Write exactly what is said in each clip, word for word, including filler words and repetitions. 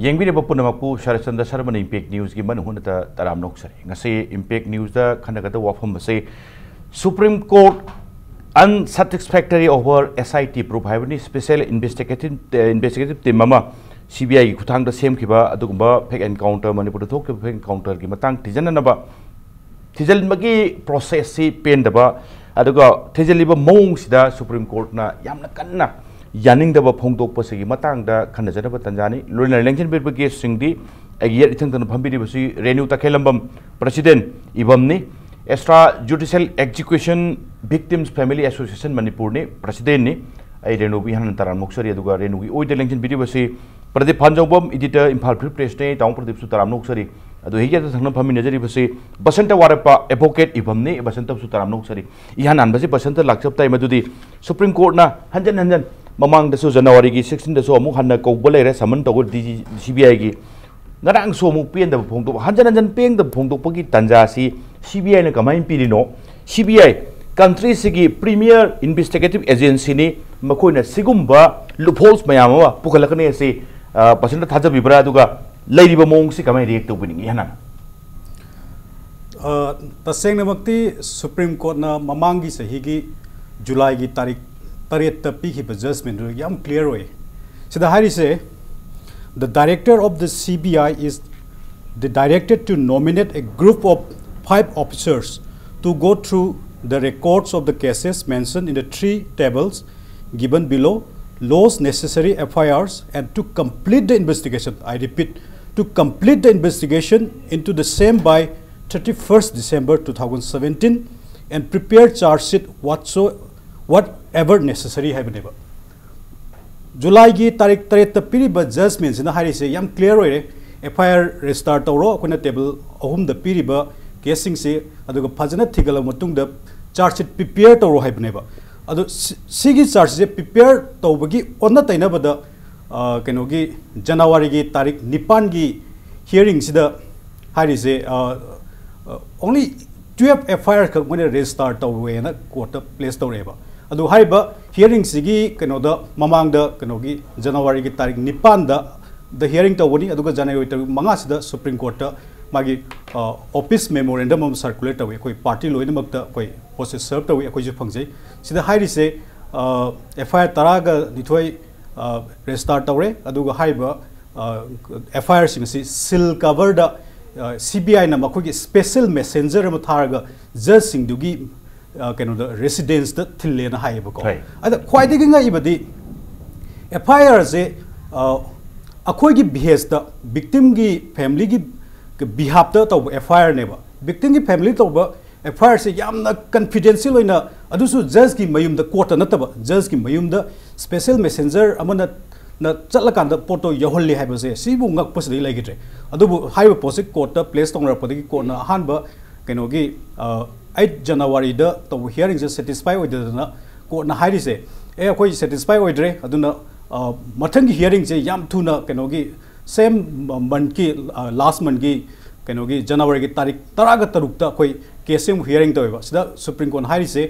ꯌꯦꯡꯕꯤꯔꯤꯕ ꯄꯨꯝꯅꯃꯛꯄꯨ ꯁꯔꯠꯆꯟꯗ꯭ꯔ ꯁꯔꯃꯅ ꯏꯝꯄꯦꯛ ꯅ꯭ꯌꯨꯁꯀꯤ ꯃꯅꯨꯡ ꯍꯨꯠꯅ ꯇꯔꯥꯝꯅ ꯑꯣꯛꯆꯔꯤ꯫ ꯉꯁꯤ ꯏꯝꯄꯦꯛ ꯅ꯭ꯌꯨꯁꯇ ꯈꯟꯅꯒꯗꯕ ꯋꯥꯐꯝ ꯑꯁꯤ Supreme Court unsatisfactory over S I T proof ꯍꯥꯏꯕꯅꯤ꯫ Special Investigative, Investigative Team ꯑꯃ C B I ꯒꯤ ꯈꯨꯠꯊꯥꯡꯗ ꯁꯦꯝꯈꯤꯕ ꯑꯗꯨꯒꯨꯝꯕ fake encounter, ꯃꯅꯤꯄꯨꯔꯗ ꯊꯣꯛꯈꯤꯕ fake encounter ꯒꯤ ꯃꯇꯥꯡ ꯊꯤꯖꯤꯟꯅꯅꯕ ꯊꯤꯖꯤꯟꯕꯒꯤ process ꯁꯤ ꯄꯦꯟꯗꯕ, ꯑꯗꯨꯒ ꯊꯤꯖꯤꯜꯂꯤꯕ ꯃꯑꯣꯡꯁꯤꯗ Supreme Court ꯅ ꯌꯥꯝꯅ ꯀꯟꯅ ꯌꯥꯅꯤꯡꯗꯕ ꯐꯣꯡꯗꯣꯛꯄꯁꯤꯒꯤ ꯃꯇꯥꯡꯗ ꯈꯟꯅꯖꯅꯕ ꯇꯥꯟꯖꯥꯅꯤ꯫ ꯂꯣꯏꯅꯅ ꯂꯦꯡꯁꯤꯟꯕꯤꯔꯤꯕ guest ꯁꯤꯡꯗꯤ ꯑꯩꯒꯤ ꯌꯦꯠ ꯏꯊꯪ ꯊꯪꯅ ꯐꯝꯕꯤꯔꯤꯕꯁꯤ Renu ꯇꯈꯦꯜꯂꯝꯕꯝ, President ꯏꯕꯝꯅꯤ, Extrajudicial Execution Victims Family Association ꯃꯅꯤꯄꯨꯔꯅꯤ, President ꯅꯤ꯫ ꯑꯩ ꯔꯦꯅꯨꯕꯨ ꯏꯍꯥꯟ ꯍꯥꯟꯅ ꯇꯔꯥꯝꯅ ꯑꯣꯛꯆꯔꯤ, ꯑꯗꯨꯒ ꯔꯦꯅꯨꯒꯤ ꯑꯣꯏꯗ ꯂꯦꯡꯁꯤꯟꯕꯤꯔꯤꯕꯁꯤ Pradeep ꯐꯥꯟꯖꯧꯕꯝ, Editor, Imphal Free Press ꯅꯤ꯫ ꯇꯥꯃꯣ ꯄ꯭ꯔꯗꯤꯞꯁꯨ ꯇꯔꯥꯝꯅ ꯑꯣꯛꯆꯔꯤ꯫ ꯑꯗꯨ ꯍꯦꯛ ꯌꯦꯠꯇ ꯊꯪꯅ ꯐꯝꯃꯤꯟꯅꯖꯔꯤꯕꯁꯤ ꯕꯁꯟꯇ ꯋꯥꯔꯦꯞꯄ, Advocate ꯏꯕꯝꯅꯤ꯫ ꯕꯁꯟꯇꯁꯨ ꯇꯔꯥꯝꯅ ꯑꯣꯛꯆꯔꯤ꯫ ꯏꯍꯥꯟ ꯍꯥꯟꯕꯁꯤ ꯕꯁꯟꯇ ꯂꯥꯛꯆꯕ ꯇꯥꯏ, ꯃꯗꯨꯗꯤ Supreme Court ꯅ ꯍꯟꯖꯟ ꯍꯟꯖꯟ ꯃꯃꯥꯡꯗꯁꯨ January ꯒꯤ sixteen ꯗꯁꯨ ꯑꯃꯨꯛ ꯍꯟꯅ ꯀꯧꯕ ꯂꯩꯔꯦ, summon ꯇꯧꯕ D G, C B I ꯒꯤ꯫ ꯉꯔꯥꯡꯁꯨ ꯑꯃꯨꯛ ꯄꯦꯟꯗꯕ ꯐꯣꯡꯗꯣꯛ, ꯍꯟꯖꯟ ꯍꯟꯖꯟ ꯄꯦꯟꯗꯕ ꯐꯣꯡꯗꯣꯛꯄꯒꯤ ꯇꯥꯟꯖꯥꯁꯤ C B I ꯅ ꯀꯃꯥꯏꯅ ꯄꯤꯔꯤꯅꯣ? C B I country ꯁꯤꯒꯤ premier investigative agency ꯅꯤ, ꯃꯈꯣꯏꯅ ꯁꯤꯒꯨꯝꯕ loopholes ꯃꯌꯥꯝ ꯑꯃ ꯄꯨꯈꯠꯂꯛꯀꯅꯤ ꯑꯁꯤ, ꯑ, ꯕꯁꯟꯇ ꯊꯥꯖꯕꯤꯕ꯭ꯔꯥ? ꯑꯗꯨꯒ ꯂꯩꯔꯤꯕ ꯃꯑꯣꯡꯁꯤ ꯀꯃꯥꯏꯅ react ꯇꯧꯕꯤꯅꯤꯡꯉꯤ ꯍꯥꯟꯅ? ꯑ, ꯇꯁꯦꯡꯅꯃꯛꯇꯤ Supreme Court ꯅ ꯃꯃꯥꯡꯒꯤ ꯆꯍꯤꯒꯤ July ꯒꯤ ꯇꯥꯔꯤꯛ ꯇꯔꯦꯠꯇ ꯄꯤꯈꯤꯕ judgment ꯗꯨ ꯌꯥꯝ clear ꯑꯣꯏ꯫ ꯁꯤꯗ ꯍꯥꯏꯔꯤꯁꯦ, "The director of the C B I is the directed to nominate a group of five officers to go through the records of the cases mentioned in the three tables given below, lodge necessary F I Rs, and to complete the investigation." I repeat, "to complete the investigation into the same by thirty-first December two thousand seventeen, and prepare charge sheet whatso-, whatever necessary" ꯍꯥꯏꯕꯅꯦꯕ꯫ July ꯒꯤ ꯇꯥꯔꯤꯛ ꯇꯔꯦꯠꯇ ꯄꯤꯔꯤꯕ judgment ꯁꯤꯅ ꯍꯥꯏꯔꯤꯁꯦ ꯌꯥꯝ clear ꯑꯣꯏꯔꯦ꯫ F I R register ꯇꯧꯔꯣ, ꯑꯩꯈꯣꯏꯅ table ꯑꯍꯨꯝꯗ ꯄꯤꯔꯤꯕ case ꯁꯤꯡꯁꯦ, ꯑꯗꯨꯒ ꯐꯖꯅ ꯊꯤꯒꯠꯂꯕ ꯃꯇꯨꯡꯗ charge sheet prepare ꯇꯧꯔꯣ ꯍꯥꯏꯕꯅꯦꯕ꯫ ꯑꯗꯣ ꯁꯤ-, ꯁꯤꯒꯤ charge sheet ꯁꯦ prepare ꯇꯧꯕꯒꯤ ꯑꯣꯟꯅ ꯇꯩꯅꯕꯗ, ꯑ, ꯀꯩꯅꯣꯒꯤ January ꯒꯤ ꯇꯥꯔꯤꯛ ꯅꯤꯄꯥꯟꯒꯤ hearing ꯁꯤꯗ ꯍꯥꯏꯔꯤꯁꯦ, ꯑ, ꯑ, only twelve F I R ꯈꯛ ꯃꯣꯏꯅ register ꯇꯧꯔꯨꯏꯅ court ꯇ place ꯇꯧꯔꯛꯑꯦꯕ꯫ ꯑꯗꯨ ꯍꯥꯏꯔꯤꯕ hearing ꯁꯤꯒꯤ ꯀꯩꯅꯣꯗ ꯃꯃꯥꯡꯗ ꯀꯩꯅꯣꯒꯤ January ꯒꯤ ꯇꯥꯔꯤꯛ ꯅꯤꯄꯥꯟꯗ ꯗ ꯍꯤꯌꯥꯔꯤꯡ ꯇꯧꯒꯅꯤ, ꯑꯗꯨꯒ ꯖꯅꯋꯥꯔꯤ ꯇꯥꯔꯤꯛ ꯃꯉꯥꯁꯤꯗ ꯁꯨꯄ꯭ꯔꯤꯝ ꯀꯣꯔꯠꯇ ꯃꯥꯒꯤ ꯑꯣꯐꯤꯁ ꯃꯦꯃꯣꯔꯦꯟꯗꯝ ꯑꯃ ꯁꯔꯀꯨꯂꯦꯠ ꯇꯧꯏ꯫ ꯑꯩꯈꯣꯏ ꯄꯥꯔꯇꯤ ꯂꯣꯏꯅꯃꯛꯇ ꯑꯩꯈꯣꯏ ꯄꯣꯁꯇꯦꯖ ꯁꯔꯞ ꯇꯧꯏ, ꯑꯩꯈꯣꯏꯁꯨ ꯐꯪꯖꯩ꯫ ꯁꯤꯗ ꯍꯥꯏꯔꯤꯁꯦ ꯑꯦꯐ ꯑꯥꯏ ꯑꯥꯔ ꯇꯔꯥꯒ ꯅꯤꯊꯣꯏ ꯔꯦꯖꯤꯁꯇꯥꯔ ꯇꯧꯔꯦ, ꯑꯗꯨꯒ ꯍꯥꯏꯔꯤꯕ ꯑꯦꯐ ꯑꯥꯏ ꯑꯥꯔꯁꯤꯡ ꯑꯁꯤ ꯁꯤꯜ ꯀꯚꯔꯗ ꯁꯤ ꯕꯤ ꯑꯥꯏꯅ ꯃꯈꯣꯏꯒꯤ ꯁ꯭ꯄꯦꯁꯦꯜ ꯃꯦꯁꯦꯟꯖꯔ ꯑꯃ ꯊꯥꯔꯒ ꯖꯖꯁꯤꯡꯗꯨꯒꯤ ꯀꯩꯅꯣꯗ ꯔꯦꯁꯤꯗꯦꯟꯁꯇ ꯊꯤꯜꯂꯦꯅ ꯍꯥꯏꯌꯦꯕꯀꯣ꯫ ꯑꯗ ꯈ꯭ꯋꯥꯏꯗꯒꯤ ꯉꯛꯏꯕꯗꯤ ꯑꯦꯐ ꯑꯥꯏ ꯑꯥꯔꯁꯦ ꯑꯩꯈꯣꯏꯒꯤ ꯕꯤꯍꯦꯁꯇ, ꯚꯤꯛꯇꯤꯝꯒꯤ ꯐꯦꯃꯤꯂꯤꯒꯤ ꯕꯤꯍꯥꯞꯇ ꯇꯧꯕ ꯑꯦꯐ ꯑꯥꯏ ꯑꯥꯔꯅꯦꯕ꯫ ꯚꯤꯛꯇꯤꯝꯒꯤ ꯐꯦꯃꯤꯂꯤ ꯇꯧꯕ ꯑꯦꯐ ꯑꯥꯏ ꯑꯥꯔꯁꯦ ꯌꯥꯝꯅ ꯀꯟꯐꯤꯗꯦꯟꯁꯤꯌꯦꯜ ꯑꯣꯏꯅ, ꯑꯗꯨꯁꯨ ꯖꯖꯀꯤ ꯃꯌꯨꯝꯗ, ꯀꯣꯔꯠꯇ ꯅꯠꯇꯕ, ꯖꯖꯀꯤ ꯃꯌꯨꯝꯗ ꯁ꯭ꯄꯦꯁꯦꯜ ꯃꯦꯁꯦꯟꯖꯔ ꯑꯃꯅ ꯅ ꯆꯠꯂꯀꯥꯟꯗ ꯄꯣꯠꯇꯣ ꯌꯧꯍꯜꯂꯤ ꯍꯥꯏꯕꯁꯦ, ꯁꯤꯕꯨ ꯉꯛꯄꯁꯤꯗꯤ ꯂꯩꯈꯤꯗ꯭ꯔꯦ꯫ ꯑꯗꯨꯕꯨ ꯍꯥꯏꯔꯤꯕ ꯄꯣꯠꯁꯤ ꯀꯣꯔꯠꯇ ꯄ꯭ꯂꯦꯁ ꯇꯧꯅꯔꯛꯄꯗꯒꯤ ꯀꯣꯔꯠꯅ ꯑꯍꯥꯟꯕ ꯀꯩꯅꯣꯒꯤ ꯑꯩꯠ ꯖꯅꯋꯥꯔꯤꯗ ꯇꯧꯕ ꯍꯤꯌꯥꯔꯤꯡꯁꯦ ꯁꯦꯇꯤꯁꯐꯥꯏ ꯑꯣꯏꯗꯗꯅ ꯀꯣꯔꯠꯅ ꯍꯥꯏꯔꯤꯁꯦ, "ꯑꯦ, ꯑꯩꯈꯣꯏ ꯁꯦꯇꯤꯁꯐꯥꯏ ꯑꯣꯏꯗ꯭ꯔꯦ, ꯑꯗꯨꯅ ꯃꯊꯪꯒꯤ ꯍꯤꯌꯥꯔꯤꯡꯁꯦ ꯌꯥꯝ ꯊꯨꯅ ꯀꯩꯅꯣꯒꯤ ꯁꯦꯝ ꯃꯟꯠꯀꯤ, ꯂꯥꯁ ꯃꯟꯠꯀꯤ ꯀꯩꯅꯣꯒꯤ ꯖꯅꯋꯥꯔꯤꯒꯤ ꯇꯥꯔꯤꯛ ꯇꯔꯥꯒ ꯇꯔꯨꯛꯇ ꯑꯩꯈꯣꯏ ꯀꯦꯁꯁꯦ ꯑꯃꯨꯛ ꯍꯤꯌꯥꯔꯤꯡ ꯇꯧꯋꯦꯕ꯫ ꯁꯤꯗ ꯁꯨꯄ꯭ꯔꯤꯝ ꯀꯣꯔꯠꯅ ꯍꯥꯏꯔꯤꯁꯦ,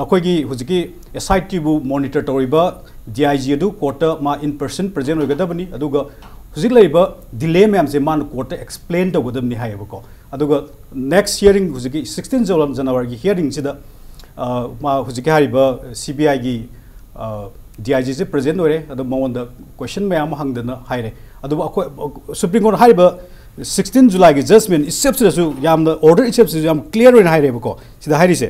ꯅꯈꯣꯏꯒꯤ ꯍꯧꯖꯤꯛꯀꯤ ꯑꯦꯁ ꯑꯥꯏ ꯇꯤꯕꯨ ꯃꯣꯅꯤꯇꯔ ꯇꯧꯔꯤꯕ ꯗꯤ ꯑꯥꯏ ꯖꯤ ꯑꯗꯨ ꯀꯣꯔꯠꯇ ꯃꯥ ꯏꯟ ꯄꯔꯁꯟ ꯄ꯭ꯔꯖꯦꯟ ꯑꯣꯏꯒꯗꯕꯅꯤ, ꯑꯗꯨꯒ ꯍꯧꯖꯤꯛ ꯂꯩꯔꯤꯕ ꯗꯤꯂꯦ ꯃꯌꯥꯝꯁꯦ ꯃꯥꯅ ꯀꯣꯔꯠꯇ ꯑꯦꯛꯁꯄ꯭ꯂꯦꯟ ꯇꯧꯒꯗꯕꯅꯤ" ꯍꯥꯏꯌꯦꯕꯀꯣ꯫ ꯑꯗꯨꯒ ꯅꯦꯛꯁ ꯍꯤꯌꯥꯔꯤꯡ, ꯍꯧꯖꯤꯛꯀꯤ ꯁꯤꯛꯁꯇꯤꯟ ꯖꯅꯋꯥꯔꯤꯒꯤ ꯍꯤꯌꯥꯔꯤꯡꯁꯤꯗ ꯃꯥ ꯍꯧꯖꯤꯛꯀꯤ ꯍꯥꯏꯔꯤꯕ ꯁꯤ ꯕꯤ ꯑꯥꯏꯒꯤ ꯗꯤ ꯑꯥꯏ ꯖꯤꯁꯦ ꯄ꯭ꯔꯖꯦꯟ ꯑꯣꯏꯔꯦ꯫ ꯑꯗꯣ ꯃꯉꯣꯟꯗ ꯀꯣꯏꯁꯟ ꯃꯌꯥꯝ ꯑꯃ ꯍꯪꯗꯅ ꯍꯥꯏꯔꯦ꯫ ꯑꯗꯨꯕꯨ ꯑꯩꯈꯣꯏ ꯁꯨꯄ꯭ꯔꯤꯝ ꯀꯣꯔꯠ ꯍꯥꯏꯔꯤꯕ ꯁꯤꯛꯁꯇꯤꯟ ꯖꯨꯂꯥꯏꯒꯤ ꯖꯖꯃꯦꯟ ꯏꯠꯁꯦꯜꯐꯁꯤꯗꯁꯨ ꯌꯥꯝꯅ, ꯑꯣꯔꯗꯔ ꯏꯠꯁꯦꯜꯐꯁꯤꯗꯁꯨ ꯌꯥꯝ ꯀ꯭ꯂꯤꯌꯥꯔ ꯑꯣꯏꯅ ꯍꯥꯏꯔꯦꯕꯀꯣ꯫ ꯁꯤꯗ ꯍꯥꯏꯔꯤꯁꯦ,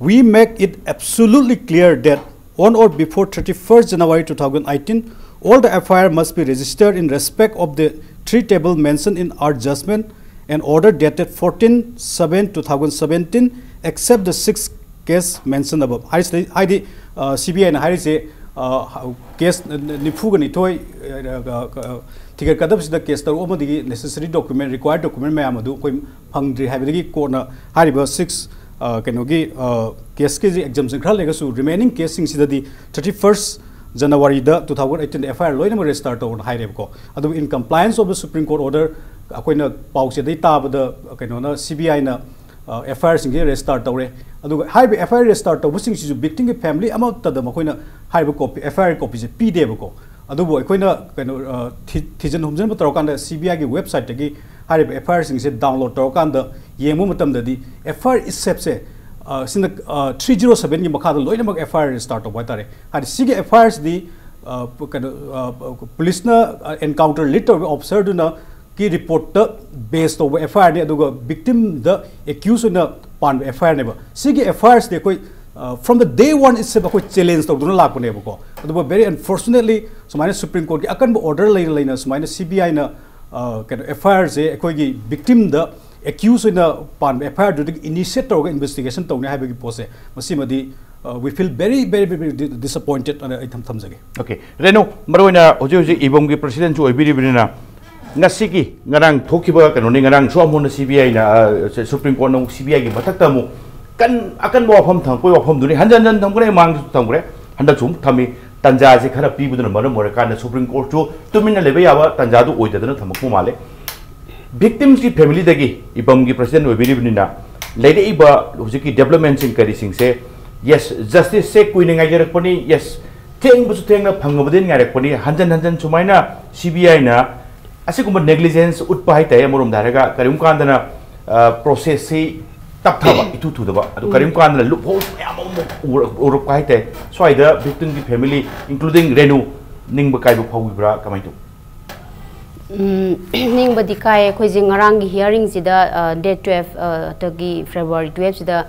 "We make it absolutely clear that on or before thirty-first January two thousand eighteen, all the F I R must be registered in respect of the three table mentioned in our judgment and order dated fourteen seven two thousand seventeen, except the six case mentioned above." ꯍꯥꯏꯁꯤꯗꯩ-, ꯍꯥꯏꯗꯤ C B ꯑꯥꯏꯅ ꯍꯥꯏꯔꯤꯁꯦ, case ꯅꯤꯐꯨꯒ ꯅꯤꯊꯣꯏ ꯊꯤꯒꯠꯀꯗꯕꯁꯤꯗ case ꯇꯔꯨꯛ ꯑꯃꯗꯒꯤ necessary document, ꯔꯤꯀ꯭ꯋꯥꯌꯔ document ꯃꯌꯥꯝ ꯑꯗꯨ ꯑꯩꯈꯣꯏ ꯐꯪꯗ꯭ꯔꯤ ꯍꯥꯏꯕꯗꯒꯤ ꯀꯣꯔꯠꯅ ꯍꯥꯏꯔꯤꯕ ꯁꯤꯛꯁ ꯀꯩꯅꯣꯒꯤ ꯀꯦꯁꯀꯤꯁꯤ ꯑꯦꯛꯖꯝꯁꯟ ꯈꯔ ꯂꯩꯔꯒꯁꯨ ꯔꯤꯃꯦꯅꯤꯡ ꯀꯦꯁꯁꯤꯡꯁꯤꯗꯗꯤ ꯊꯥꯔꯇꯤ ꯐꯥꯔꯁ ꯖꯅꯋꯥꯔꯤꯗ ꯇꯨ ꯊꯥꯎꯖꯟ ꯑꯩꯠꯇꯤꯟꯗ ꯑꯦꯐ ꯑꯥꯏ ꯑꯥꯔ ꯂꯣꯏꯅꯃꯛ ꯔꯦꯖꯤꯁꯇꯥꯔ ꯇꯧꯔꯣꯅ ꯍꯥꯏꯔꯦꯕꯀꯣ꯫ ꯑꯗꯨꯕꯨ in compliance of the Supreme Court order, ꯑꯩꯈꯣꯏꯅ ꯄꯥꯎꯆꯦꯗꯩ ꯇꯥꯕꯗ ꯀꯩꯅꯣꯅ, ꯁꯤ ꯕꯤ ꯑꯥꯏꯅ ꯑꯦꯐ ꯑꯥꯏ ꯑꯥꯔꯁꯤꯡꯁꯦ ꯔꯦꯖꯤꯁꯇꯥꯔ ꯇꯧꯔꯦ꯫ ꯑꯗꯨꯒ ꯍꯥꯏꯔꯤꯕ F I R register ꯇꯧꯕꯁꯤꯡꯁꯤꯁꯨ ꯕꯤꯛꯇꯤꯝꯒꯤ family ꯑꯃꯠꯇꯗ ꯃꯈꯣꯏꯅ ꯍꯥꯏꯔꯤꯕ ꯀꯣꯄꯤ, ꯑꯦꯐ ꯑꯥꯏ ꯑꯥꯔ ꯀꯣꯄꯤꯁꯦ ꯄꯤꯗꯦꯕꯀꯣ꯫ ꯑꯗꯨꯕꯨ ꯑꯩꯈꯣꯏꯅ ꯀꯩꯅꯣ, ꯑ, ꯊꯤ-, ꯊꯤꯖꯤꯟ ꯍꯨꯝꯖꯤꯟꯕ ꯇꯧꯔꯀꯥꯟꯗ ꯁꯤ ꯕꯤ ꯑꯥꯏꯒꯤ ꯋꯦꯕꯁꯥꯏꯠꯇꯒꯤ ꯍꯥꯏꯔꯤꯕ ꯑꯦꯐ ꯑꯥꯏ ꯑꯥꯔꯁꯤꯡꯁꯦ ꯗꯥꯎꯟꯂꯣꯗ ꯇꯧꯔꯀꯥꯟꯗ ꯌꯦꯡꯕ ꯃꯇꯝꯗꯗꯤ, ꯑꯦꯐ ꯑꯥꯏ ꯑꯥꯔ ꯏꯁꯦꯞꯁꯦ, ꯑ, ꯁꯤꯅ, ꯑ, ꯊ꯭ꯔꯤ ꯖꯤꯔꯣ ꯁꯕꯦꯟꯒꯤ ꯃꯈꯥꯗ ꯂꯣꯏꯅꯃꯛ ꯑꯦꯐ ꯑꯥꯏ ꯑꯥꯔ ꯔꯦꯖꯤꯁꯇꯥꯔ ꯇꯧꯕ ꯍꯥꯏꯇꯥꯔꯦ꯫ ꯍꯥꯏꯗꯤ ꯁꯤꯒꯤ ꯑꯦꯐ ꯑꯥꯏ ꯑꯥꯔꯁꯤꯗꯤ, ꯑ, ꯀꯩꯅꯣ, ꯑ, ꯄꯨꯂꯤꯁꯅ, ꯑ, ꯑꯦꯟꯀꯥꯎꯟꯇꯔ ꯂꯤꯗ ꯇꯧꯔꯤꯕ ꯑꯣꯐꯤꯁꯔꯗꯨꯅ ꯀꯤ ꯔꯤꯄꯣꯔꯠꯇ ꯕꯦꯁ ꯇꯧꯕ ꯑꯦꯐ ꯑꯥꯏ ꯑꯥꯔꯅꯤ, ꯑꯗꯨꯒ ꯕꯤꯛꯇꯤꯝꯗ ꯑꯦꯀ꯭ꯌꯨꯁ ꯑꯣꯏꯅ ꯄꯥꯟꯕ ꯑꯦꯐ ꯑꯥꯏ ꯑꯥꯔꯅꯦꯕ꯫ ꯁꯤꯒꯤ ꯑꯦꯐ ꯑꯥꯏ ꯑꯥꯔꯁꯤꯗꯤ ꯑꯩꯈꯣꯏ, ꯑ, from the day one itself ꯑꯩꯈꯣꯏ ꯆꯦꯂꯦꯟꯖ ꯇꯧꯗꯨꯅ ꯂꯥꯛꯄꯅꯦꯕꯀꯣ꯫ ꯑꯗꯨꯕꯨ very unfortunately ꯁꯨꯃꯥꯏꯅ ꯁꯨꯄ꯭ꯔꯤꯝ ꯀꯣꯔꯠꯀꯤ ꯑꯀꯟꯕ ꯑꯣꯔꯗꯔ ꯂꯩꯅ ꯂꯩꯅ ꯁꯨꯃꯥꯏꯅ ꯁꯤ ꯕꯤ ꯑꯥꯏꯅ, ꯑ, ꯀꯩꯅꯣ, ꯑꯦꯐ ꯑꯥꯏ ꯑꯥꯔꯁꯦ ꯑꯩꯈꯣꯏꯒꯤ ꯕꯤꯛꯇꯤꯝꯗ ꯑꯦꯀ꯭ꯌꯨꯁ ꯑꯣꯏꯅ ꯄꯥꯟꯕ ꯑꯦꯐ ꯑꯥꯏ ꯑꯥꯔꯗꯨꯗꯒꯤ ꯏꯅꯤꯁꯤꯌꯦꯠ ꯇꯧꯔꯒ ꯏꯟꯚꯦꯁꯇꯤꯒꯦꯁꯟ ꯇꯧꯅꯤ ꯍꯥꯏꯕꯒꯤ ꯄꯣꯠꯁꯦ, ꯃꯁꯤꯃꯗꯤ, ꯑ, we feel very, very, very di-, disappointed ꯑꯅ ꯑꯩ ꯊꯝ-, ꯊꯝꯖꯒꯦ꯫ ꯑꯣꯀꯦ, ꯔꯦꯅꯨ, ꯃꯔꯨꯑꯣꯏꯅ ꯍꯧꯖꯤꯛ ꯍꯧꯖꯤꯛ ꯏꯕꯝꯒꯤ ꯄ꯭ꯔꯁꯤꯗꯦꯟꯁꯨ ꯑꯣꯏꯕꯤꯔꯤꯕꯅꯤꯅ, ꯉꯁꯤꯒꯤ, ꯉꯔꯥꯡ ꯊꯣꯛꯈꯤꯕ ꯀꯩꯅꯣꯅꯤ, ꯉꯔꯥꯡꯁꯨ ꯑꯃꯨꯛ ꯍꯟꯅ ꯁꯤ ꯕꯤ ꯑꯥꯏꯅ, ꯑ, ꯁ-, ꯁꯨꯄ꯭ꯔꯤꯝ ꯀꯣꯔꯠꯅ ꯑꯃꯨꯛ ꯁꯤ ꯕꯤ ꯑꯥꯏꯒꯤ ꯃꯊꯛꯇ ꯑꯃꯨꯛ ꯀꯟ-, ꯑꯀꯟꯕ ꯋꯥꯐꯝ ꯊꯝꯃꯛꯄꯒꯤ ꯋꯥꯐꯝꯗꯨꯅꯤ꯫ ꯍꯟꯖꯟ ꯍꯟꯖꯟ ꯊꯝꯈ꯭ꯔꯦ, ꯃꯥꯡꯗꯁꯨ ꯊꯝꯈ꯭ꯔꯦ, ꯍꯟꯗꯛꯁꯨ ꯑꯃꯨꯛ ꯊꯝꯃꯤ꯫ ꯇꯟꯖꯥꯁꯦ ꯈꯔ ꯄꯤꯕꯗꯨꯅ ꯃꯔꯝ ꯑꯣꯏꯔꯀꯥꯟꯗ ꯁꯨꯄ꯭ꯔꯤꯝ ꯀꯣꯔꯠꯁꯨ ꯇꯨꯃꯤꯟꯅ ꯂꯩꯕ ꯌꯥꯕ ꯇꯟꯖꯥꯗꯨ ꯑꯣꯏꯗꯗꯅ ꯊꯝꯃꯛꯄ ꯃꯥꯜꯂꯦ꯫ ꯚꯤꯛꯇꯤꯝꯁꯀꯤ ꯐꯦꯃꯤꯂꯤꯗꯒꯤ ꯏꯕꯝꯒꯤ ꯄ꯭ꯔꯁꯤꯗꯦꯟ ꯑꯣꯏꯕꯤꯔꯤꯕꯅꯤꯅ, ꯂꯩꯔꯛꯏꯕ ꯍꯧꯖꯤꯛꯀꯤ ꯗꯦꯕꯂꯞꯃꯦꯟꯁꯤꯡ ꯀꯔꯤꯁꯤꯡꯁꯦ, ꯌꯦꯁ, ꯖꯁꯇꯤꯁꯁꯦ ꯀꯨꯏꯅ ꯉꯥꯏꯖꯔꯛꯄꯅꯤ, ꯌꯦꯁ, ꯊꯦꯡꯕꯁꯨ ꯊꯦꯡꯅ ꯐꯪꯉꯕꯗꯤ ꯉꯥꯏꯔꯛꯄꯅꯤ, ꯍꯟꯖꯟ ꯍꯟꯖꯟ ꯁꯨꯃꯥꯏꯅ ꯁꯤ ꯕꯤ ꯑꯥꯏꯅ ꯑꯁꯤꯒꯨꯝꯕ ꯅꯦꯒ꯭ꯂꯤꯖꯦꯟꯁ ꯎꯠꯄ ꯍꯥꯏꯇꯥꯔꯦ꯫ ꯑꯃꯔꯣꯝꯗ ꯍꯥꯏꯔꯒ ꯀꯔꯤꯒꯨꯝꯕ ꯀꯥꯟꯗꯅ, ꯑ, ꯄ꯭ꯔꯣꯁꯦꯁꯁꯤ ꯇꯞꯊꯕ, ꯏꯊꯨ ꯊꯨꯗꯕ, ꯑꯗꯨ ꯎꯝ꯫ ꯀꯔꯤꯒꯨꯝꯕ ꯀꯥꯟꯗꯅ ꯂꯨꯞ ꯍꯣꯜꯁ ꯃꯌꯥꯝ ꯑꯃ ꯎꯔꯛ-, ꯎꯔꯛꯄ ꯍꯥꯏꯇꯥꯔꯦ꯫ ꯁ꯭ꯋꯥꯏꯗ ꯚꯤꯛꯇꯤꯝꯒꯤ ꯐꯦꯃꯤꯂꯤ, including ꯔꯦꯅꯨ, ꯅꯤꯡꯕ ꯀꯥꯏꯕ ꯐꯥꯎꯕꯤꯕ꯭ꯔꯥ? ꯀꯃꯥꯏꯅ ꯇꯧ? ꯎꯝ, ꯅꯤꯡꯕꯗꯤ ꯀꯥꯏ꯫ ꯑꯩꯈꯣꯏꯁꯦ ꯉꯔꯥꯡꯒꯤ ꯍꯤꯌꯥꯔꯤꯡꯁꯤꯗ, ꯑ, ꯗꯦꯠ ꯇꯨꯋꯦꯜꯐ, ꯑ, ꯗꯒꯤ ꯐꯦꯕ꯭ꯔꯨꯋꯥꯔꯤ ꯇꯨꯋꯦꯜꯐꯁꯤꯗ,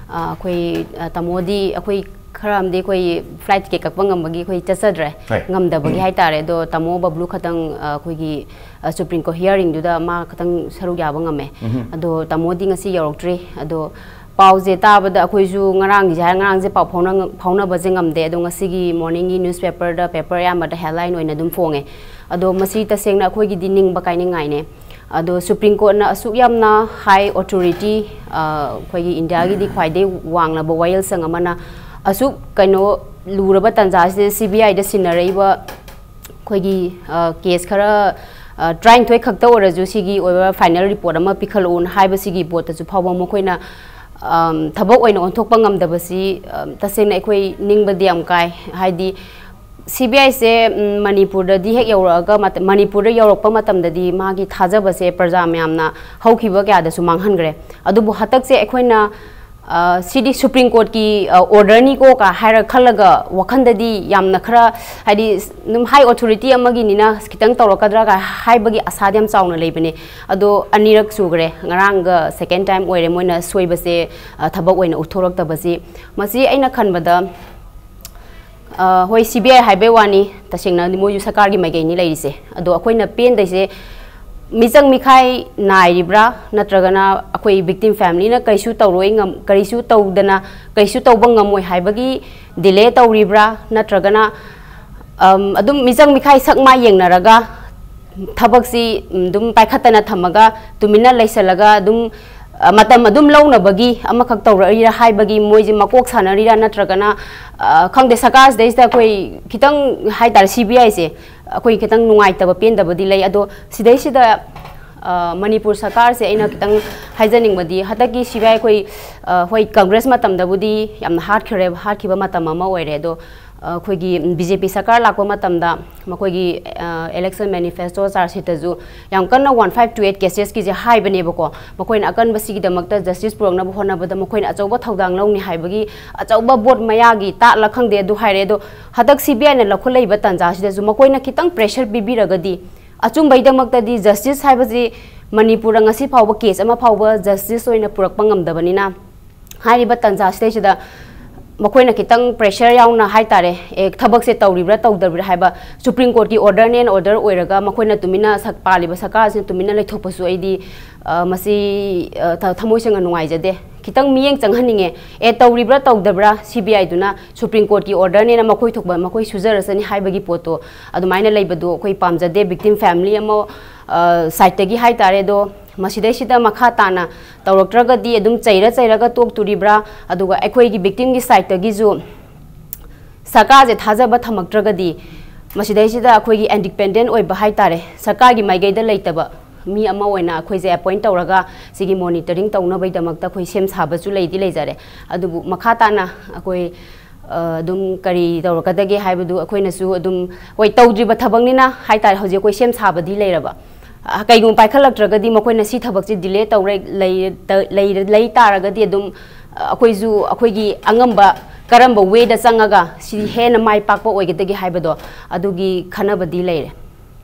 ꯑ, ꯑꯩꯈꯣꯏ, ꯑ, ꯇꯥꯃꯣꯗꯤ ꯑꯩꯈꯣꯏ ꯈꯔ ꯑꯃꯗꯤ ꯑꯩꯈꯣꯏ ꯐ꯭ꯂꯥꯏꯠ ꯇꯤꯀꯦꯠ ꯀꯛꯄ ꯉꯝꯕꯒꯤ ꯑꯩꯈꯣꯏ ꯆꯠꯆꯗ꯭ꯔꯦ, ꯍꯣꯏ꯫ ꯉꯝꯗꯕꯒꯤ ꯍꯥꯏꯇꯥꯔꯦ꯫ ꯑꯗꯣ ꯇꯥꯃꯣ ꯕꯕ꯭ꯂꯨ ꯈꯛꯇꯪ, ꯑ, ꯑꯩꯈꯣꯏꯒꯤ, ꯑ, ꯁꯨꯄ꯭ꯔꯤꯝ ꯀꯣꯔꯠ ꯍꯤꯌꯥꯔꯤꯡꯗꯨꯗ ꯃꯥ ꯈꯛꯇꯪ ꯁꯔꯨꯛ ꯌꯥꯕ ꯉꯝꯃꯦ꯫ ꯎꯝꯍꯨꯝ꯫ ꯑꯗꯣ ꯇꯥꯃꯣꯗꯤ ꯉꯁꯤ ꯌꯧꯔꯛꯇ꯭ꯔꯤ꯫ ꯑꯗꯣ ꯄꯥꯎꯁꯦ ꯇꯥꯕꯗ ꯑꯩꯈꯣꯏꯁꯨ ꯉꯔꯥꯡꯒꯤꯁꯦ ꯍꯥꯏꯔ ꯉꯔꯥꯡꯁꯦ ꯄꯥꯎ ꯐꯥꯎꯅ-, ꯐꯥꯎꯅꯕꯁꯦ ꯉꯝꯗꯦ꯫ ꯑꯗꯣ ꯉꯁꯤꯒꯤ ꯃꯣꯔꯅꯤꯡꯒꯤ ꯅ꯭ꯌꯨꯁꯄꯦꯄꯔꯗ, ꯄꯦꯄꯔ ꯑꯌꯥꯝꯕꯗ ꯍꯦꯗꯂꯥꯏꯟ ꯑꯣꯏꯅ ꯑꯗꯨꯝ ꯐꯣꯡꯉꯦ꯫ ꯑꯗꯣ ꯃꯁꯤ ꯇꯁꯦꯡꯅ ꯑꯩꯈꯣꯏꯒꯤꯗꯤ ꯅꯤꯡꯕ ꯀꯥꯏꯅꯤꯡꯉꯥꯏꯅꯦ꯫ ꯑꯗꯣ ꯁꯨꯄ꯭ꯔꯤꯝ ꯀꯣꯔꯠꯅ ꯑꯁꯨꯛ ꯌꯥꯝꯅ ꯍꯥꯏ ꯑꯣꯊꯣꯔꯤꯇꯤ, ꯑ, ꯑꯩꯈꯣꯏꯒꯤ ꯏꯟꯗꯤꯌꯥꯒꯤꯗꯤ ꯈ꯭ꯋꯥꯏꯗꯒꯤ ꯋꯥꯡꯂꯕ ꯋꯥꯌꯦꯜꯁꯪ ꯑꯃꯅ ꯑꯁꯨꯛ ꯀꯩꯅꯣ ꯂꯨꯔꯕ ꯇꯥꯟꯖꯥꯁꯤꯗ ꯁꯤ ꯕꯤ ꯑꯥꯏꯗ ꯁꯤꯟꯅꯔꯛꯏꯕ ꯑꯩꯈꯣꯏꯒꯤ, ꯑ, ꯀꯦꯁ ꯈꯔ ꯇꯔꯥꯅꯤꯊꯣꯏ ꯈꯛꯇ ꯑꯣꯏꯔꯁꯨ ꯁꯤꯒꯤ ꯑꯣꯏꯕ ꯐꯥꯏꯅꯦꯜ ꯔꯤꯄꯣꯔꯠ ꯑꯃ ꯄꯤꯈꯠꯂꯛꯎꯅ ꯍꯥꯏꯕꯁꯤꯒꯤ ꯄꯣꯠꯇꯁꯨ ꯐꯥꯎꯕ ꯃꯈꯣꯏꯅ ꯊꯕꯛ ꯑꯣꯏꯅ ꯑꯣꯟꯊꯣꯛꯄ ꯉꯝꯗꯕꯁꯤ ꯇꯁꯦꯡꯅ ꯑꯩꯈꯣꯏ ꯅꯤꯡꯕꯗꯤ ꯌꯥꯝ ꯀꯥꯏ꯫ ꯍꯥꯏꯗꯤ ꯁꯤ ꯕꯤ ꯑꯥꯏꯁꯦ ꯃꯅꯤꯄꯨꯔꯗꯗꯤ ꯍꯦꯛ ꯌꯧꯔꯛꯑꯒ ꯃꯅꯤꯄꯨꯔꯗ ꯌꯧꯔꯛꯄ ꯃꯇꯝꯗꯗꯤ ꯃꯥꯒꯤ ꯊꯥꯖꯕꯁꯦ ꯄ꯭ꯔꯖꯥ ꯃꯌꯥꯝꯅ ꯍꯧꯈꯤꯕ ꯀꯌꯥꯗꯁꯨ ꯃꯥꯡꯍꯟꯈ꯭ꯔꯦ꯫ ꯑꯗꯨꯕꯨ ꯍꯟꯗꯛꯁꯦ ꯑꯩꯈꯣꯏꯅ ꯁꯤꯗꯤ ꯁꯨꯄ꯭ꯔꯤꯝ ꯀꯣꯔꯠꯀꯤ ꯑꯣꯔꯗꯔꯅꯤꯀꯣ ꯀ ꯍꯥꯏꯔ ꯈꯜꯂꯒ ꯋꯥꯈꯟꯗꯗꯤ ꯌꯥꯝꯅ ꯈꯔ ꯍꯥꯏꯗꯤ ꯑꯗꯨꯝ ꯍꯥꯏ ꯑꯣꯊꯣꯔꯤꯇꯤ ꯑꯃꯒꯤꯅꯤꯅ ꯈꯤꯇꯪ ꯇꯧꯔꯛꯀꯗ꯭ꯔꯥ ꯀ ꯍꯥꯏꯕꯒꯤ ꯑꯁꯥꯗꯤ ꯌꯥꯝ ꯆꯥꯎꯅ ꯂꯩꯕꯅꯦ꯫ ꯑꯗꯣ ꯑꯅꯤꯔꯛ ꯁꯨꯈ꯭ꯔꯦ, ꯉꯔꯥꯡꯒ ꯁꯦꯀꯦꯟ ꯇꯥꯏꯝ ꯑꯣꯏꯔꯦ ꯃꯣꯏꯅ ꯁꯣꯏꯕꯁꯦ ꯊꯕꯛ ꯑꯣꯏꯅ ꯎꯠꯊꯣꯔꯛꯇꯕꯁꯤ꯫ ꯃꯁꯤ ꯑꯩꯅ ꯈꯟꯕꯗ ꯍꯣꯏ, ꯁꯤ ꯕꯤ ꯑꯥꯏ ꯍꯥꯏꯕꯩ ꯋꯥꯅꯤ, ꯇꯁꯦꯡꯅ ꯃꯣꯏꯁꯨ ꯁꯔꯀꯥꯔꯒꯤ ꯃꯥꯏꯀꯩꯅꯤ ꯂꯩꯔꯤꯁꯦ꯫ ꯑꯗꯣ ꯑꯩꯈꯣꯏꯅ ꯄꯦꯟꯗꯩꯁꯦ ꯃꯤꯆꯪ ꯃꯤꯈꯥꯏ ꯅꯥꯏꯔꯤꯕ꯭ꯔꯥ, ꯅꯠꯇ꯭ꯔꯒꯅ ꯑꯩꯈꯣꯏ ꯕꯤꯛꯇꯤꯝ ꯐꯦꯃꯤꯂꯤꯅ ꯀꯩꯁꯨ ꯇꯧꯔꯣꯏ ꯀꯔꯤꯁꯨ ꯇꯧꯗꯅ ꯀꯩꯁꯨ ꯇꯧꯕ ꯉꯝꯃꯣꯏ ꯍꯥꯏꯕꯒꯤ ꯗꯤꯂꯦ ꯇꯧꯔꯤꯕ꯭ꯔꯥ, ꯅꯠꯇ꯭ꯔꯒꯅ ꯑꯗꯨꯝ ꯃꯤꯆꯪ ꯃꯤꯈꯥꯏ ꯁꯛ ꯃꯥꯏ ꯌꯦꯡꯅꯔꯒ ꯊꯕꯛꯁꯤ ꯑꯗꯨꯝ ꯄꯥꯏꯈꯠꯇꯅ ꯊꯝꯃꯒ ꯇꯨꯃꯤꯟꯅ ꯂꯩꯁꯜꯂꯒ ꯑꯗꯨꯝ ꯃꯇꯝ ꯑꯗꯨꯝ ꯂꯧꯅꯕꯒꯤ ꯑꯃꯈꯛ ꯇꯧꯔꯛꯏꯔꯥ ꯍꯥꯏꯕꯒꯤ ꯃꯣꯏꯁꯦ ꯃꯀꯣꯛ ꯁꯥꯟꯅꯔꯤꯔꯥ, ꯅꯠꯇ꯭ꯔꯒꯅ ꯈꯪꯗꯦ, ꯁꯔꯀꯥꯔꯁꯤꯗꯩꯁꯤꯗ ꯑꯩꯈꯣꯏ ꯈꯤꯇꯪ ꯍꯥꯏꯇꯥꯔꯦ, ꯁꯤ ꯕꯤ ꯑꯥꯏꯁꯦ ꯑꯩꯈꯣꯏ ꯈꯤꯇꯪ ꯅꯨꯡꯉꯥꯏꯇꯕ ꯄꯦꯟꯗꯕꯗꯤ ꯂꯩ꯫ ꯑꯗꯣ ꯁꯤꯗꯩꯁꯤꯗ ꯃꯅꯤꯄꯨꯔ ꯁꯔꯀꯥꯔꯁꯦ ꯑꯩꯅ ꯈꯤꯇꯪ ꯍꯥꯏꯖꯅꯤꯡꯕꯗꯤ, ꯍꯟꯗꯛꯀꯤ ꯁꯤ ꯕꯤ ꯑꯥꯏ ꯑꯩꯈꯣꯏ ꯍꯣꯏ, ꯀꯪꯒ꯭ꯔꯦꯁ ꯃꯇꯝꯗꯕꯨꯗꯤ ꯌꯥꯝꯅ ꯍꯥꯠꯈ꯭ꯔꯦ, ꯍꯥꯠꯈꯤꯕ ꯃꯇꯝ ꯑꯃ ꯑꯣꯏꯔꯦ꯫ ꯑꯗꯣ ꯑꯩꯈꯣꯏꯒꯤ ꯕꯤ ꯖꯦ ꯄꯤ ꯁꯔꯀꯥꯔ ꯂꯥꯛꯄ ꯃꯇꯝꯗ ꯃꯈꯣꯏꯒꯤ election manifesto ꯆꯥꯔꯖ ꯁꯤꯠꯇꯁꯨ ꯌꯥꯝ ꯀꯟꯅ one five two eight cases ꯀꯤꯁꯦ ꯍꯥꯏꯕꯅꯦꯕꯀꯣ꯫ ꯃꯈꯣꯏꯅ ꯑꯀꯟꯕꯁꯤꯒꯤꯗꯃꯛꯇ justice ꯄꯨꯔꯛꯅꯕ ꯍꯣꯠꯅꯕꯗ ꯃꯈꯣꯏꯅ ꯑꯆꯧꯕ ꯊꯧꯗꯥꯡ ꯂꯧꯅꯤ ꯍꯥꯏꯕꯒꯤ ꯑꯆꯧꯕ ꯕꯣꯠ ꯃꯌꯥꯒꯤ ꯇꯥꯠꯂ ꯈꯪꯗꯦ ꯑꯗꯨ ꯍꯥꯏꯔꯦ꯫ ꯑꯗꯣ ꯍꯟꯗꯛ ꯁꯤ ꯕꯤ ꯑꯥꯏꯅ ꯂꯧꯈꯠꯂꯛꯏꯕ ꯇꯥꯟꯖꯥꯁꯤꯗꯁꯨ ꯃꯈꯣꯏꯅ ꯈꯤꯇꯪ pressure ꯄꯤꯕꯤꯔꯒꯗꯤ, ꯑꯆꯨꯝꯕꯩꯗꯃꯛꯇꯗꯤ justice ꯍꯥꯏꯕꯁꯤ ꯃꯅꯤꯄꯨꯔꯗ ꯉꯁꯤ ꯐꯥꯎꯕ case ꯑꯃ ꯐꯥꯎꯕ justice ꯑꯣꯏꯅ ꯄꯨꯔꯛꯄ ꯉꯝꯗꯕꯅꯤꯅ, ꯍꯥꯏꯔꯤꯕ ꯇꯥꯟꯖꯥꯁꯤꯗꯩꯁꯤꯗ ꯃꯈꯣꯏꯅ ꯈꯤꯇꯪ pressure ꯌꯥꯎꯅ ꯍꯥꯏꯇꯥꯔꯦ, ꯑꯦ, ꯊꯕꯛꯁꯦ ꯇꯧꯔꯤꯕ꯭ꯔꯥ ꯇꯧꯗꯕ꯭ꯔꯥ ꯍꯥꯏꯕ, ꯁꯨꯄ꯭ꯔꯤꯝ ꯀꯣꯔꯠꯀꯤ order and order ꯑꯣꯏꯔꯒ ꯃꯈꯣꯏꯅ ꯇꯨꯃꯤꯟꯅ ꯁꯛ-, ꯄꯥꯜꯂꯤꯕ ꯁꯔꯀꯥꯔꯁꯤꯅ ꯇꯨꯃꯤꯟꯅ ꯂꯩꯊꯣꯛꯄꯁꯨ ꯑꯩꯗꯤ, ꯑ, ꯃꯁꯤ, ꯑ, ꯊ-, ꯊꯃꯣꯏ ꯁꯦꯡꯅ ꯅꯨꯡꯉꯥꯏꯖꯗꯦ꯫ ꯈꯤꯇꯪ ꯃꯤꯠꯌꯦꯡ ꯆꯪꯍꯟꯅꯤꯡꯉꯦ꯫ ꯑꯦ, ꯇꯧꯔꯤꯕ꯭ꯔꯥ ꯇꯧꯗꯕ꯭ꯔꯥ, ꯁꯤ ꯕꯤ ꯑꯥꯏꯗꯨꯅ ꯁꯨꯄ꯭ꯔꯤꯝ ꯀꯣꯔꯠꯀꯤ orderꯅꯦꯅ ꯃꯈꯣꯏ ꯊꯣꯛꯄ ꯃꯈꯣꯏ ꯁꯨꯖꯔꯁꯅꯤ ꯍꯥꯏꯕꯒꯤ ꯄꯣꯠꯇꯣ ꯑꯗꯨꯃꯥꯏꯅ ꯂꯩꯕꯗꯣ ꯑꯩꯈꯣꯏ ꯄꯥꯝꯖꯗꯦ꯫ Victim family ꯑꯃ, ꯑ, sideꯇꯒꯤ ꯍꯥꯏꯇꯥꯔꯦ꯫ ꯑꯗꯣ ꯃꯁꯤꯗꯩꯁꯤꯗ ꯃꯈꯥ ꯇꯥꯅ ꯇꯧꯔꯛꯇ꯭ꯔꯒꯗꯤ ꯑꯗꯨꯝ ꯆꯩꯔ ꯆꯩꯔꯒ ꯇꯣꯛꯇꯣꯔꯤꯕ꯭ꯔꯥ? ꯑꯗꯨꯒ ꯑꯩꯈꯣꯏꯒꯤ victimꯒꯤ sideꯇꯒꯤꯁꯨ ꯁꯔꯀꯥꯔꯁꯦ ꯊꯥꯖꯕ ꯊꯝꯃꯛꯇ꯭ꯔꯒꯗꯤ ꯃꯁꯤꯗꯩꯁꯤꯗ ꯑꯩꯈꯣꯏꯒꯤ ꯏꯟꯗꯤꯄꯦꯟꯗꯦꯟ ꯑꯣꯏꯕ ꯍꯥꯏꯇꯥꯔꯦ, ꯁꯔꯀꯥꯔꯒꯤ ꯃꯥꯏꯀꯩꯗ ꯂꯩꯇꯕ ꯃꯤ ꯑꯃ ꯑꯣꯏꯅ ꯑꯩꯈꯣꯏꯁꯦ ꯑꯦꯄꯣꯏꯟ ꯇꯧꯔꯒ ꯁꯤꯒꯤ ꯃꯣꯅꯤꯇꯔꯤꯡ ꯇꯧꯅꯕꯒꯤꯗꯃꯛꯇ ꯑꯩꯈꯣꯏ ꯁꯦꯝ ꯁꯥꯕꯁꯨ ꯂꯩꯗꯤ ꯂꯩꯖꯔꯦ꯫ ꯑꯗꯨꯕꯨ ꯃꯈꯥ ꯇꯥꯅ ꯑꯩꯈꯣꯏ ꯑ, ꯑꯗꯨꯝ ꯀꯔꯤ ꯇꯧꯔꯛꯀꯗꯒꯦ ꯍꯥꯏꯕꯗꯨ ꯑꯩꯈꯣꯏꯅꯁꯨ ꯑꯗꯨꯝ, ꯍꯣꯏ, ꯇꯧꯗ꯭ꯔꯤꯕ ꯊꯕꯛꯅꯤꯅ ꯍꯥꯏꯇꯥꯔꯦ, ꯍꯧꯖꯤꯛ ꯑꯩꯈꯣꯏ ꯁꯦꯝ ꯁꯥꯕꯗꯤ ꯂꯩꯔꯕ꯫ ꯑ, ꯀꯩꯒꯨꯝꯕ ꯄꯥꯏꯈꯠꯂꯛꯇ꯭ꯔꯒꯗꯤ ꯃꯈꯣꯏꯅ ꯁꯤ ꯊꯕꯛꯁꯤ ꯗꯤꯂꯦ ꯇꯧꯔꯦ ꯂꯩ-, ꯇ-, ꯂꯩ-, ꯂꯩ ꯇꯥꯔꯒꯗꯤ ꯑꯗꯨꯝ, ꯑ, ꯑꯩꯈꯣꯏꯁꯨ ꯑꯩꯈꯣꯏꯒꯤ ꯑꯉꯝꯕ ꯀꯔꯝꯕ ꯋꯦꯗ ꯆꯪꯉꯒ ꯁꯤ ꯍꯦꯟꯅ ꯃꯥꯏ ꯄꯥꯛꯄ ꯑꯣꯏꯒꯗꯒꯦ ꯍꯥꯏꯕꯗꯣ ꯑꯗꯨꯒꯤ ꯈꯟꯅꯕꯗꯤ ꯂꯩꯔꯦ꯫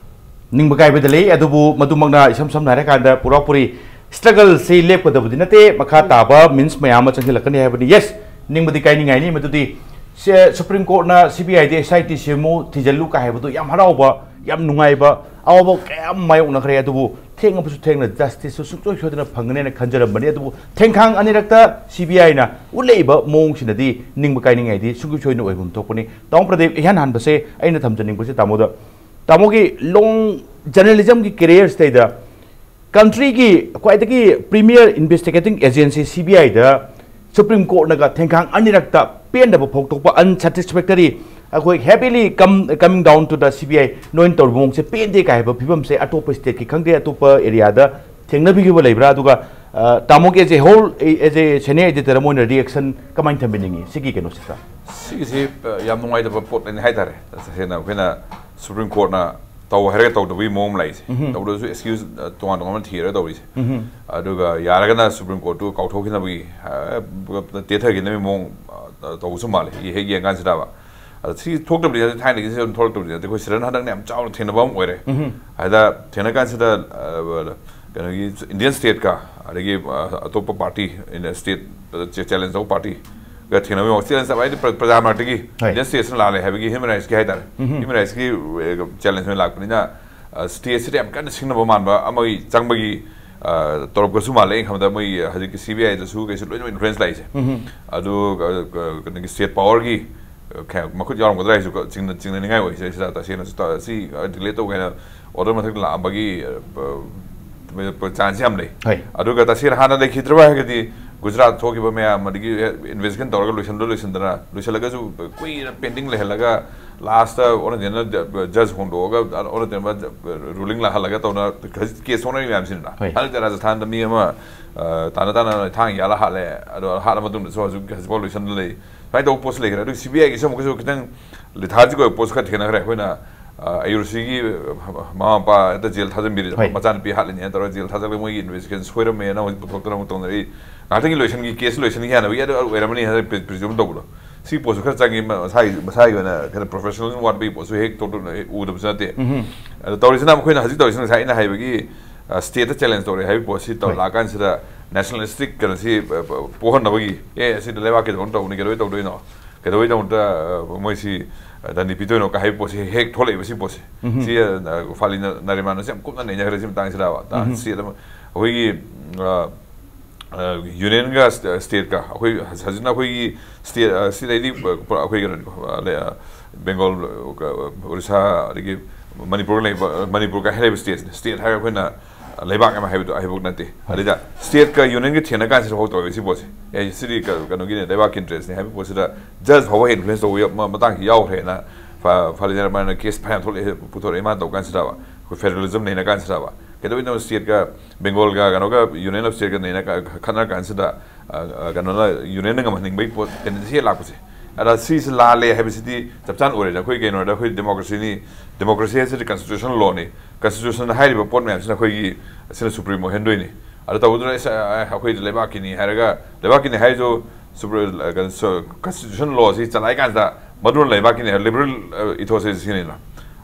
ꯅꯤꯡꯕ ꯀꯥꯏꯕꯗ ꯂꯩ, ꯑꯗꯨꯕꯨ ꯃꯗꯨꯃꯛꯅ ꯏꯁꯝ ꯁꯝꯅ ꯍꯥꯏꯔꯀꯥꯟꯗ ꯄꯨꯔꯥꯄꯨꯔꯤ ꯁ꯭ꯇ꯭ꯔꯒꯜꯁꯤ ꯂꯦꯞꯀꯗꯕꯗꯤ ꯅꯠꯇꯦ꯫ ꯃꯈꯥ ꯇꯥꯕ ꯃꯤꯟꯁ ꯃꯌꯥꯝ ꯑꯃ ꯆꯪꯁꯤꯜꯂꯛꯀꯅꯤ ꯍꯥꯏꯕꯅꯤ꯫ ꯌꯦꯁ, ꯅꯤꯡꯕꯗꯤ ꯀꯥꯏꯅꯤꯡꯉꯥꯏꯅꯤ ꯃꯗꯨꯗꯤ꯫ ꯁꯦ-, ꯁꯨꯄ꯭ꯔꯤꯝ ꯀꯣꯔꯠꯅ ꯁꯤ ꯕꯤ ꯑꯥꯏꯗ ꯑꯦꯁ ꯑꯥꯏ ꯇꯤ ꯁꯦꯝꯃꯨ, ꯊꯤꯖꯤꯜꯂꯨ ꯀꯥꯏ ꯍꯥꯏꯕꯗꯨ ꯌꯥꯝ ꯍꯔꯥꯎꯕ, ꯌꯥꯝ ꯅꯨꯡꯉꯥꯏꯕ, ꯑꯋꯥꯕ ꯀꯌꯥ ꯑꯃ ꯃꯥꯌꯣꯛꯅꯈ꯭ꯔꯦ꯫ ꯑꯗꯨꯕꯨ ꯊꯦꯡꯉꯕꯁꯨ ꯊꯦꯡꯅ ꯖꯁꯇꯤꯁꯁꯨ ꯁꯨꯡꯁꯣꯏ ꯁꯣꯏꯗꯅ ꯐꯪꯒꯅꯦꯅ ꯈꯟꯖꯔꯝꯕꯅꯤ꯫ ꯑꯗꯨꯕꯨ ꯊꯦꯡꯈꯥꯡ ꯑꯅꯤꯔꯛꯇ ꯁꯤ ꯕꯤ ꯑꯥꯏꯅ ꯎꯠꯂꯛꯏꯕ ꯃꯑꯣꯡꯁꯤꯅꯗꯤ ꯅꯤꯡꯕ ꯀꯥꯏꯅꯤꯡꯉꯥꯏꯗꯤ ꯁꯨꯡꯁꯣꯏ ꯁꯣꯏꯗꯅ ꯑꯣꯏꯐꯝ ꯊꯣꯛꯄꯅꯤ꯫ ꯇꯥꯃꯣ ꯄ꯭ꯔꯗꯤꯞ, ꯏꯍꯥꯟ ꯍꯥꯟꯕꯁꯦ ꯑꯩꯅ ꯊꯝꯖꯅꯤꯡꯕꯁꯦ ꯇꯥꯃꯣꯗ, ꯇꯥꯃꯣꯒꯤ ꯂꯣꯡ ꯖꯔꯅꯦꯂꯤꯖꯝꯒꯤ ꯀꯦꯔꯤꯌꯔꯁꯤꯗꯩꯗ ꯀꯟꯇ꯭ꯔꯤꯒꯤ ꯈ꯭ꯋꯥꯏꯗꯒꯤ ꯄ꯭ꯔꯤꯃꯤꯌꯔ ꯏꯟꯚꯦꯁꯇꯤꯒꯦꯇꯤꯡ ꯑꯦꯖꯦꯟꯁꯤ ꯁꯤ ꯕꯤ ꯑꯥꯏꯗ ꯁꯨꯄ꯭ꯔꯤꯝ ꯀꯣꯔꯠꯅꯒ ꯊꯦꯡꯈꯥꯡ ꯑꯅꯤꯔꯛꯇ ꯄꯦꯟꯗꯕ ꯐꯣꯡꯗꯣꯛꯄ, ꯑꯟꯁꯦꯇꯤꯁꯐꯦꯛꯇꯔꯤ, ꯑꯩꯈꯣꯏ happily come, coming down to the C B I ꯅꯣꯏꯅ ꯇꯧꯔꯤꯕ ꯃꯑꯣꯡꯁꯦ ꯄꯦꯟꯗꯦ ꯀꯥꯏ ꯍꯥꯏꯕ ꯐꯤꯕꯝꯁꯦ ꯑꯇꯣꯞꯄ ꯁ꯭ꯇꯦꯠꯀꯤ ꯈꯪꯗꯦ, ꯑꯇꯣꯞꯄ ꯑꯦꯔꯤꯌꯥꯗ ꯊꯦꯡꯅꯕꯤꯈꯤꯕ ꯂꯩꯕ꯭ꯔꯥ? ꯑꯗꯨꯒ ꯑ, ꯇꯥꯃꯣꯒꯤ as a whole, as a senior editor ꯑꯃ ꯑꯣꯏꯅ ꯔꯤꯌꯦꯛꯁꯟ ꯀꯃꯥꯏꯅ ꯊꯝꯕꯤꯅꯤꯡꯉꯤ ꯁꯤꯒꯤ ꯀꯩꯅꯣꯁꯤꯗ? ꯁꯤꯒꯤꯁꯤ ꯑ, ꯌꯥꯝ ꯅꯨꯡꯉꯥꯏꯇꯕ ꯄꯣꯠꯅꯤ ꯍꯥꯏꯇꯥꯔꯦ꯫ ꯇꯁꯦꯡꯅ ꯑꯩꯈꯣꯏꯅ ꯁꯨꯄ꯭ꯔꯤꯝ ꯀꯣꯔꯠꯅ ꯇꯧ ꯍꯥꯏꯔꯒ ꯇꯧꯗꯕꯒꯤ ꯃꯑꯣꯡ ꯑꯃ ꯂꯥꯛꯏꯁꯦ꯫ ꯇꯧꯗ꯭ꯔꯁꯨ ꯑꯦꯛꯁꯀ꯭ꯌꯨꯁ ꯇꯣꯉꯥꯟ ꯇꯣꯉꯥꯟꯕ ꯊꯤꯔꯒ ꯇꯧꯔꯤꯁꯦ꯫ ꯑꯗꯨꯒ ꯌꯥꯔꯒꯅ ꯁꯨꯄ꯭ꯔꯤꯝ ꯀꯣꯔꯠꯇꯨ ꯀꯥꯎꯊꯣꯛꯈꯤꯅꯕꯒꯤ, ꯑ, ꯇꯦꯊꯈꯤꯅꯕꯒꯤ ꯃꯑꯣꯡ, ꯑ, ꯇꯧꯕꯁꯨ ꯃꯥꯜꯂꯦ꯫ ꯍꯦꯛ ꯌꯦꯡꯀꯥꯟꯁꯤꯗꯕ꯫ ꯑꯗ ꯁꯤ ꯊꯣꯛꯇꯕꯗꯤ ꯅꯠꯇꯦ, ꯊꯥꯏꯅꯗꯒꯤ ꯁꯤ ꯑꯗꯨꯝ ꯊꯣꯛꯂꯛꯇꯕꯗꯤ ꯅꯠꯇꯦ꯫ ꯑꯩꯈꯣꯏ ꯁꯤꯗꯟ ꯍꯟꯗꯛꯅ ꯌꯥꯝ ꯆꯥꯎꯅ ꯊꯦꯡꯅꯕ ꯑꯃ ꯑꯣꯏꯔꯦ꯫ ꯍꯥꯏꯗ ꯊꯦꯡꯅ ꯀꯥꯟꯁꯤꯗ, ꯑ, ꯀꯩꯅꯣꯒꯤ ꯏꯟꯗꯤꯌꯟ ꯁ꯭ꯇꯦꯠꯀ ꯑꯗꯒꯤ, ꯑ, ꯑꯇꯣꯞꯄ ꯄꯥꯔꯇꯤ, ꯁ꯭ꯇꯦꯠ ꯆꯦꯂꯦꯟꯖ ꯇꯧꯕ ꯄꯥꯔꯇꯤꯒ ꯊꯦꯡꯅꯕꯒꯤ ꯃꯑꯣꯡ, ꯆꯦꯂꯦꯟꯖ ꯇꯧꯕ ꯍꯥꯏꯗꯤ ꯄ꯭ꯔ-, ꯄ꯭ꯔꯖꯥ ꯃꯔꯛꯇꯒꯤ ꯍꯣꯏ꯫ ꯏꯟꯗꯤꯌꯟ ꯁ꯭ꯇꯦꯠꯁꯤꯅ ꯂꯥꯜꯂꯦ ꯍꯥꯏꯕꯒꯤ ꯍ꯭ꯌꯨꯃꯦꯟ ꯔꯥꯏꯠꯁꯀꯤ ꯍꯥꯏꯇꯥꯔꯦ, ꯍ꯭ꯌꯨꯃꯦꯟ ꯔꯥꯏꯠꯁꯀꯤ ꯆꯦꯂꯦꯟꯖ ꯑꯣꯏꯅ ꯂꯥꯛꯄꯅꯤꯅ, ꯑ, ꯁ꯭ꯇꯦꯠꯁꯤꯗ ꯌꯥꯝ ꯀꯟꯅ ꯁꯤꯡꯅꯕ ꯃꯥꯟꯕ ꯑꯃꯒꯤ ꯆꯪꯕꯒꯤ, ꯑ, ꯇꯧꯔꯛꯄꯁꯨ ꯃꯥꯜꯂꯦ꯫ ꯑꯩꯅ ꯈꯟꯕꯗ ꯃꯣꯏ ꯍꯧꯖꯤꯛꯀꯤ ꯁꯤ ꯕꯤ ꯑꯥꯏꯗꯁꯨ ꯀꯩꯁꯨ ꯂꯣꯏꯅꯃꯛ ꯏꯟꯐ꯭ꯂꯨꯌꯦꯟꯁ ꯂꯥꯛꯏꯁꯦ꯫ ꯑꯗꯨ, ꯑ, ꯀ-, ꯀꯩꯅꯣꯒꯤ ꯁ꯭ꯇꯦꯠ ꯄꯥꯋꯔꯒꯤ, ꯑ, ꯈ-, ꯃꯈꯨꯠ ꯌꯥꯎꯔꯝꯒꯗ꯭ꯔꯥ ꯍꯥꯏꯁꯨ ꯀ-, ꯆꯤꯡꯅ-, ꯆꯤꯡꯅꯅꯤꯡꯉꯥꯏ ꯑꯣꯏ꯫ ꯁꯤꯗ ꯇꯁꯦꯡꯅꯁꯨ ꯇ-, ꯁꯤ, ꯑ, ꯗꯤꯂꯦ ꯇꯧꯒꯦ ꯍꯥꯏꯅ ꯑꯣꯔꯗꯔ ꯃꯊꯛꯇ ꯂꯥꯛꯑꯝꯕꯒꯤ, ꯑ, ꯄ-, ꯄ-, ꯆꯥꯟꯁ ꯌꯥꯝ ꯂꯩ꯫ ꯍꯣꯏ꯫ ꯑꯗꯨꯒ ꯇꯁꯦꯡꯅ ꯍꯥꯟꯅ ꯂꯩꯈꯤꯗ꯭ꯔꯕ ꯍꯥꯏꯔꯒꯗꯤ ꯒꯨꯖꯔꯥꯠ ꯊꯣꯛꯈꯤꯕ ꯃꯌꯥꯝ, ꯑꯗꯒꯤ ꯏꯟꯚꯦꯁꯇꯤꯒꯦꯁꯟ ꯇꯧꯔꯒ ꯂꯣꯏꯁꯤꯟꯗ ꯂꯣꯏꯁꯤꯟꯗꯅ ꯂꯣꯏꯁꯤꯜꯂꯒꯁꯨ ꯀꯨꯏꯅ ꯄꯦꯟꯗꯤꯡ ꯂꯩꯍꯜꯂꯒ ꯂꯥꯁꯇ ꯑꯣꯟꯅ ꯇꯩꯅ ꯖꯖ ꯍꯣꯡꯗꯣꯛꯑꯒ ꯑꯣꯟꯅ ꯇꯩꯅ ꯔꯨꯂꯤꯡ ꯂꯥꯛꯍꯜꯂꯒ ꯇꯧꯅ ꯍꯧꯖꯤꯛ ꯀꯦꯁ ꯊꯣꯛꯅꯔꯤ ꯃꯌꯥꯝꯁꯤꯅ꯫ ꯍꯣꯏ꯫ ꯍꯟꯗꯛꯇ ꯔꯥꯖꯁꯊꯥꯟꯗ ꯃꯤ ꯑꯃ, ꯑ, ꯇꯥꯅ ꯇꯥꯅ ꯊꯥꯡ ꯌꯥꯜꯂ ꯍꯥꯠꯂꯦ꯫ ꯑꯗꯣ ꯍꯥꯠꯂ ꯃꯇꯨꯡꯗꯁꯨ ꯍꯧꯖꯤꯛ ꯍꯧꯖꯤꯛꯐꯥꯎ ꯂꯣꯏꯁꯟꯗ ꯂꯩ꯫ ꯁꯨꯃꯥꯏꯅ ꯇꯧꯕ ꯄꯣꯠꯁꯨ ꯂꯩꯈ꯭ꯔꯦ꯫ ꯑꯗꯨꯒ ꯁꯤ ꯕꯤ ꯑꯥꯏꯒꯤꯁꯨ ꯑꯃꯨꯛꯀꯁꯨ ꯈꯤꯇꯪ ꯂꯤꯊꯥꯔꯖꯤꯛ ꯑꯣꯏꯕ ꯄꯣꯠꯁꯨ ꯈꯔ ꯊꯦꯡꯅꯈ꯭ꯔꯦ꯫ ꯑꯩꯈꯣꯏꯅ, ꯑ, ꯑꯌꯨꯔꯁꯤꯒꯤ ꯃꯃꯥ ꯃꯄꯥ ꯍꯦꯛꯇ ꯖꯦꯜ ꯊꯥꯖꯤꯟꯕꯤꯔꯦ꯫ ꯍꯣꯏ꯫ ꯃꯆꯥꯅꯨꯄꯤ ꯍꯥꯠꯂꯤꯅꯦꯅ ꯇꯧꯔꯒ ꯖꯦꯜ ꯊꯥꯖꯤꯜꯂꯒ ꯃꯣꯏꯒꯤ ꯏꯟꯚꯦꯁꯇꯤꯒꯦꯁꯟ ꯁꯣꯏꯔꯝꯃꯦꯅ ꯍꯧꯖꯤꯛ ꯄꯨꯊꯣꯛꯇꯅ ꯑꯃꯨꯛ ꯇꯧꯅꯔꯤ꯫ ꯉꯥꯏꯍꯥꯛꯇꯪꯒꯤ ꯂꯣꯏꯁꯟꯒꯤ, ꯀꯦꯁ ꯂꯣꯏꯁꯟꯒꯤ ꯍꯥꯏꯅꯕꯒꯤ ꯑꯗꯨ ꯑꯣꯏꯔꯝꯃꯅꯤ ꯍꯥꯏꯅ ꯄ꯭ꯔꯤ-, ꯄ꯭ꯔꯤꯖꯨꯝ ꯇꯧꯕꯗꯣ꯫ ꯁꯤ ꯄꯣꯠꯁꯨ ꯈꯔ ꯆꯪꯉꯤ, ꯃꯁꯥꯒꯤ, ꯃꯁꯥꯒꯤ ꯑꯣꯏꯅ ꯈꯔ ꯄ꯭ꯔꯣꯐꯦꯁꯅꯦꯂꯤꯖꯝ ꯋꯥꯠꯄꯒꯤ ꯄꯣꯠꯁꯨ ꯍꯦꯛ ꯇꯣꯛ-, ꯍꯦꯛ ꯎꯗꯕꯁꯨ ꯅꯠꯇꯦ꯫ ꯎꯝꯍꯨꯝ꯫ ꯑꯗꯣ ꯇꯧꯔꯤꯁꯤꯅ ꯑꯩꯈꯣꯏꯅ ꯍꯧꯖꯤꯛ ꯇꯧꯔꯤꯁꯤꯅ ꯉꯁꯥꯏ ꯑꯩꯅ ꯍꯥꯏꯕꯒꯤ, ꯑ, ꯁ꯭ꯇꯦꯠꯇ ꯆꯦꯂꯦꯟꯖ ꯇꯧꯔꯦ ꯍꯥꯏꯕꯒꯤ ꯄꯣꯠꯁꯤ ꯇꯧ-, ꯍꯣꯏ꯫ ꯂꯥꯛꯀꯥꯟꯁꯤꯗ ꯅꯦꯁꯅꯦꯂꯤꯁꯇꯤꯛ ꯀꯩꯅꯣꯁꯤ, ꯑ, ꯄ-, ꯄꯣꯛꯍꯟꯅꯕꯒꯤ, "ꯑꯦ, ꯑꯁꯤꯗ ꯂꯩꯕꯥꯛ ꯀꯩꯗꯧꯅ ꯇꯧꯕꯅꯤ, ꯀꯩꯗꯧꯕꯩ ꯇꯧꯗꯣꯏꯅꯣ? ꯀꯩꯗꯧꯕꯩꯗꯃꯛꯇ, ꯑ, ꯃꯣꯏꯁꯤ, ꯑ, ꯗꯟꯗꯤ ꯄꯤꯗꯣꯏꯅꯣ?" ꯀ ꯍꯥꯏꯕ ꯄꯣꯠꯁꯤ ꯍꯦꯛ ꯊꯣꯛꯂꯛꯏꯕ ꯁꯤ ꯄꯣꯠꯁꯤ꯫ ꯎꯝꯍꯨꯝ꯫ ꯁꯤ, ꯑ, ꯐꯥꯂꯤ ꯅ-, ꯅꯥꯔꯤꯃꯥꯟꯅꯁꯨ ꯌꯥꯝ ꯀꯨꯞꯅ ꯅꯩꯅꯈ꯭ꯔꯦ ꯁꯤ ꯃꯇꯥꯡꯁꯤꯗ꯫ ꯎꯝꯍꯨꯝ꯫ ꯁ꯭ꯇꯦꯠ ꯑꯃ, ꯑꯩꯈꯣꯏꯒꯤ, ꯑ, ꯑ, ꯌꯨꯅꯤꯌꯟꯒ ꯁ꯭ꯇꯦ-, ꯁ꯭ꯇꯦꯠꯀ, ꯑꯩꯈꯣꯏ ꯍꯧꯖꯤꯛꯅ ꯑꯩꯈꯣꯏꯒꯤ ꯁ꯭ꯇꯦꯠ, ꯑ, ꯁꯤꯗꯩꯗꯤ ꯄꯨꯔꯥ ꯑꯩꯈꯣꯏ ꯀꯩꯅꯣꯅꯤꯀꯣ, ꯑ, ꯂꯩ, ꯑ, ꯕꯦꯡꯒꯣꯜ, ꯑ, ꯑꯣꯔꯤꯁꯥ, ꯑꯗꯒꯤ ꯃꯅꯤꯄꯨꯔ ꯂꯩꯕ, ꯃꯅꯤꯄꯨꯔꯒ ꯍꯥꯏꯔꯤꯕ ꯁ꯭ꯇꯦꯠꯁꯤꯅ, ꯁ꯭ꯇꯦꯠ ꯍꯥꯏꯔꯒ ꯑꯩꯈꯣꯏꯅ ꯂꯩꯕꯥꯛ ꯑꯃ ꯍꯥꯏꯕꯗꯣ ꯍꯥꯏꯕꯃꯛ ꯅꯠꯇꯦ꯫ ꯍꯣꯏ꯫ ꯑꯗꯩꯗ ꯁ꯭ꯇꯦꯠꯀ ꯌꯨꯅꯤꯌꯟꯒ ꯊꯦꯡꯅ ꯀꯥꯟꯁꯤꯗ ꯍꯧ ꯇꯧꯋꯦ ꯁꯤ ꯄꯣꯠꯁꯦ꯫ ꯑꯦ, ꯁꯤꯗꯤ ꯀ-, ꯀꯩꯅꯣꯒꯤꯅꯦ, ꯂꯩꯕꯥꯛꯀꯤ ꯏꯟꯇꯔꯦꯁꯅꯦ ꯍꯥꯏꯕ ꯄꯣꯠꯁꯤꯗ ꯖꯁ ꯐꯥꯎꯕ ꯏꯟꯐ꯭ꯂꯨꯌꯦꯟꯁ ꯇꯧꯕ ꯌꯥ-, ꯃ-, ꯃꯇꯥꯡꯁꯤ ꯌꯥꯎꯈ꯭ꯔꯦꯅ ꯐ-, ꯐꯥꯂꯤ ꯅꯥꯔꯤꯃꯥꯟꯅ ꯀꯦꯁ ꯐꯅꯌꯥꯝ ꯊꯣꯛꯂꯛꯑꯦ, ꯄꯨꯊꯣꯔꯛꯑꯦ ꯃꯥꯅ ꯇꯧ ꯀꯥꯟꯁꯤꯗꯕ꯫ ꯑꯩꯈꯣꯏ ꯐꯦꯗꯔꯦꯂꯤꯖꯝ ꯅꯩꯅ ꯀꯥꯟꯁꯤꯗꯕ꯫ ꯀꯩꯗꯧꯕꯩꯅꯣ ꯁ꯭ꯇꯦꯠꯀ ꯕꯦꯡꯒꯣꯜꯒ ꯀꯩꯅꯣꯒ ꯌꯨꯅꯤꯌꯟ ꯑꯣꯐ ꯁ꯭ꯇꯦꯠꯀ ꯅꯩꯅ ꯀ-, ꯈꯠꯅꯔ ꯀꯥꯟꯁꯤꯗ, ꯑ, ꯑ, ꯀꯩꯅꯣꯅ ꯌꯨꯅꯤꯌꯟꯅ ꯉꯝꯍꯟꯅꯤꯡꯕꯒꯤ ꯄꯣꯠ ꯇꯦꯟꯗꯦꯟꯁꯤ ꯍꯦꯛ ꯂꯥꯛꯄꯁꯦ꯫ ꯑꯗ ꯁꯤꯁꯤ ꯂꯥꯜꯂꯦ ꯍꯥꯏꯕꯁꯤꯗꯤ ꯆꯞ ꯆꯥꯅ ꯑꯣꯏꯔꯦꯗ꯫ ꯑꯩꯈꯣꯏ ꯀꯩꯅꯣꯗ ꯑꯩꯈꯣꯏ ꯗꯦꯃꯣꯀ꯭ꯔꯦꯁꯤꯅꯤ, ꯗꯦꯃꯣꯀ꯭ꯔꯦꯁꯤ ꯍꯥꯏꯁꯤꯗꯤ ꯀꯟꯁꯇꯤꯇ꯭ꯌꯨꯁꯅꯦꯜ ꯂꯣꯅꯤ꯫ ꯀꯟꯁꯇꯤꯇ꯭ꯌꯨꯁꯟꯗ ꯍꯥꯏꯔꯤꯕ ꯄꯣꯠ ꯃꯌꯥꯝꯁꯤꯅ ꯑꯩꯈꯣꯏꯒꯤ, ꯑꯁꯤꯅ ꯁꯨꯄ꯭ꯔꯤꯝ ꯑꯣꯏꯍꯟꯗꯣꯏꯅꯤ꯫ ꯑꯗꯨ ꯇꯧꯕꯗꯨꯅ ꯑꯩꯁ-, ꯑ, ꯑ, ꯑꯩꯈꯣꯏꯗꯤ ꯂꯩꯕꯥꯛꯀꯤꯅꯤ ꯍꯥꯏꯔꯒ, ꯂꯩꯕꯥꯛꯀꯤꯅꯤ ꯍꯥꯏꯔꯤꯁꯨ ꯁꯨꯄ꯭ꯔ-, ꯑ, ꯀꯩꯅꯣ, ꯁ-, ꯀꯟꯁꯇꯤꯇ꯭ꯌꯨꯁꯟ ꯂꯣꯁꯤ ꯆꯂꯥꯏ ꯀꯥꯟꯁꯤꯗ ꯃꯗꯨꯅ ꯂꯩꯕꯥꯛꯀꯤꯅꯤ ꯍꯥꯏꯕ ꯂꯤꯕꯔꯦꯜ, ꯑ, ꯏꯊꯣꯁ ꯁꯤꯅꯤꯅ꯫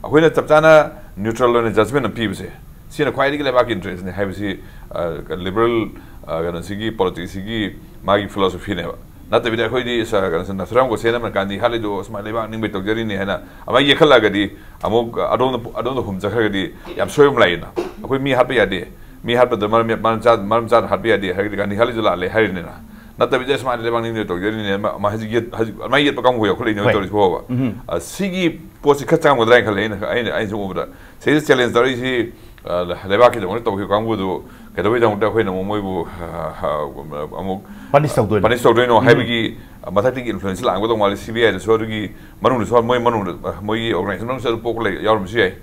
ꯑꯩꯈꯣꯏꯅ ꯆꯞ ꯆꯥꯅ ꯅ꯭ꯌꯨꯇ꯭ꯔꯦꯜ ꯑꯣꯏꯅ ꯖꯖꯃꯦꯟ ꯑꯃ ꯄꯤꯕꯁꯦ, ꯁꯤꯅ ꯈ꯭ꯋꯥꯏꯗꯒꯤ ꯂꯩꯕꯥꯛꯀꯤ ꯏꯟꯇꯔꯦꯁꯅꯤ ꯍꯥꯏꯕꯁꯤ, ꯑ, ꯂꯤꯕꯔꯦꯜ, ꯑ, ꯀꯩꯅꯣꯁꯤꯒꯤ ꯄꯣꯂꯤꯇꯤꯛꯁꯤꯒꯤ ꯃꯥꯒꯤ ꯐꯤꯂꯣꯁꯣꯐꯤꯅꯦꯕ꯫ ꯅꯠꯇꯕꯤꯗ ꯑꯩꯈꯣꯏꯗꯤ ꯁ-, ꯀꯩꯅꯣꯁꯤ ꯅꯥꯊꯨꯔꯥꯝ ꯒꯣꯗꯁꯦꯅ ꯑꯃ ꯒꯥꯟꯙꯤ ꯍꯥꯠꯂꯤꯗꯣ ꯁꯨꯃꯥꯏꯅ ꯂꯩꯕꯥꯛ ꯅꯤꯡꯕꯩ ꯇꯧꯖꯔꯤꯅꯤ ꯍꯥꯏꯅ ꯑꯃ ꯌꯦꯛꯈꯠꯂꯛꯑꯒꯗꯤ ꯑꯃꯨꯛ ꯑꯗꯣꯝꯗ, ꯑꯗꯣꯝꯗ ꯍꯨꯝꯖꯈ꯭ꯔꯒꯗꯤ ꯌꯥꯝ ꯁꯣꯏꯕ ꯑꯃ ꯂꯥꯛꯏꯅ꯫ ꯑꯩꯈꯣꯏ ꯃꯤ ꯍꯥꯠꯄ ꯌꯥꯗꯦ, ꯃꯤ ꯍꯥꯠꯄꯗ ꯃꯔꯝ, ꯃꯔꯝ ꯆꯥ-, ꯃꯔꯝ ꯆꯥꯅ ꯍꯥꯠꯄ ꯌꯥꯗꯦ ꯍꯥꯏꯔꯒꯗꯤ ꯒꯥꯟꯙꯤ ꯍꯥꯠꯂꯤꯗꯣ ꯂꯥꯜꯂꯦ ꯍꯥꯏꯔꯤꯅꯤꯅ꯫ ꯅꯠꯇꯕꯤꯗ ꯁꯨꯃꯥꯏꯅ ꯂꯩꯕꯥꯛ ꯅꯤꯡꯕꯩ ꯇꯧꯖꯔꯤꯅꯤ, ꯃꯥ, ꯃꯥ ꯍꯧꯖꯤꯛ ꯌꯦꯠ-, ꯍꯧꯖꯤꯛ ꯑꯗꯨꯃꯥꯏꯅ ꯌꯦꯠꯄ ꯀꯥꯡꯕꯨ ꯌꯥꯎꯈꯠꯂꯛꯏꯅꯦ ꯍꯣꯏ꯫ ꯇꯧꯔꯤꯁꯤ ꯐꯥꯎꯕ꯫ ꯎꯝꯍꯨꯝ꯫ ꯑ, ꯁꯤꯒꯤ ꯄꯣꯠꯁꯤ ꯈꯔ ꯆꯪꯉꯝꯒꯗ꯭ꯔꯥ ꯍꯥꯏꯅ ꯈꯜꯂꯦ ꯑꯩꯅ, ꯑꯩꯅ, ꯑꯩꯅ ꯁꯨꯝ ꯎꯕꯗ꯫ ꯁꯤꯗꯩꯗ ꯆꯦꯂꯦꯟꯖ ꯇꯧꯔꯛꯏꯁꯤ ꯑ, ꯂꯩꯕꯥꯛꯀꯤꯗꯃꯛꯇ ꯇꯧꯈꯤꯕ ꯀꯥꯡꯕꯨꯗꯨ ꯀꯩꯗꯧꯕꯩꯗꯃꯛꯇ ꯑꯩꯈꯣꯏꯅ ꯑꯃꯨꯛ ꯃꯣꯏꯕꯨ, ꯑ, ꯑ, ꯑꯃꯨꯛ Punish ꯇꯧꯗꯣꯏꯅꯣ? Punish ꯇꯧꯗꯣꯏꯅꯣ ꯍꯥꯏꯕꯒꯤ, ꯑ, ꯃꯊꯛꯇꯒꯤ influence ꯂꯥꯛꯀꯗꯧ ꯃꯥꯜꯂꯤ꯫ C B I ꯗꯁꯨ ꯑꯗꯨꯒꯤ ꯃꯅꯨꯡꯗꯁꯨ ꯃꯣꯏ ꯃꯅꯨꯡꯗ, ꯑ, ꯃꯣꯏꯒꯤ organization ꯃꯅꯨꯡꯗꯁꯨ ꯑꯗꯨ ꯄꯣꯛꯄ ꯂꯩ, ꯌꯥꯎꯔꯝꯕꯁꯨ ꯌꯥꯏ꯫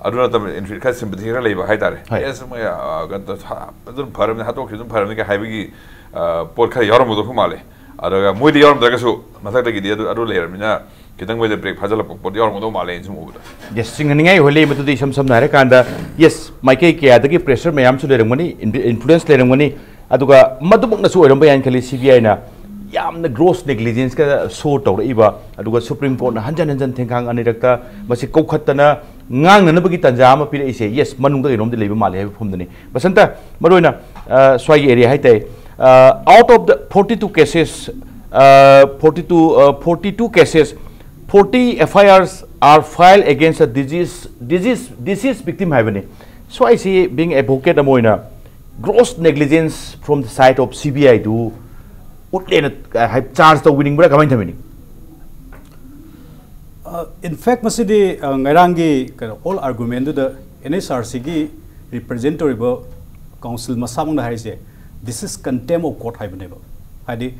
ꯑꯗꯨ ꯅꯠꯇꯕ influence ꯈꯔ sympathy ꯈꯔ ꯂꯩꯕ ꯍꯥꯏꯇꯥꯔꯦ꯫ ꯍꯣꯏ꯫ Yes, ꯃꯣꯏ, ꯑ, ꯀꯩꯅꯣ ꯇꯧ-, ꯑꯗꯨꯝ ꯐꯔꯕꯅꯤ, ꯍꯥꯠꯇꯣꯛꯈꯤꯕ ꯑꯗꯨꯝ ꯐꯔꯕꯅꯤ ꯀꯥꯏ ꯍꯥꯏꯕꯒꯤ, ꯑ, ꯄꯣꯠ ꯈꯔ ꯌꯥꯎꯔꯝꯒꯗꯧꯕ ꯃꯥꯜꯂꯦ꯫ ꯑꯗꯨꯒ ꯃꯣꯏꯗꯤ ꯌꯥꯎꯔꯝꯗ꯭ꯔꯒꯁꯨ ꯃꯊꯛꯇꯒꯤꯗꯤ ꯑꯗꯨ, ꯑꯗꯨ ꯂꯩꯔꯕꯅꯤꯅ ꯈꯤꯇꯪ ꯃꯣꯏꯗ break ꯐꯥꯖꯤꯜꯂꯛꯄ ꯄꯣꯠ ꯌꯥꯎꯔꯝꯒꯗꯧ ꯃꯥꯜꯂꯦ ꯑꯩꯅ ꯁꯨꯝ ꯎꯕꯗ꯫ Yes, ꯆꯤꯡꯅꯅꯤꯡꯉꯥꯏ ꯑꯣꯏꯍꯜꯂꯤ꯫ ꯃꯗꯨꯗꯤ ꯏꯁꯝ ꯁꯝꯅ ꯍꯥꯏꯔꯀꯥꯟꯗ, yes, ꯃꯥꯏꯀꯩ ꯀꯌꯥꯗꯒꯤ pressure ꯃꯌꯥꯝꯁꯨ ꯂꯩꯔꯝꯒꯅꯤ, ꯏꯟ-, influence ꯂꯩꯔꯝꯒꯅꯤ꯫ ꯑꯗꯨꯒ ꯃꯗꯨꯃꯛꯅꯁꯨ ꯑꯣꯏꯔꯝꯕ ꯌꯥꯏꯅ ꯈꯜꯂꯤ꯫ C B I ꯅ ꯌꯥꯝꯅ gross negligence ꯀ show ꯇꯧꯔꯛꯏꯕ, ꯑꯗꯨꯒ Supreme Court ꯅ ꯍꯟꯖꯟ ꯍꯟꯖꯟ ꯊꯦꯡꯈꯥꯡ ꯑꯅꯤꯔꯛꯇ ꯃꯁꯤ ꯀꯧꯈꯠꯇꯅ ꯉꯥꯡꯅꯅꯕꯒꯤ ꯇꯥꯟꯖꯥ ꯑꯃ ꯄꯤꯔꯛꯏꯁꯦ, yes, ꯃꯅꯨꯡꯗ ꯀꯩꯅꯣꯝꯗꯤ ꯂꯩꯕ ꯃꯥꯜꯂꯦ ꯍꯥꯏꯕ ꯐꯝꯗꯅꯤ꯫ ꯕꯁꯟꯇ, ꯃꯔꯨꯑꯣꯏꯅ, ꯑ, ꯁ꯭ꯋꯥꯏꯒꯤ area ꯍꯥꯏꯇꯥꯔꯦ, ꯑ, out of the forty two cases, ꯑ, forty two, ꯑ, forty two cases, forty F I Rs are filed against a deceased, deceased, deceased victim ꯍꯥꯏꯕꯅꯤ꯫ ꯁ꯭ꯋꯥꯏꯁꯤ being advocate ꯑꯃ ꯑꯣꯏꯅ gross negligence from the side of C B I ꯗꯨ ꯎꯠꯂꯦꯅ, ꯑ, ꯍꯥꯏ, charge ꯇꯧꯕꯤꯅꯤꯡꯕ꯭ꯔꯥ, ꯀꯃꯥꯏꯅ ꯊꯝꯕꯤꯅꯤꯡ? In fact, ꯃꯁꯤꯗꯤ, ꯑ, ꯉꯔꯥꯡꯒꯤ ꯀꯩꯅꯣ, oral argument ꯗꯨꯗ N H R C ꯒꯤ represent ꯇꯧꯔꯤꯕ counsel ꯃꯁꯥꯃꯛꯅ ꯍꯥꯏꯔꯤꯁꯦ, this is contempt of court ꯍꯥꯏꯕꯅꯦꯕ꯫ ꯍꯥꯏꯗꯤ,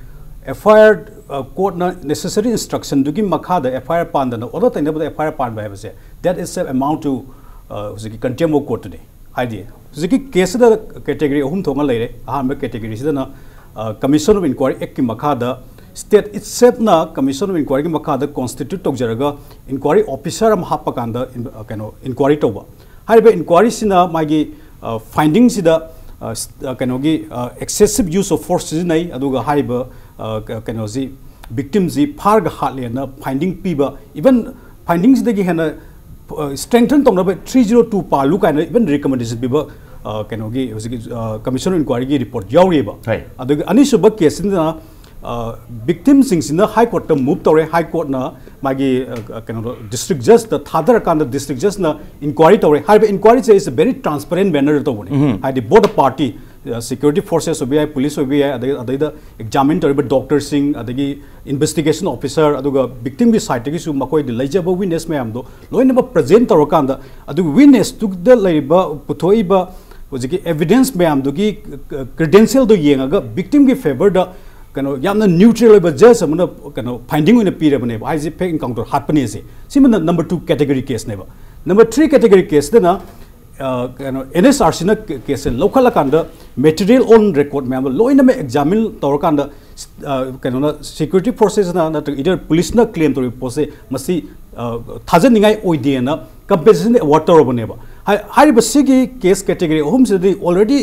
F I R, ꯑ, court ꯅ necessary instruction ꯗꯨꯒꯤ ꯃꯈꯥꯗ F I R ꯄꯥꯟꯗꯅ, ꯑꯣꯟꯅ ꯇꯩꯅꯕꯗ F I R ꯄꯥꯟꯕ ꯍꯥꯏꯕꯁꯦ, that is a amount to, ꯑ, ꯍꯧꯖꯤꯛꯀꯤ contempt of court ꯇꯨꯅꯤ꯫ ꯍꯥꯏꯗꯤ, ꯍꯧꯖꯤꯛꯀꯤ case ꯁꯤꯗ category ꯑꯍꯨꯝ ꯊꯣꯛꯅ ꯂꯩꯔꯦ꯫ ꯑꯍꯥꯟꯕ category ꯁꯤꯗꯅ, ꯑ, Commission of Inquiry Act ꯀꯤ ꯃꯈꯥꯗ, state itself ꯅ Commission of Inquiry ꯒꯤ ꯃꯈꯥꯗ constitute ꯇꯧꯖꯔꯒ inquiry officer ꯑꯃ ꯍꯥꯞꯄ ꯀꯥꯟꯗ, in-, ꯑ, ꯀꯩꯅꯣ, inquiry ꯇꯧꯕ꯫ ꯍꯥꯏꯔꯤꯕ inquiry ꯁꯤꯅ ꯃꯥꯒꯤ, ꯑ, finding ꯁꯤꯗ, ꯑ, ꯁ-, ꯑ, ꯀꯩꯅꯣꯒꯤ, ꯑ, excessive use of force ꯁꯤꯖꯤꯟꯅꯩ, ꯑꯗꯨꯒ ꯍꯥꯏꯔꯤꯕ, ꯑ, ꯀ-, ꯀꯩꯅꯣꯁꯤ, victim ꯁꯤ ꯐꯥꯔꯒ ꯍꯥꯠꯂꯦꯅ finding ꯄꯤꯕ, even finding ꯁꯤꯗꯒꯤ ꯍꯦꯟꯅ, ꯑ, strengthen ꯇꯧꯅꯕ three zero two ꯄꯥꯜꯂꯨ ꯀꯥꯏꯅ even recommendation ꯄꯤꯕ, ꯑ, ꯀꯩꯅꯣꯒꯤ ꯍꯧꯖꯤꯛꯀꯤ, ꯑ, Commission of Inquiry ꯒꯤ report ꯌꯥꯎꯔꯤꯑꯕ꯫ ꯍꯣꯏ꯫ ꯑꯗꯨꯒ ꯑꯅꯤꯁꯨꯕ case ꯁꯤꯅ, ꯑ, victim ꯁꯤꯡꯁꯤꯅ High Court ꯇ move ꯇꯧꯔꯦ, High Court ꯅ ꯃꯥꯒꯤ, ꯑ, ꯀꯩꯅꯣꯗꯣ district judge ꯇ ꯊꯥꯗꯔꯀꯥꯟꯗ district judge ꯅ inquiry ꯇꯧꯔꯦ꯫ ꯍꯥꯏꯔꯤꯕ inquiry say is a very transparent manner ꯗ ꯇꯧꯕꯅꯤ꯫ ꯍꯥꯏꯗꯤ both the party, security forces ꯑꯣꯏꯕ ꯌꯥꯏ, ꯄꯨꯂꯤꯁ ꯑꯣꯏꯕ ꯌꯥꯏ, ꯑꯗꯩ ꯑꯗꯩꯗ ꯑꯦꯛꯖꯥꯃꯤꯟ ꯇꯧꯔꯤꯕ ꯗꯣꯛꯇꯔꯁꯤꯡ, ꯑꯗꯒꯤ ꯏꯟꯚꯦꯁꯇꯤꯒꯦꯁꯟ ꯑꯣꯐꯤꯁꯔ, ꯑꯗꯨꯒ ꯚꯤꯛꯇꯤꯝꯒꯤ ꯁꯥꯏꯠꯇꯒꯤꯁꯨ ꯃꯈꯣꯏꯗ ꯂꯩꯖꯕ ꯋꯤꯠꯅꯦꯁ ꯃꯌꯥꯝꯗꯣ ꯂꯣꯏꯅꯃꯛ ꯄ꯭ꯔꯖꯦꯟ ꯇꯧꯔꯀꯥꯟꯗ, ꯑꯗꯨꯒꯤ ꯋꯤꯠꯅꯦꯁꯇꯨꯗ ꯂꯩꯔꯤꯕ, ꯄꯨꯊꯣꯛꯏꯕ ꯍꯧꯖꯤꯛꯀꯤ ꯑꯦꯚꯤꯗꯦꯟꯁ ꯃꯌꯥꯝꯗꯨꯒꯤ ꯀ꯭ꯔꯤꯗꯦꯟꯁꯤꯌꯦꯜꯗꯣ ꯌꯦꯡꯉꯒ ꯚꯤꯛꯇꯤꯝꯒꯤ ꯐꯦꯚꯔꯗ ꯀꯩꯅꯣ ꯌꯥꯝꯅ ꯅ꯭ꯌꯨꯇ꯭ꯔꯦꯜ ꯑꯣꯏꯕ ꯖꯖ ꯑꯃꯅ ꯀꯩꯅꯣ ꯐꯥꯏꯟꯗꯤꯡ ꯑꯣꯏꯅ ꯄꯤꯔꯕꯅꯦꯕ, ꯍꯥꯏꯁꯦ ꯐꯦꯛ ꯑꯦꯟꯀꯥꯎꯟꯇꯔ ꯍꯥꯠꯄꯅꯦ ꯁꯦ꯫ ꯁꯤꯃꯅ ꯅꯝꯕꯔ ꯇꯨ ꯀꯦꯇꯦꯒꯣꯔꯤ ꯀꯦꯁꯅꯦꯕ꯫ ꯅꯝꯕꯔ ꯊ꯭ꯔꯤ ꯀꯦꯇꯦꯒꯣꯔꯤ ꯀꯦꯁꯇꯅ ꯑ, ꯀꯩꯅꯣ, ꯑꯦꯟ ꯑꯦꯁ ꯑꯥꯔ ꯁꯤꯅ ꯀꯦ-, ꯀꯦꯁꯁꯦ ꯂꯧꯈꯠꯂꯀꯥꯟꯗ ꯃꯦꯇꯤꯔꯤꯌꯦꯜ ꯑꯣꯟ ꯔꯦꯀꯣꯔꯗ ꯃꯌꯥꯝꯗꯣ ꯂꯣꯏꯅꯃꯛ ꯑꯦꯛꯖꯥꯃꯤꯟ ꯇꯧꯔꯀꯥꯟꯗ, ꯑ, ꯀꯩꯅꯣꯅ, ꯁꯦꯀ꯭ꯌꯨꯔꯤꯇꯤ ꯐꯣꯔꯁꯦꯁꯅ ꯅꯠꯇ꯭ꯔꯒ ꯏꯗꯔ ꯄꯨꯂꯤꯁꯅ ꯀ꯭ꯂꯦꯝ ꯇꯧꯔꯤꯕ ꯄꯣꯠꯁꯦ ꯃꯁꯤ, ꯑ, ꯊꯥꯖꯅꯤꯡꯉꯥꯏ ꯑꯣꯏꯗꯦꯅ ꯀꯝꯄꯦꯟꯁꯦꯁꯟ ꯑꯦꯋꯥꯔꯗ ꯇꯧꯔꯕꯅꯦꯕ꯫ ꯍꯥꯏ-, ꯍꯥꯏꯔꯤꯕ ꯁꯤꯒꯤ ꯀꯦꯁ ꯀꯦꯇꯦꯒꯣꯔꯤ ꯑꯍꯨꯝꯁꯤꯗꯗꯤ ꯑꯣꯜꯔꯦꯗꯤ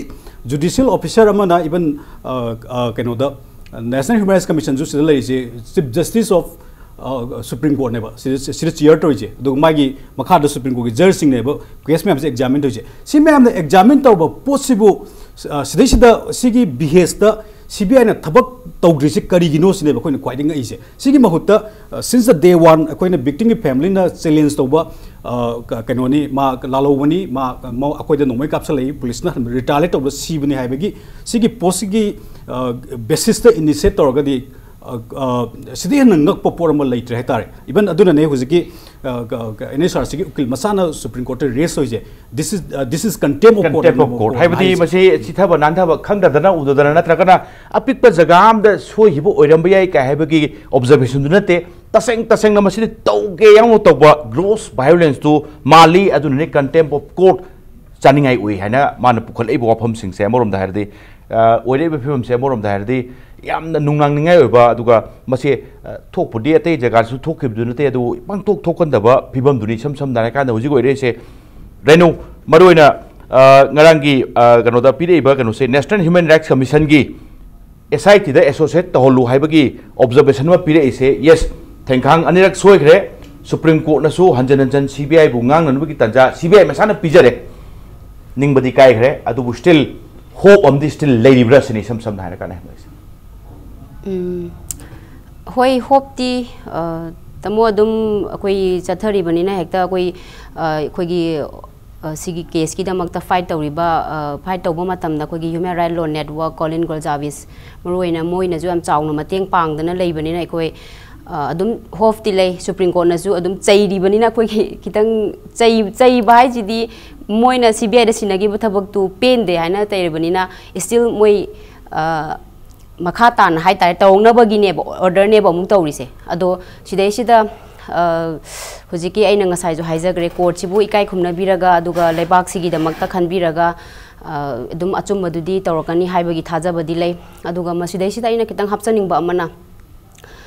ꯖꯨꯗꯤꯁꯤꯌꯦꯜ ꯑꯣꯐꯤꯁꯔ ꯑꯃꯅ ꯏꯚꯟ, ꯑ, ꯑ, ꯀꯩꯅꯣꯗ, ꯅꯦꯁꯅꯦꯜ ꯍ꯭ꯌꯨꯃꯦꯟ ꯔꯥꯏꯠꯁ ꯀꯃꯤꯁꯟꯁꯨ ꯁꯤꯗ ꯂꯩꯔꯤꯁꯦ, ꯆꯤꯐ ꯖꯁꯇꯤꯁ ꯑꯣꯐ ꯁꯨꯄ꯭ꯔꯤꯝ ꯀꯣꯔꯠꯅꯦꯕ ꯁꯤꯗ, ꯁꯤꯗ ꯆꯤꯌꯔ ꯇꯧꯔꯤꯁꯦ, ꯑꯗꯨꯒ ꯃꯥꯒꯤ ꯃꯈꯥꯗ ꯁꯨꯄ꯭ꯔꯤꯝ ꯀꯣꯔꯠꯀꯤ ꯖꯖꯁꯤꯡꯅꯦꯕ ꯀꯦꯁ ꯃꯌꯥꯝꯁꯦ ꯑꯦꯛꯖꯥꯃꯤꯟ ꯇꯧꯔꯤꯁꯦ꯫ ꯁꯤ ꯃꯌꯥꯝꯅ ꯑꯦꯛꯖꯥꯃꯤꯟ ꯇꯧꯕ ꯄꯣꯠꯁꯤꯕꯨ, ꯑ, ꯁꯤꯗꯩꯁꯤꯗ ꯁꯤꯒꯤ ꯕꯤꯍꯦꯁꯇ ꯁꯤ ꯕꯤ ꯑꯥꯏꯅ ꯊꯕꯛ ꯇꯧꯗ꯭ꯔꯤꯁꯤ ꯀꯔꯤꯒꯤꯅꯣ ꯁꯤꯅꯦꯕ ꯑꯩꯈꯣꯏꯅ ꯈ꯭ꯋꯥꯏꯗꯒꯤ ꯉꯛꯏꯁꯦ꯫ ꯁꯤꯒꯤ ꯃꯍꯨꯠꯇ, ꯑ, since the day one ꯑꯩꯈꯣꯏꯅ ꯚꯤꯛꯇꯤꯝꯒꯤ ꯐꯦꯃꯤꯂꯤꯅ ꯆꯦꯂꯦꯟꯖ ꯇꯧꯕ, ꯑ, ꯀ-, ꯀꯩꯅꯣꯅꯤ, ꯃꯥ ꯂꯥꯜꯍꯧꯕꯅꯤ, ꯃꯥ, ꯃ-, ꯑꯩꯈꯣꯏꯗ ꯅꯣꯡꯃꯩ ꯀꯥꯞꯁꯜꯂꯛꯏ, ꯄꯨꯂꯤꯁꯅ ꯔꯤꯇꯥꯂꯤꯌꯦꯠ ꯇꯧꯕꯗ ꯁꯤꯕꯅꯤ ꯍꯥꯏꯕꯒꯤ ꯁꯤꯒꯤ ꯄꯣꯠꯁꯤꯒꯤ, ꯑ, ꯕꯦꯁꯤꯁꯇ ꯏꯅꯤꯁꯤꯌꯦꯠ ꯇꯧꯔꯒꯗꯤ, ꯑ, ꯑ, ꯁꯤꯗꯤ ꯍꯦꯟꯅ ꯉꯛꯄ ꯄꯣꯠ ꯑꯃ ꯂꯩꯇ꯭ꯔꯦ ꯍꯥꯏꯇꯥꯔꯦ꯫ ꯏꯚꯟ ꯑꯗꯨꯅꯅꯦ ꯍꯧꯖꯤꯛꯀꯤ, ꯑ, ꯀ-, ꯀ-, ꯑꯦꯟ ꯑꯦꯁ ꯑꯥꯔ ꯁꯤꯒꯤ ꯎꯀꯤꯜ ꯃꯁꯥꯅ ꯁꯨꯄ꯭ꯔꯤꯝ ꯀꯣꯔꯠꯇ ꯔꯦꯁ ꯇꯧꯔꯤꯁꯦ, "This is, uh, this is contempt of court" contempt of ꯍꯥꯏꯅ court ꯍꯥꯏꯕꯗꯤ ꯍꯥꯏꯔꯤꯁꯦ꯫ ꯃꯁꯤ ꯆꯤꯊꯕ ꯅꯥꯟꯊꯕ ꯈꯪꯗꯗꯅ ꯎꯗꯗꯅ ꯅꯠꯇ꯭ꯔꯒꯅ ꯑꯄꯤꯛꯄ ꯖꯒꯥ ꯑꯃꯗ ꯁꯣꯏꯈꯤꯕ ꯑꯣꯏꯔꯝꯕ ꯌꯥꯏ ꯀꯥꯏ ꯍꯥꯏꯕꯒꯤ ꯑꯣꯕꯖꯔꯕꯦꯁꯟꯗꯨ ꯅꯠꯇꯦ꯫ ꯇꯁꯦꯡ ꯇꯁꯦꯡꯅ ꯃꯁꯤꯗꯤ ꯇꯧꯒꯦ ꯌꯥꯎꯅ ꯇꯧꯕ ꯒ꯭ꯔꯣꯁ ꯚꯥꯏꯑꯣꯂꯦꯟꯁꯇꯨ ꯃꯥꯜꯂꯤ꯫ ꯑꯗꯨꯅꯅꯤ contempt of court ꯆꯥꯅꯤꯡꯉꯥꯏ ꯑꯣꯏ ꯍꯥꯏꯅ ꯃꯥꯅ ꯄꯨꯈꯠꯂꯛꯏꯕ ꯋꯥꯐꯝꯁꯤꯡꯁꯦ꯫ ꯑꯃꯔꯣꯝꯗ ꯍꯥꯏꯔꯗꯤ, ꯑ, ꯑꯣꯏꯔꯛꯏꯕ ꯐꯤꯕꯝꯁꯦ ꯑꯃꯔꯣꯝꯗ ꯍꯥꯏꯔꯗꯤ ꯌꯥꯝꯅ ꯅꯨꯡꯅꯥꯡꯅꯤꯡꯉꯥꯏ ꯑꯣꯏꯕ, ꯑꯗꯨꯒ ꯃꯁꯤ, ꯑ, ꯊꯣꯛꯄꯗꯤ ꯑꯇꯩ ꯖꯒꯥꯗꯁꯨ ꯊꯣꯛꯈꯤꯕꯗꯨ ꯅꯠꯇꯦ, ꯑꯗꯨꯕꯨ ꯄꯥꯡꯊꯣꯛ ꯊꯣꯛꯀꯟꯗꯕ ꯐꯤꯕꯝꯗꯨꯅꯤ ꯏꯁꯝ ꯁꯝꯅ ꯍꯥꯏꯔꯀꯥꯟꯗ ꯍꯧꯖꯤꯛ ꯑꯣꯏꯔꯛꯏꯁꯦ꯫ ꯔꯦꯅꯨ, ꯃꯔꯨꯑꯣꯏꯅ, ꯑ, ꯉꯔꯥꯡꯒꯤ, ꯑ, ꯀꯩꯅꯣꯗ ꯄꯤꯔꯛꯏꯕ ꯀꯩꯅꯣꯁꯦ, ꯅꯦꯁꯅꯦꯜ ꯍ꯭ꯌꯨꯃꯦꯟ ꯔꯥꯏꯠꯁ ꯀꯃꯤꯁꯟꯒꯤ ꯑꯦꯁ ꯑꯥꯏ ꯇꯤꯗ ꯑꯦꯁꯣꯁꯤꯌꯦꯠ ꯇꯧꯍꯜꯂꯨ ꯍꯥꯏꯕꯒꯤ ꯑꯣꯕꯖꯔꯕꯦꯁꯟ ꯑꯃ ꯄꯤꯔꯛꯏꯁꯦ꯫ ꯌꯦꯁ, ꯊꯦꯡꯈꯥꯡ ꯑꯅꯤꯔꯛ ꯁꯣꯏꯈ꯭ꯔꯦ꯫ ꯁꯨꯄ꯭ꯔꯤꯝ ꯀꯣꯔꯠꯅꯁꯨ ꯍꯟꯖꯟ ꯍꯟꯖꯟ ꯁꯤ ꯕꯤ ꯑꯥꯏꯕꯨ ꯉꯥꯡꯅꯅꯕꯒꯤ ꯇꯥꯟꯖꯥ ꯁꯤ ꯕꯤ ꯑꯥꯏ ꯃꯁꯥꯅ ꯄꯤꯖꯔꯦ꯫ ꯅꯤꯡꯕꯗꯤ ꯀꯥꯏꯈ꯭ꯔꯦ, ꯑꯗꯨꯕꯨ ꯁ꯭ꯇꯤꯜ ꯍꯣꯞ ꯑꯃꯗꯤ ꯁ꯭ꯇꯤꯜ ꯂꯩꯔꯤꯕ꯭ꯔꯥ ꯁꯤꯅꯤ ꯏꯁꯝ ꯁꯝꯅ ꯍꯥꯏꯔꯀꯥꯟꯗ ꯍꯪꯅꯔꯤꯁꯦ꯫ ꯎꯝ, ꯍꯣꯏ, ꯍꯣꯞꯇꯤ, ꯑ, ꯇꯥꯃꯣ, ꯑꯗꯨꯝ ꯑꯩꯈꯣꯏ ꯆꯠꯊꯔꯤꯕꯅꯤꯅ ꯍꯦꯛꯇ ꯑꯩꯈꯣꯏ, ꯑ, ꯑꯩꯈꯣꯏꯒꯤ ꯑ, ꯁꯤꯒꯤ ꯀꯦꯁꯀꯤꯗꯃꯛꯇ ꯐꯥꯏꯠ ꯇꯧꯔꯤꯕ, ꯑ, ꯐꯥꯏꯠ ꯇꯧꯕ ꯃꯇꯝꯗ ꯑꯩꯈꯣꯏꯒꯤ Human Right Law Network, Colin Gonzalez, ꯃꯔꯨꯑꯣꯏꯅ ꯃꯣꯏꯅꯁꯨ ꯌꯥꯝ ꯆꯥꯎꯅ ꯃꯇꯦꯡ ꯄꯥꯡꯗꯅ ꯂꯩꯕꯅꯤꯅ ꯑꯩꯈꯣꯏ, ꯑ, ꯑꯗꯨꯝ ꯍꯣꯞꯇꯤ ꯂꯩ꯫ ꯁꯨꯄ꯭ꯔꯤꯝ ꯀꯣꯔꯠꯅꯁꯨ ꯑꯗꯨꯝ ꯆꯩꯔꯤꯕꯅꯤꯅ ꯑꯩꯈꯣꯏꯒꯤ ꯈꯤꯇꯪ ꯆꯩ-, ꯆꯩꯕ ꯍꯥꯏꯁꯤꯗꯤ ꯃꯣꯏꯅ ꯁꯤ ꯕꯤ ꯑꯥꯏꯗ ꯁꯤꯟꯅꯈꯤꯕ ꯊꯕꯛꯇꯨ ꯄꯦꯟꯗꯦ ꯍꯥꯏꯅ ꯆꯩꯔꯕꯅꯤꯅ, still ꯃꯣꯏ, ꯑ, ꯃꯈꯥ ꯇꯥꯅ ꯍꯥꯏꯇꯥꯔꯦ ꯇꯧꯔꯛꯅꯕꯒꯤꯅꯦꯕ ꯑꯣꯔꯗꯔꯅꯦꯕ ꯑꯃꯨꯛ ꯇꯧꯔꯤꯁꯦ꯫ ꯑꯗꯣ ꯁꯤꯗꯩꯁꯤꯗ, ꯑ, ꯍꯧꯖꯤꯛꯀꯤ ꯑꯩꯅ ꯉꯁꯥꯏꯁꯨ ꯍꯥꯏꯖꯈ꯭ꯔꯦ, ꯀꯣꯔꯠꯁꯤꯕꯨ ꯏꯀꯥꯏ ꯈꯨꯝꯅꯕꯤꯔꯒ ꯑꯗꯨꯒ ꯂꯩꯕꯥꯛꯁꯤꯒꯤꯗꯃꯛꯇ ꯈꯟꯕꯤꯔꯒ, ꯑ, ꯑꯗꯨꯝ ꯑꯆꯨꯝꯕꯗꯨꯗꯤ ꯇꯧꯔꯛꯀꯅꯤ ꯍꯥꯏꯕꯒꯤ ꯊꯥꯖꯕꯗꯤ ꯂꯩ꯫ ꯑꯗꯨꯒ ꯃꯁꯤꯗꯩꯁꯤꯗ ꯑꯩꯅ ꯈꯤꯇꯪ ꯍꯥꯞꯆꯅꯤꯡꯕ ꯑꯃꯅ,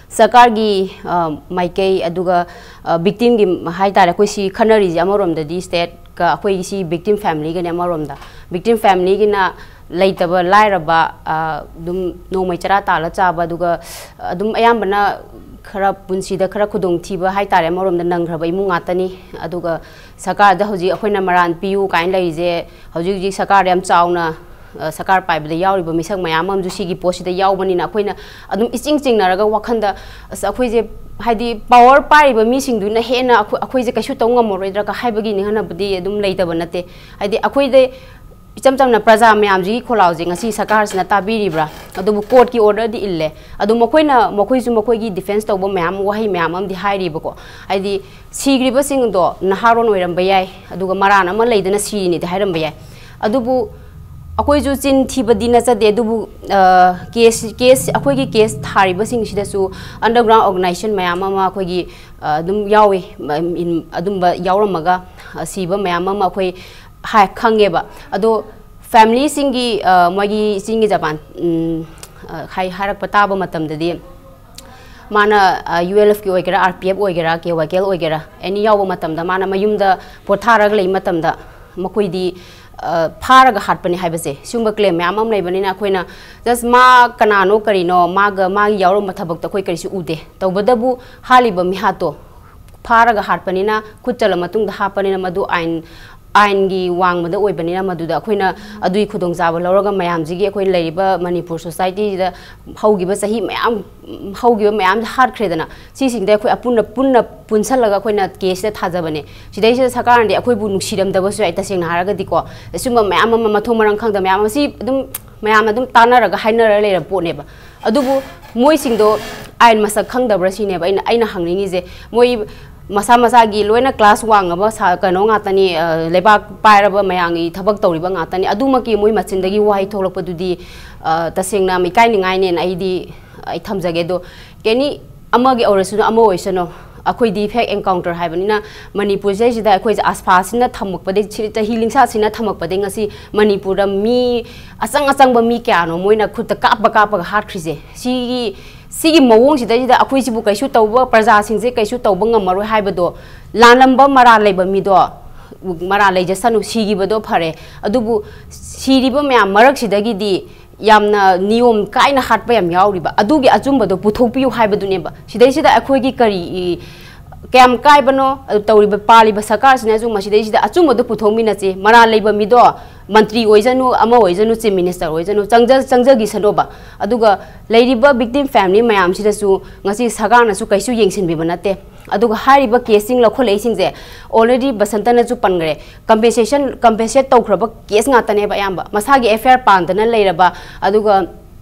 ꯁꯔꯀꯥꯔꯒꯤ, ꯑ, ꯃꯥꯏꯀꯩ, ꯑꯗꯨꯒ, ꯑ, ꯚꯤꯛꯇꯤꯝꯒꯤ ꯍꯥꯏꯇꯥꯔꯦ, ꯑꯩꯈꯣꯏ ꯁꯤ ꯈꯟꯅꯔꯤꯁꯦ ꯑꯃꯔꯣꯝꯗꯗꯤ ꯁ꯭ꯇꯦꯠꯀ ꯑꯩꯈꯣꯏꯒꯤ ꯁꯤ ꯚꯤꯛꯇꯤꯝ ꯐꯦꯃꯤꯂꯤꯒꯅꯦ꯫ ꯑꯃꯔꯣꯝꯗ ꯚꯤꯛꯇꯤꯝ ꯐꯦꯃꯤꯂꯤꯒꯤꯅ ꯂꯩꯇꯕ ꯂꯥꯏꯔꯕ, ꯑ, ꯑꯗꯨꯝ ꯅꯣꯡꯃꯩ ꯆꯔꯥ ꯇꯥꯜꯂ ꯆꯥꯕ, ꯑꯗꯨꯒ ꯑꯗꯨꯝ ꯑꯌꯥꯝꯕꯅ ꯈꯔ ꯄꯨꯟꯁꯤꯗ ꯈꯔ ꯈꯨꯗꯣꯡꯊꯤꯕ ꯍꯥꯏꯇꯥꯔꯦ, ꯑꯃꯔꯣꯝꯗ ꯅꯪꯈ꯭ꯔꯕ ꯏꯃꯨꯡ ꯉꯥꯛꯇꯅꯤ꯫ ꯑꯗꯨꯒ ꯁꯔꯀꯥꯔꯗ ꯍꯧꯖꯤꯛ ꯑꯩꯈꯣꯏꯅ ꯃꯔꯥꯟ ꯄꯤꯌꯨ ꯀꯥꯏꯅ ꯂꯩꯔꯤꯁꯦ, ꯍꯧꯖꯤꯛ ꯍꯧꯖꯤꯛ ꯁꯔꯀꯥꯔꯗ ꯌꯥꯝ ꯆꯥꯎꯅ, ꯑ, ꯁꯔꯀꯥꯔ ꯄꯥꯏꯕꯗ ꯌꯥꯎꯔꯤꯕ ꯃꯤꯁꯛ ꯃꯌꯥꯝ ꯑꯃꯁꯨ ꯁꯤꯒꯤ ꯄꯣꯠꯁꯤꯗ ꯌꯥꯎꯕꯅꯤꯅ, ꯑꯩꯈꯣꯏꯅ ꯑꯗꯨꯝ ꯏꯆꯤꯡ ꯆꯤꯡꯅꯔꯒ ꯋꯥꯈꯟꯗ, "ꯑꯁ, ꯑꯩꯈꯣꯏꯁꯦ ꯍꯥꯏꯗꯤ ꯄꯋꯥꯔ ꯄꯥꯏꯔꯤꯕ ꯃꯤꯁꯤꯡꯗꯨꯅ ꯍꯦꯟꯅ ꯑꯩꯈꯣꯏ, ꯑꯩꯈꯣꯏꯁꯦ ꯀꯩꯁꯨ ꯇꯧ ꯉꯝꯃꯔꯣꯏꯗ꯭ꯔꯥ?" ꯍꯥꯏꯕꯒꯤ ꯅꯤꯡꯍꯟꯅꯕꯗꯤ ꯑꯗꯨꯝ ꯂꯩꯇꯕ ꯅꯠꯇꯦ꯫ ꯍꯥꯏꯗꯤ ꯑꯩꯈꯣꯏꯗ ꯏꯆꯝ ꯆꯝꯅ ꯄ꯭ꯔꯖꯥ ꯃꯌꯥꯝꯁꯤꯒꯤ ꯈꯣꯜꯂꯥꯎꯁꯦ ꯉꯁꯤ ꯁꯔꯀꯥꯔꯁꯤꯅ ꯇꯥꯕꯤꯔꯤꯕ꯭ꯔꯥ? ꯑꯗꯨꯕꯨ ꯀꯣꯔꯠꯀꯤ ꯑꯣꯔꯗꯔꯗꯤ ꯏꯜꯂꯦ꯫ ꯑꯗꯨ ꯃꯈꯣꯏꯅ, ꯃꯈꯣꯏꯁꯨ ꯃꯈꯣꯏꯒꯤ ꯗꯤꯐꯦꯟꯁ ꯇꯧꯕ ꯃꯌꯥꯝ, ꯋꯥꯍꯩ ꯃꯌꯥꯝ ꯑꯃꯗꯤ ꯍꯥꯏꯔꯤꯕꯀꯣ꯫ ꯍꯥꯏꯗꯤ ꯁꯤꯈ꯭ꯔꯤꯕꯁꯤꯡꯗꯣ ꯅꯍꯥꯔꯣꯟ ꯑꯣꯏꯔꯝꯕ ꯌꯥꯏ, ꯑꯗꯨꯒ ꯃꯔꯥꯟ ꯑꯃ ꯂꯩꯗꯅ ꯁꯤꯔꯤꯅꯤꯗꯤ ꯍꯥꯏꯔꯝꯕ ꯌꯥꯏ꯫ ꯑꯗꯨꯕꯨ ꯑꯩꯈꯣꯏꯁꯨ ꯆꯤꯟ ꯊꯤꯕꯗꯤ ꯅꯠꯆꯗꯦ, ꯑꯗꯨꯕꯨ, ꯑ, ꯀꯦꯁ, ꯀꯦꯁ, ꯑꯩꯈꯣꯏꯒꯤ ꯀꯦꯁ ꯊꯥꯔꯤꯕꯁꯤꯡꯁꯤꯗꯁꯨ underground organization ꯃꯌꯥꯝ ꯑꯃ ꯑꯩꯈꯣꯏꯒꯤ, ꯑ, ꯑꯗꯨꯝ ꯌꯥꯎꯏ꯫ ꯃ-, ꯏꯟ-, ꯑꯗꯨꯝꯕ ꯌꯥꯎꯔꯝꯃꯒ, ꯑ, ꯁꯤꯕ ꯃꯌꯥꯝ ꯑꯃ ꯑꯩꯈꯣꯏ ꯍꯥꯏ-, ꯈꯪꯉꯦꯕ꯫ ꯑꯗꯣ ꯐꯦꯃꯤꯂꯤꯁꯤꯡꯒꯤ, ꯑ, ꯃꯣꯏꯒꯤ ꯏꯆꯤꯟꯒꯤ ꯖꯄꯥꯟ, ꯎꯝ, ꯑ, ꯍꯥꯏ-, ꯍꯥꯏꯔꯛꯄ ꯇꯥꯕ ꯃꯇꯝꯗꯗꯤ, ꯃꯥꯅ, ꯑ, ꯌꯨ ꯑꯦꯜ ꯑꯦꯐꯀꯤ ꯑꯣꯏꯒꯦꯔꯥ, ꯑꯥꯔ ꯄꯤ ꯑꯦꯐ ꯑꯣꯏꯒꯦꯔꯥ, ꯀꯦ ꯋꯥꯏ ꯀꯦ ꯑꯦꯜ ꯑꯣꯏꯒꯦꯔꯥ, ꯑꯦꯅꯤ ꯌꯥꯎꯕ ꯃꯇꯝꯗ ꯃꯥꯅ ꯃꯌꯨꯝꯗ ꯄꯣꯊꯥꯔꯒ ꯂꯩꯕ ꯃꯇꯝꯗ ꯃꯈꯣꯏꯗꯤ, ꯑ, ꯐꯥꯔꯒ ꯍꯥꯠꯄꯅꯤ ꯍꯥꯏꯕꯁꯦ, ꯁꯤꯒꯨꯝꯕ ꯀ꯭ꯂꯦꯝ ꯃꯌꯥꯝ ꯑꯃ ꯂꯩꯕꯅꯤꯅ ꯑꯩꯈꯣꯏꯅ just ꯃꯥ ꯀꯅꯥꯅꯣ ꯀꯔꯤꯅꯣ, ꯃꯥꯒ, ꯃꯥꯒꯤ ꯌꯥꯎꯔꯝꯕ ꯊꯕꯛꯇ ꯑꯩꯈꯣꯏ ꯀꯔꯤꯁꯨ ꯎꯗꯦ꯫ ꯇꯧꯕꯇꯕꯨ ꯍꯥꯠꯂꯤꯕ ꯃꯤꯍꯥꯠꯇꯣ ꯐꯥꯔꯒ ꯍꯥꯠꯄꯅꯤꯅ, ꯈꯨꯠ ꯆꯜꯂ ꯃꯇꯨꯡꯗ ꯍꯥꯠꯄꯅꯤꯅ ꯃꯗꯨ ꯑꯥꯏꯟ ꯑꯥꯏꯟꯒꯤ ꯋꯥꯡꯃꯗ ꯑꯣꯏꯕꯅꯤꯅ, ꯃꯗꯨꯗ ꯑꯩꯈꯣꯏꯅ ꯑꯗꯨꯒꯤ ꯈꯨꯗꯣꯡꯆꯥꯕ ꯂꯧꯔꯒ ꯃꯌꯥꯝꯁꯤꯒꯤ, ꯑꯩꯈꯣꯏ ꯂꯩꯔꯤꯕ ꯃꯅꯤꯄꯨꯔ ꯁꯣꯁꯥꯏꯇꯤꯁꯤꯗ ꯍꯧꯈꯤꯕ ꯆꯍꯤ ꯃꯌꯥꯝ, ꯍꯧꯈꯤꯕ ꯃꯌꯥꯝꯁꯦ ꯍꯥꯠꯈ꯭ꯔꯦꯗꯅ꯫ ꯁꯤꯁꯤꯡꯁꯦ ꯑꯩꯈꯣꯏ ꯑꯄꯨꯟꯅ, ꯄꯨꯟꯅ ꯄꯨꯟꯁꯜꯂꯒ ꯑꯩꯈꯣꯏꯅ ꯀꯦꯁꯁꯤꯗ ꯊꯥꯖꯕꯅꯦ꯫ ꯁꯤꯗꯩꯁꯤꯗ ꯁꯔꯀꯥꯔꯅꯗꯤ ꯑꯩꯈꯣꯏꯕꯨ ꯅꯨꯡꯁꯤꯔꯝꯗꯕꯁꯨ ꯌꯥꯏ, ꯇꯁꯦꯡꯅ ꯍꯥꯏꯔꯒꯗꯤꯀꯣ꯫ ꯑꯁꯨꯝꯕ ꯃꯌꯥꯝ ꯑꯃ, ꯃꯊꯣꯡ ꯃꯔꯝ ꯈꯪꯗꯕ ꯃꯌꯥꯝ ꯑꯃ, ꯁꯤ ꯑꯗꯨꯝ ꯃꯌꯥꯝꯅ ꯑꯗꯨꯝ ꯇꯥꯟꯅꯔꯒ ꯍꯥꯏꯅꯔ ꯂꯩꯔꯕ ꯄꯣꯠꯅꯦꯕ꯫ ꯑꯗꯨꯕꯨ ꯃꯣꯏꯁꯤꯡꯗꯣ ꯑꯥꯏꯟ ꯃꯁꯛ ꯈꯪꯗꯕ꯭ꯔꯥ ꯁꯤꯅꯦꯕ ꯑꯩꯅ, ꯑꯩꯅ ꯍꯪꯅꯤꯡꯉꯤꯁꯦ꯫ ꯃꯣꯏ ꯃꯁꯥ ꯃꯁꯥꯒꯤ ꯂꯣꯏꯅ ꯀ꯭ꯂꯥꯁ ꯋꯥꯡꯉꯕ ꯁꯥ-, ꯀꯩꯅꯣ ꯉꯥꯛꯇꯅꯤ, ꯑ, ꯂꯩꯕꯥꯛ ꯄꯥꯏꯔꯕ ꯃꯌꯥꯝꯒꯤ ꯊꯕꯛ ꯇꯧꯔꯤꯕ ꯉꯥꯛꯇꯅꯤ꯫ ꯑꯗꯨꯃꯛꯀꯤ ꯃꯣꯏ ꯃꯆꯤꯟꯗꯒꯤ ꯋꯥꯍꯩ ꯊꯣꯛꯂꯛꯄꯗꯨꯗꯤ, ꯑ, ꯇꯁꯦꯡꯅ ꯌꯥꯝ ꯏꯀꯥꯏꯅꯤꯡꯉꯥꯏꯅꯦꯅ ꯑꯩꯗꯤ, ꯑꯩ ꯊꯝꯖꯒꯦ꯫ ꯑꯗꯣ ꯀꯦꯅꯤ ꯑꯃꯒꯤ ꯑꯣꯏꯔꯁꯅꯨ, ꯑꯃ ꯑꯣꯏꯁꯅꯨ, ꯑꯩꯈꯣꯏꯗꯤ ꯐꯦꯛ ꯑꯦꯟꯀꯥꯎꯟꯇꯔ ꯍꯥꯏꯕꯅꯤꯅ, ꯃꯅꯤꯄꯨꯔꯁꯦ ꯁꯤꯗ ꯑꯩꯈꯣꯏꯁꯦ ꯑꯁꯐꯥꯁꯤꯅ ꯊꯝꯃꯛꯄꯗꯒꯤ, ꯁꯤ ꯆꯍꯤ ꯂꯤꯡꯁꯥꯁꯤꯅ ꯊꯝꯃꯛꯄꯗꯒꯤ ꯉꯁꯤ ꯃꯅꯤꯄꯨꯔꯗ ꯃꯤ ꯑꯆꯪ ꯑꯆꯪꯕ ꯃꯤ ꯀꯌꯥꯅꯣ ꯃꯣꯏꯅ ꯈꯨꯠꯇ ꯀꯥꯞꯄ ꯀꯥꯞꯄꯒ ꯍꯥꯠꯈ꯭ꯔꯤꯁꯦ꯫ ꯁꯤꯒꯤ, ꯁꯤꯒꯤ ꯃꯑꯣꯡꯁꯤꯗꯩꯁꯤꯗ ꯑꯩꯈꯣꯏꯁꯤꯕꯨ ꯀꯩꯁꯨ ꯇꯧꯕ, ꯄ꯭ꯔꯖꯥꯁꯤꯡꯁꯦ ꯀꯩꯁꯨ ꯇꯧꯕ ꯉꯝꯃꯔꯣꯏ ꯍꯥꯏꯕꯗꯣ, ꯂꯥꯜꯂꯝꯕ ꯃꯔꯥꯜ ꯂꯩꯕ ꯃꯤꯗꯣ, ꯃꯔꯥꯜ ꯂꯩꯖꯁꯅꯨ, ꯁꯤꯈꯤꯕꯗꯣ ꯐꯔꯦ꯫ ꯑꯗꯨꯕꯨ ꯁꯤꯔꯤꯕ ꯃꯌꯥꯝ ꯃꯔꯛꯁꯤꯗꯒꯤꯗꯤ ꯌꯥꯝꯅ ꯅꯤꯌꯣꯝ ꯀꯥꯏꯅ ꯍꯥꯠꯄ ꯌꯥꯝ ꯌꯥꯎꯔꯤꯕ, ꯑꯗꯨꯒꯤ ꯑꯆꯨꯝꯕꯗꯣ ꯄꯨꯊꯣꯛꯄꯤꯌꯨ ꯍꯥꯏꯕꯗꯨꯅꯦꯕ꯫ ꯁꯤꯗꯩꯁꯤꯗ ꯑꯩꯈꯣꯏꯒꯤ ꯀꯔꯤ, ꯀꯌꯥꯝ ꯀꯥꯏꯕꯅꯣ ꯑꯗꯨ ꯇꯧꯔꯤꯕ, ꯄꯥꯜꯂꯤꯕ ꯁꯔꯀꯥꯔꯁꯤꯅꯁꯨ ꯃꯁꯤꯗꯩꯁꯤꯗ ꯑꯆꯨꯝꯕꯗꯣ ꯄꯨꯊꯣꯛꯃꯤꯟꯅꯁꯤ꯫ ꯃꯔꯥꯜ ꯂꯩꯕ ꯃꯤꯗꯣ, ꯃꯟꯇ꯭ꯔꯤ ꯑꯣꯏꯖꯅꯨ, ꯑꯃ ꯑꯣꯏꯖꯅꯨ, ꯆꯤꯐ ꯃꯤꯅꯤꯁꯇꯔ ꯑꯣꯏꯖꯅꯨ, ꯆꯪꯖ-, ꯆꯪꯖꯈꯤꯁꯅꯣꯕ꯫ ꯑꯗꯨꯒ ꯂꯩꯔꯤꯕ ꯚꯤꯛꯇꯤꯝ ꯐꯦꯃꯤꯂꯤ ꯃꯌꯥꯝꯁꯤꯗꯁꯨ ꯉꯁꯤ ꯁꯔꯀꯥꯔꯅꯁꯨ ꯀꯩꯁꯨ ꯌꯦꯡꯁꯤꯟꯕꯤꯕ ꯅꯠꯇꯦ꯫ ꯑꯗꯨꯒ ꯍꯥꯏꯔꯤꯕ ꯀꯦꯁꯁꯤꯡ ꯂꯧꯈꯠꯂꯛꯏꯁꯤꯡꯁꯦ, already ꯕꯁꯟꯇꯅꯁꯨ ꯄꯟꯈ꯭ꯔꯦ, ꯀꯝꯄꯦꯟꯁꯦꯁꯟ, ꯀꯝꯄꯦꯟꯁꯦꯠ ꯇꯧꯈ꯭ꯔꯕ ꯀꯦꯁ ꯉꯥꯛꯇꯅꯦꯕ ꯑꯌꯥꯝꯕ꯫ ꯃꯁꯥꯒꯤ ꯑꯦꯐ ꯑꯥꯏ ꯑꯥꯔ ꯄꯥꯟꯗꯅ ꯂꯩꯔꯕ, ꯑꯗꯨꯒ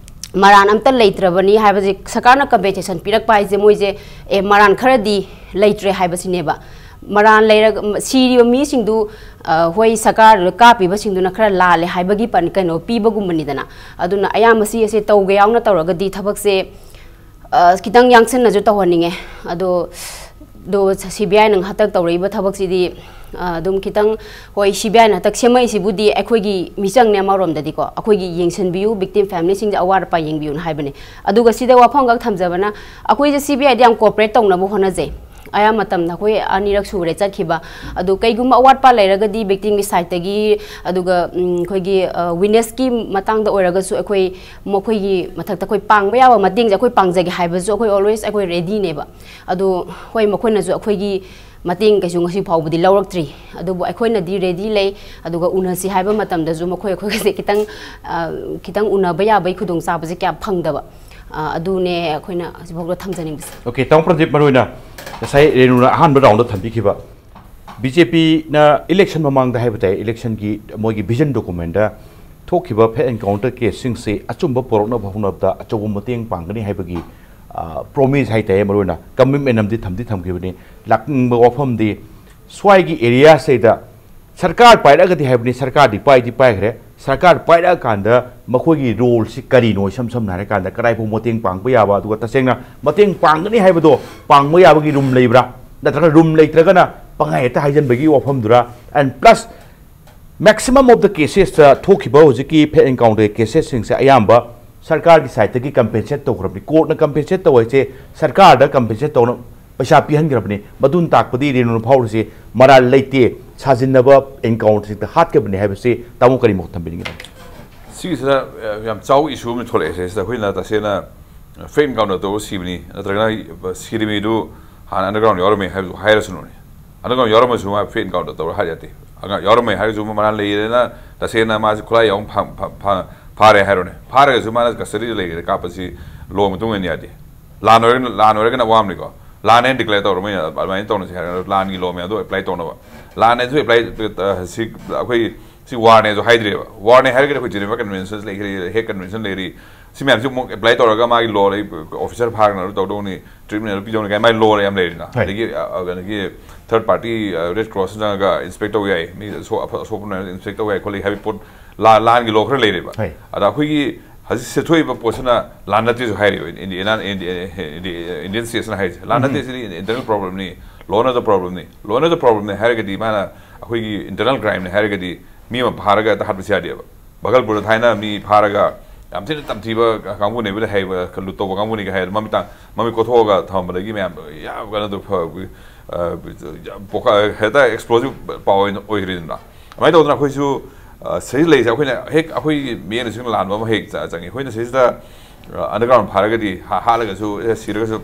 ꯃꯔꯥꯟ ꯑꯝꯇ ꯂꯩꯇ꯭ꯔꯕꯅꯤ ꯍꯥꯏꯕꯁꯦ, ꯁꯔꯀꯥꯔꯅ ꯀꯝꯄꯦꯟꯁꯦꯁꯟ ꯄꯤꯔꯛꯄ ꯍꯥꯏꯁꯦ ꯃꯣꯏꯁꯦ, ꯑꯦ, ꯃꯔꯥꯟ ꯈꯔꯗꯤ ꯂꯩꯇ꯭ꯔꯦ ꯍꯥꯏꯕꯁꯤꯅꯦꯕ꯫ ꯃꯔꯥꯟ ꯂꯩꯔꯒ, ꯁꯤꯔꯤꯕ ꯃꯤꯁꯤꯡꯗꯨ, ꯑ, ꯍꯣꯏ, ꯁꯔꯀꯥꯔꯗꯨꯗ ꯀꯥꯞꯄꯤꯕꯁꯤꯡꯗꯨꯅ ꯈꯔ ꯂꯥꯜꯂꯦ ꯍꯥꯏꯕꯒꯤ ꯄꯟ-, ꯀꯩꯅꯣ ꯄꯤꯕꯒꯨꯝꯕꯅꯤꯗꯅ꯫ ꯑꯗꯨꯅ ꯑꯌꯥꯝꯕ ꯁꯤ ꯑꯁꯦ ꯇꯧꯒꯦ ꯌꯥꯎꯅ ꯇꯧꯔꯒꯗꯤ ꯊꯕꯛꯁꯦ, ꯑ, ꯈꯤꯇꯪ ꯌꯥꯡꯁꯟꯅꯁꯨ ꯇꯧꯍꯟꯅꯤꯡꯉꯦ꯫ ꯑꯗꯣ, ꯑꯗꯣ ꯁꯤ ꯕꯤ ꯑꯥꯏꯅ ꯍꯟꯗꯛ ꯇꯧꯔꯛꯏꯕ ꯊꯕꯛꯁꯤꯗꯤ, ꯑ, ꯑꯗꯨꯝ ꯈꯤꯇꯪ, ꯍꯣꯏ, ꯁꯤ ꯕꯤ ꯑꯥꯏꯅ ꯍꯟꯗꯛ ꯁꯦꯝꯃꯛꯏꯁꯤꯕꯨꯗꯤ ꯑꯩꯈꯣꯏꯒꯤ ꯃꯤꯆꯪꯅꯦ ꯑꯃꯔꯣꯝꯗꯗꯤꯀꯣ, ꯑꯩꯈꯣꯏꯒꯤ ꯌꯦꯡꯁꯤꯟꯕꯤꯌꯨ, ꯚꯤꯛꯇꯤꯝ ꯐꯦꯃꯤꯂꯤꯁꯤꯡꯁꯦ ꯑꯋꯥꯠ ꯑꯄꯥ ꯌꯦꯡꯕꯤꯌꯨꯅ ꯍꯥꯏꯕꯅꯦ꯫ ꯑꯗꯨꯒ ꯁꯤꯗ ꯋꯥꯐꯝꯈꯛ ꯊꯝꯖꯕꯅ, ꯑꯩꯈꯣꯏꯁꯦ ꯁꯤ ꯕꯤ ꯑꯥꯏꯗ ꯌꯥꯝ ꯀꯣꯑꯣꯄꯔꯦꯠ ꯇꯧꯅꯕ ꯍꯣꯠꯅꯖꯩ꯫ ꯑꯌꯥꯝꯕ ꯃꯇꯝꯗ ꯑꯩꯈꯣꯏ ꯑꯅꯤꯔꯛ ꯁꯨꯔꯦ ꯆꯠꯈꯤꯕ꯫ ꯑꯗꯨ ꯀꯩꯒꯨꯝꯕ ꯑꯋꯥꯠꯄ ꯂꯩꯔꯒꯗꯤ ꯚꯤꯛꯇꯤꯝꯒꯤ ꯁꯥꯏꯠꯇꯒꯤ, ꯑꯗꯨꯒ, ꯎꯝ, ꯑꯩꯈꯣꯏꯒꯤ, ꯑ, ꯋꯤꯠꯅꯦꯁꯀꯤ ꯃꯇꯥꯡꯗ ꯑꯣꯏꯔꯒꯁꯨ ꯑꯩꯈꯣꯏ ꯃꯈꯣꯏꯒꯤ ꯃꯊꯛꯇ ꯑꯩꯈꯣꯏ ꯄꯥꯡꯕ ꯌꯥꯕ ꯃꯇꯦꯡꯁꯦ ꯑꯩꯈꯣꯏ ꯄꯥꯡꯖꯒꯦ ꯍꯥꯏꯕꯁꯨ ꯑꯩꯈꯣꯏ always ꯑꯩꯈꯣꯏ ꯔꯦꯗꯤꯅꯦꯕ꯫ ꯑꯗꯣ ꯍꯣꯏ, ꯃꯈꯣꯏꯅꯁꯨ ꯑꯩꯈꯣꯏꯒꯤ, ꯃꯇꯦꯡ ꯀꯩꯁꯨ ꯉꯁꯤ ꯐꯥꯎꯕꯗꯤ ꯂꯧꯔꯛꯇ꯭ꯔꯤ꯫ ꯑꯗꯨꯕꯨ ꯑꯩꯈꯣꯏꯅꯗꯤ ready ꯂꯩ꯫ ꯑꯗꯨꯒ ꯎꯅꯁꯤ ꯍꯥꯏꯕ ꯃꯇꯝꯗꯁꯨ ꯃꯈꯣꯏ ꯑꯩꯈꯣꯏꯒꯁꯦ ꯈꯤꯇꯪ, ꯑ, ꯈꯤꯇꯪ ꯎꯅꯕ ꯌꯥꯕꯒꯤ ꯈꯨꯗꯣꯡꯆꯥꯕꯁꯦ ꯀꯌꯥ ꯐꯪꯗꯕ꯫ ꯑ, ꯑꯗꯨꯅꯦ ꯑꯩꯈꯣꯏꯅ ꯍꯧꯖꯤꯛꯐꯥꯎꯗ ꯊꯝꯖꯅꯤꯡꯕꯁꯦ꯫ Okay, ꯇꯥꯃꯣ ꯄ꯭ꯔꯗꯤꯞ, ꯃꯔꯨꯑꯣꯏꯅ ꯉꯁꯥꯏ ꯔꯦꯅꯨꯅ ꯑꯍꯥꯟꯕ round ꯗ ꯊꯝꯕꯤꯈꯤꯕ, BJP ꯅ election ꯃꯃꯥꯡꯗ ꯍꯥꯏꯕ ꯇꯥꯏ, election ꯒꯤ ꯃꯣꯏꯒꯤ vision document ꯗ ꯊꯣꯛꯈꯤꯕ faith encounter case ꯁꯤꯡꯁꯦ ꯑꯆꯨꯝꯕ ꯄꯨꯔꯛꯅꯕ ꯍꯣꯠꯅꯕꯗ ꯑꯆꯧꯕ ꯃꯇꯦꯡ ꯄꯥꯡꯒꯅꯤ ꯍꯥꯏꯕꯒꯤ, ꯑ, promise ꯍꯥꯏ ꯇꯥꯏ, ꯃꯔꯨꯑꯣꯏꯅ commitment ꯑꯃꯗꯤ ꯊꯝꯗꯤ ꯊꯝꯈꯤꯕꯅꯤ꯫ ꯂꯥꯛꯅꯤꯡꯕ ꯋꯥꯐꯝꯗꯤ, ꯁ꯭ꯋꯥꯏꯒꯤ area ꯁꯤꯗ ꯁꯔꯀꯥꯔ ꯄꯥꯏꯔꯛꯑꯒꯗꯤ ꯍꯥꯏꯕꯅꯤ, ꯁꯔꯀꯥꯔꯗꯤ ꯄꯥꯏꯗꯤ ꯄꯥꯏꯈ꯭ꯔꯦ, ꯁꯔꯀꯥꯔ ꯄꯥꯏꯔꯛꯑꯀꯥꯟꯗ ꯃꯈꯣꯏꯒꯤ role ꯁꯤ ꯀꯔꯤꯅꯣ? ꯏꯁꯝ ꯁꯝꯅ ꯍꯥꯏꯔꯀꯥꯟꯗ ꯀꯗꯥꯏꯐꯥꯎ ꯃꯇꯦꯡ ꯄꯥꯡꯕ ꯌꯥꯕ, ꯑꯗꯨꯒ ꯇꯁꯦꯡꯅ ꯃꯇꯦꯡ ꯄꯥꯡꯒꯅꯤ ꯍꯥꯏꯕꯗꯣ ꯄꯥꯡꯕ ꯌꯥꯕꯒꯤ room ꯂꯩꯕ꯭ꯔꯥ? ꯅꯠꯇ꯭ꯔꯒ room ꯂꯩꯇ꯭ꯔꯒꯅ ꯄꯪꯍꯥꯏ ꯍꯦꯛꯇ ꯍꯥꯏꯖꯟꯕꯒꯤ ꯋꯥꯐꯝꯗꯨꯔꯥ? And plus, maximum of the cases ꯇ ꯊꯣꯛꯈꯤꯕ ꯍꯧꯖꯤꯛꯀꯤ faith encounter cases ꯁꯤꯡꯁꯦ ꯑꯌꯥꯝꯕ ꯁꯔꯀꯥꯔꯒꯤ side ꯇꯒꯤ compensate ꯇꯧꯈ꯭ꯔꯕꯅꯤ꯫ Court ꯅ compensate ꯇꯧ ꯍꯥꯏꯁꯦ ꯁꯔꯀꯥꯔꯗ compensate ꯇꯧꯅ ꯄꯩꯁꯥ ꯄꯤꯍꯟꯈ꯭ꯔꯕꯅꯤ꯫ ꯃꯗꯨꯅ ꯇꯥꯛꯄꯗꯤ ꯔꯦꯅꯨꯅ ꯐꯥꯎꯔꯤꯁꯦ ꯃꯔꯥꯜ ꯂꯩꯇꯦ, ꯁꯥꯖꯤꯟꯅꯕ encounter ꯁꯤꯡꯗ ꯍꯥꯠꯈꯤꯕꯅꯤ ꯍꯥꯏꯕꯁꯤ ꯇꯥꯃꯣ ꯀꯔꯤ ꯃꯣꯠ ꯊꯝꯕꯤꯅꯤꯡꯉꯤ? ꯁꯤꯒꯤꯁꯤꯗ, ꯑ, ꯌꯥꯝ ꯆꯥꯎꯕ issue ꯑꯃ ꯊꯣꯛꯂꯛꯑꯦ ꯁꯤꯗ꯫ ꯑꯩꯈꯣꯏꯅ ꯇꯁꯦꯡꯅ faith encounter ꯇꯧꯔ ꯁꯤꯕꯅꯤ, ꯅꯠꯇ꯭ꯔꯒꯅ ꯁꯤꯔꯤꯃꯤꯗꯨ ꯍꯥꯟꯅ underground ꯌꯥꯎꯔꯝꯃꯦ ꯍꯥꯏꯕꯗꯨ ꯍꯥꯏꯔꯁꯅꯨꯅꯦ꯫ Underground ꯌꯥꯎꯔꯝꯃꯁꯨ ꯃꯥ faith encounter ꯇꯧꯔ ꯍꯥꯏ ꯌꯥꯗꯦ꯫ ꯑꯉꯥꯡ ꯌꯥꯎꯔꯝꯃꯦ ꯍꯥꯏꯔꯁꯨ ꯃꯔꯥꯜ ꯂꯩꯔꯦꯅ ꯇꯁꯦꯡꯅ ꯃꯥꯁꯤ ꯈꯨꯠꯂꯥꯏ ꯌꯥꯎ ꯐꯥ-, ꯐꯥ-, ꯐꯥ-, ꯐꯥꯔꯦ ꯍꯥꯏꯔꯣꯅꯦ꯫ ꯐꯥꯔꯒꯁꯨ ꯃꯥꯅ custody ꯗ ꯂꯩꯔꯦ ꯀꯥꯞꯄꯁꯤ law ꯃꯇꯨꯡ ꯏꯟꯅ ꯌꯥꯗꯦ꯫ ꯂꯥꯟ ꯑꯣꯏꯔꯒꯅ, ꯂꯥꯟ ꯑꯣꯏꯔꯒꯅ ꯑꯋꯥꯕꯅꯤꯀꯣ꯫ ꯂꯥꯟꯅꯦꯅ declare ꯇꯧꯔ ꯃꯣꯏꯅ ꯑꯗꯨꯃꯥꯏꯅ ꯇꯧꯅꯁꯤ ꯍꯥꯏꯔꯒ ꯂꯥꯟꯒꯤ law ꯃꯌꯥꯝꯗꯣ apply ꯇꯧꯅꯕ꯫ ꯂꯥꯟꯅꯦꯁꯨ apply, ꯑ, ꯁꯤ ꯑꯩꯈꯣꯏ ꯁꯤ war ꯅꯦꯁꯨ ꯍꯥꯏꯗ꯭ꯔꯦꯕ꯫ War ꯅꯦ ꯍꯥꯏꯔꯒꯗꯤ ꯑꯩꯈꯣꯏ Geneva Conventions ꯂꯩꯈ꯭ꯔꯤ, Hague Convention ꯂꯩꯔꯤ꯫ ꯁꯤ ꯃꯌꯥꯝꯁꯤ ꯑꯃꯨꯛ apply ꯇꯧꯔꯒ ꯃꯥꯒꯤ law ꯂꯩ, officer ꯐꯥꯔꯒꯅ ꯑꯗꯨ ꯇꯧꯗꯧꯅꯤ, treatment ꯑꯗꯨ ꯄꯤꯗꯧꯅꯤ ꯀꯥꯏꯅ ꯃꯥꯒꯤ law ꯌꯥꯝ ꯂꯩꯔꯤꯅ꯫ ꯍꯣꯏ꯫ ꯑꯗꯒꯤ, ꯑ, ꯑ, ꯀꯩꯅꯣꯒꯤ third party, ꯑ, Red Cross ꯆꯪꯉꯒ inspect ꯇꯧꯕ ꯌꯥꯏ, ꯃꯤ ꯑꯁꯣꯛ-, ꯑꯐ-, ꯑꯁꯣꯛꯄ ꯃꯌꯥꯝꯗꯣ inspect ꯇꯧꯕ ꯌꯥꯏ ꯈꯣꯠꯂꯤ ꯍꯥꯏꯕ ꯄꯣꯠ ꯂꯥ-, ꯂꯥꯟꯒꯤ law ꯈꯔ ꯂꯩꯔꯦꯕ꯫ ꯍꯣꯏ꯫ ꯑꯗ ꯑꯩꯈꯣꯏꯒꯤ ꯍꯧꯖꯤꯛ ꯁꯦ ꯊꯣꯛꯏꯕ ꯄꯣꯠꯁꯤꯅ ꯂꯥꯟ ꯅꯠꯇꯦꯁꯨ ꯍꯥꯏꯔꯤꯕ ꯏꯟꯗꯤ-, ꯏꯟꯗꯤ-, ꯏꯟꯗꯤ-, Indian state ꯁꯤꯅ ꯍꯥꯏꯔꯤꯁꯦ꯫ ꯂꯥꯟ ꯎꯝ꯫ ꯅꯠꯇꯦ, ꯁꯤꯗꯤ internal problem ꯅꯤ, law ꯅꯠꯇꯕ problem ꯅꯤ꯫ Law ꯅꯠꯇꯕ problem ꯅꯤ ꯍꯥꯏꯔꯒꯗꯤ ꯃꯥꯅ ꯑꯩꯈꯣꯏꯒꯤ internal crime ꯅꯤ ꯍꯥꯏꯔꯒꯗꯤ ꯃꯤ ꯑꯃ ꯐꯥꯔꯒ ꯍꯦꯛꯇ ꯍꯥꯠꯄꯁꯨ ꯌꯥꯗꯦꯕ꯫ ꯚꯒꯜꯄꯨꯔꯗ ꯊꯥꯏꯅ ꯃꯤ ꯐꯥꯔꯒ ꯌꯥꯝ ꯊꯤꯅ ꯇꯝꯊꯤꯕ ꯀꯥꯡꯕꯨꯅꯦꯕ, ꯍꯩꯕ ꯂꯨꯠ ꯇꯧꯕ ꯀꯥꯡꯕꯨꯅꯤꯒ ꯍꯥꯏꯔ ꯃꯃꯤꯠ ꯇꯥꯡ-, ꯃꯃꯤꯠ ꯀꯣꯊꯣꯛꯑꯒ ꯊꯝꯃꯝꯕꯗꯒꯤ ꯃꯌꯥꯝ ꯌꯥꯝ ꯀꯩꯅꯣ ꯇꯧ-, ꯐ-, ꯑ, ꯌꯥꯝ ꯄꯣꯛꯈꯥꯏ-, ꯍꯦꯛꯇ explosive ꯄꯥꯎ ꯑꯣꯏꯅ ꯑꯣꯏꯈ꯭ꯔꯤꯗꯅ꯫ ꯑꯗꯨꯃꯥꯏꯅ ꯇꯧꯗꯅ ꯑꯩꯈꯣꯏꯁꯨ, ꯑ, ꯁꯤꯗ ꯂꯩꯔꯤꯁꯦ ꯑꯩꯈꯣꯏꯅ ꯍꯦꯛ ꯑꯩꯈꯣꯏꯒꯤ ꯃꯤꯠꯌꯦꯡꯗ ꯁꯨꯝ ꯂꯥꯟꯕ ꯑꯃ ꯍꯦꯛ ꯆ-, ꯆꯪꯉꯤ꯫ ꯑꯩꯈꯣꯏꯅ ꯁꯤꯁꯤꯗ ꯑꯟꯗꯔꯒ꯭ꯔꯥꯎꯟ ꯐꯥꯔꯒꯗꯤ ꯍꯥ- ꯍꯥꯠꯂꯒꯁꯨ, ꯑꯦ, ꯁꯤꯔꯒꯁꯨ, ꯑ,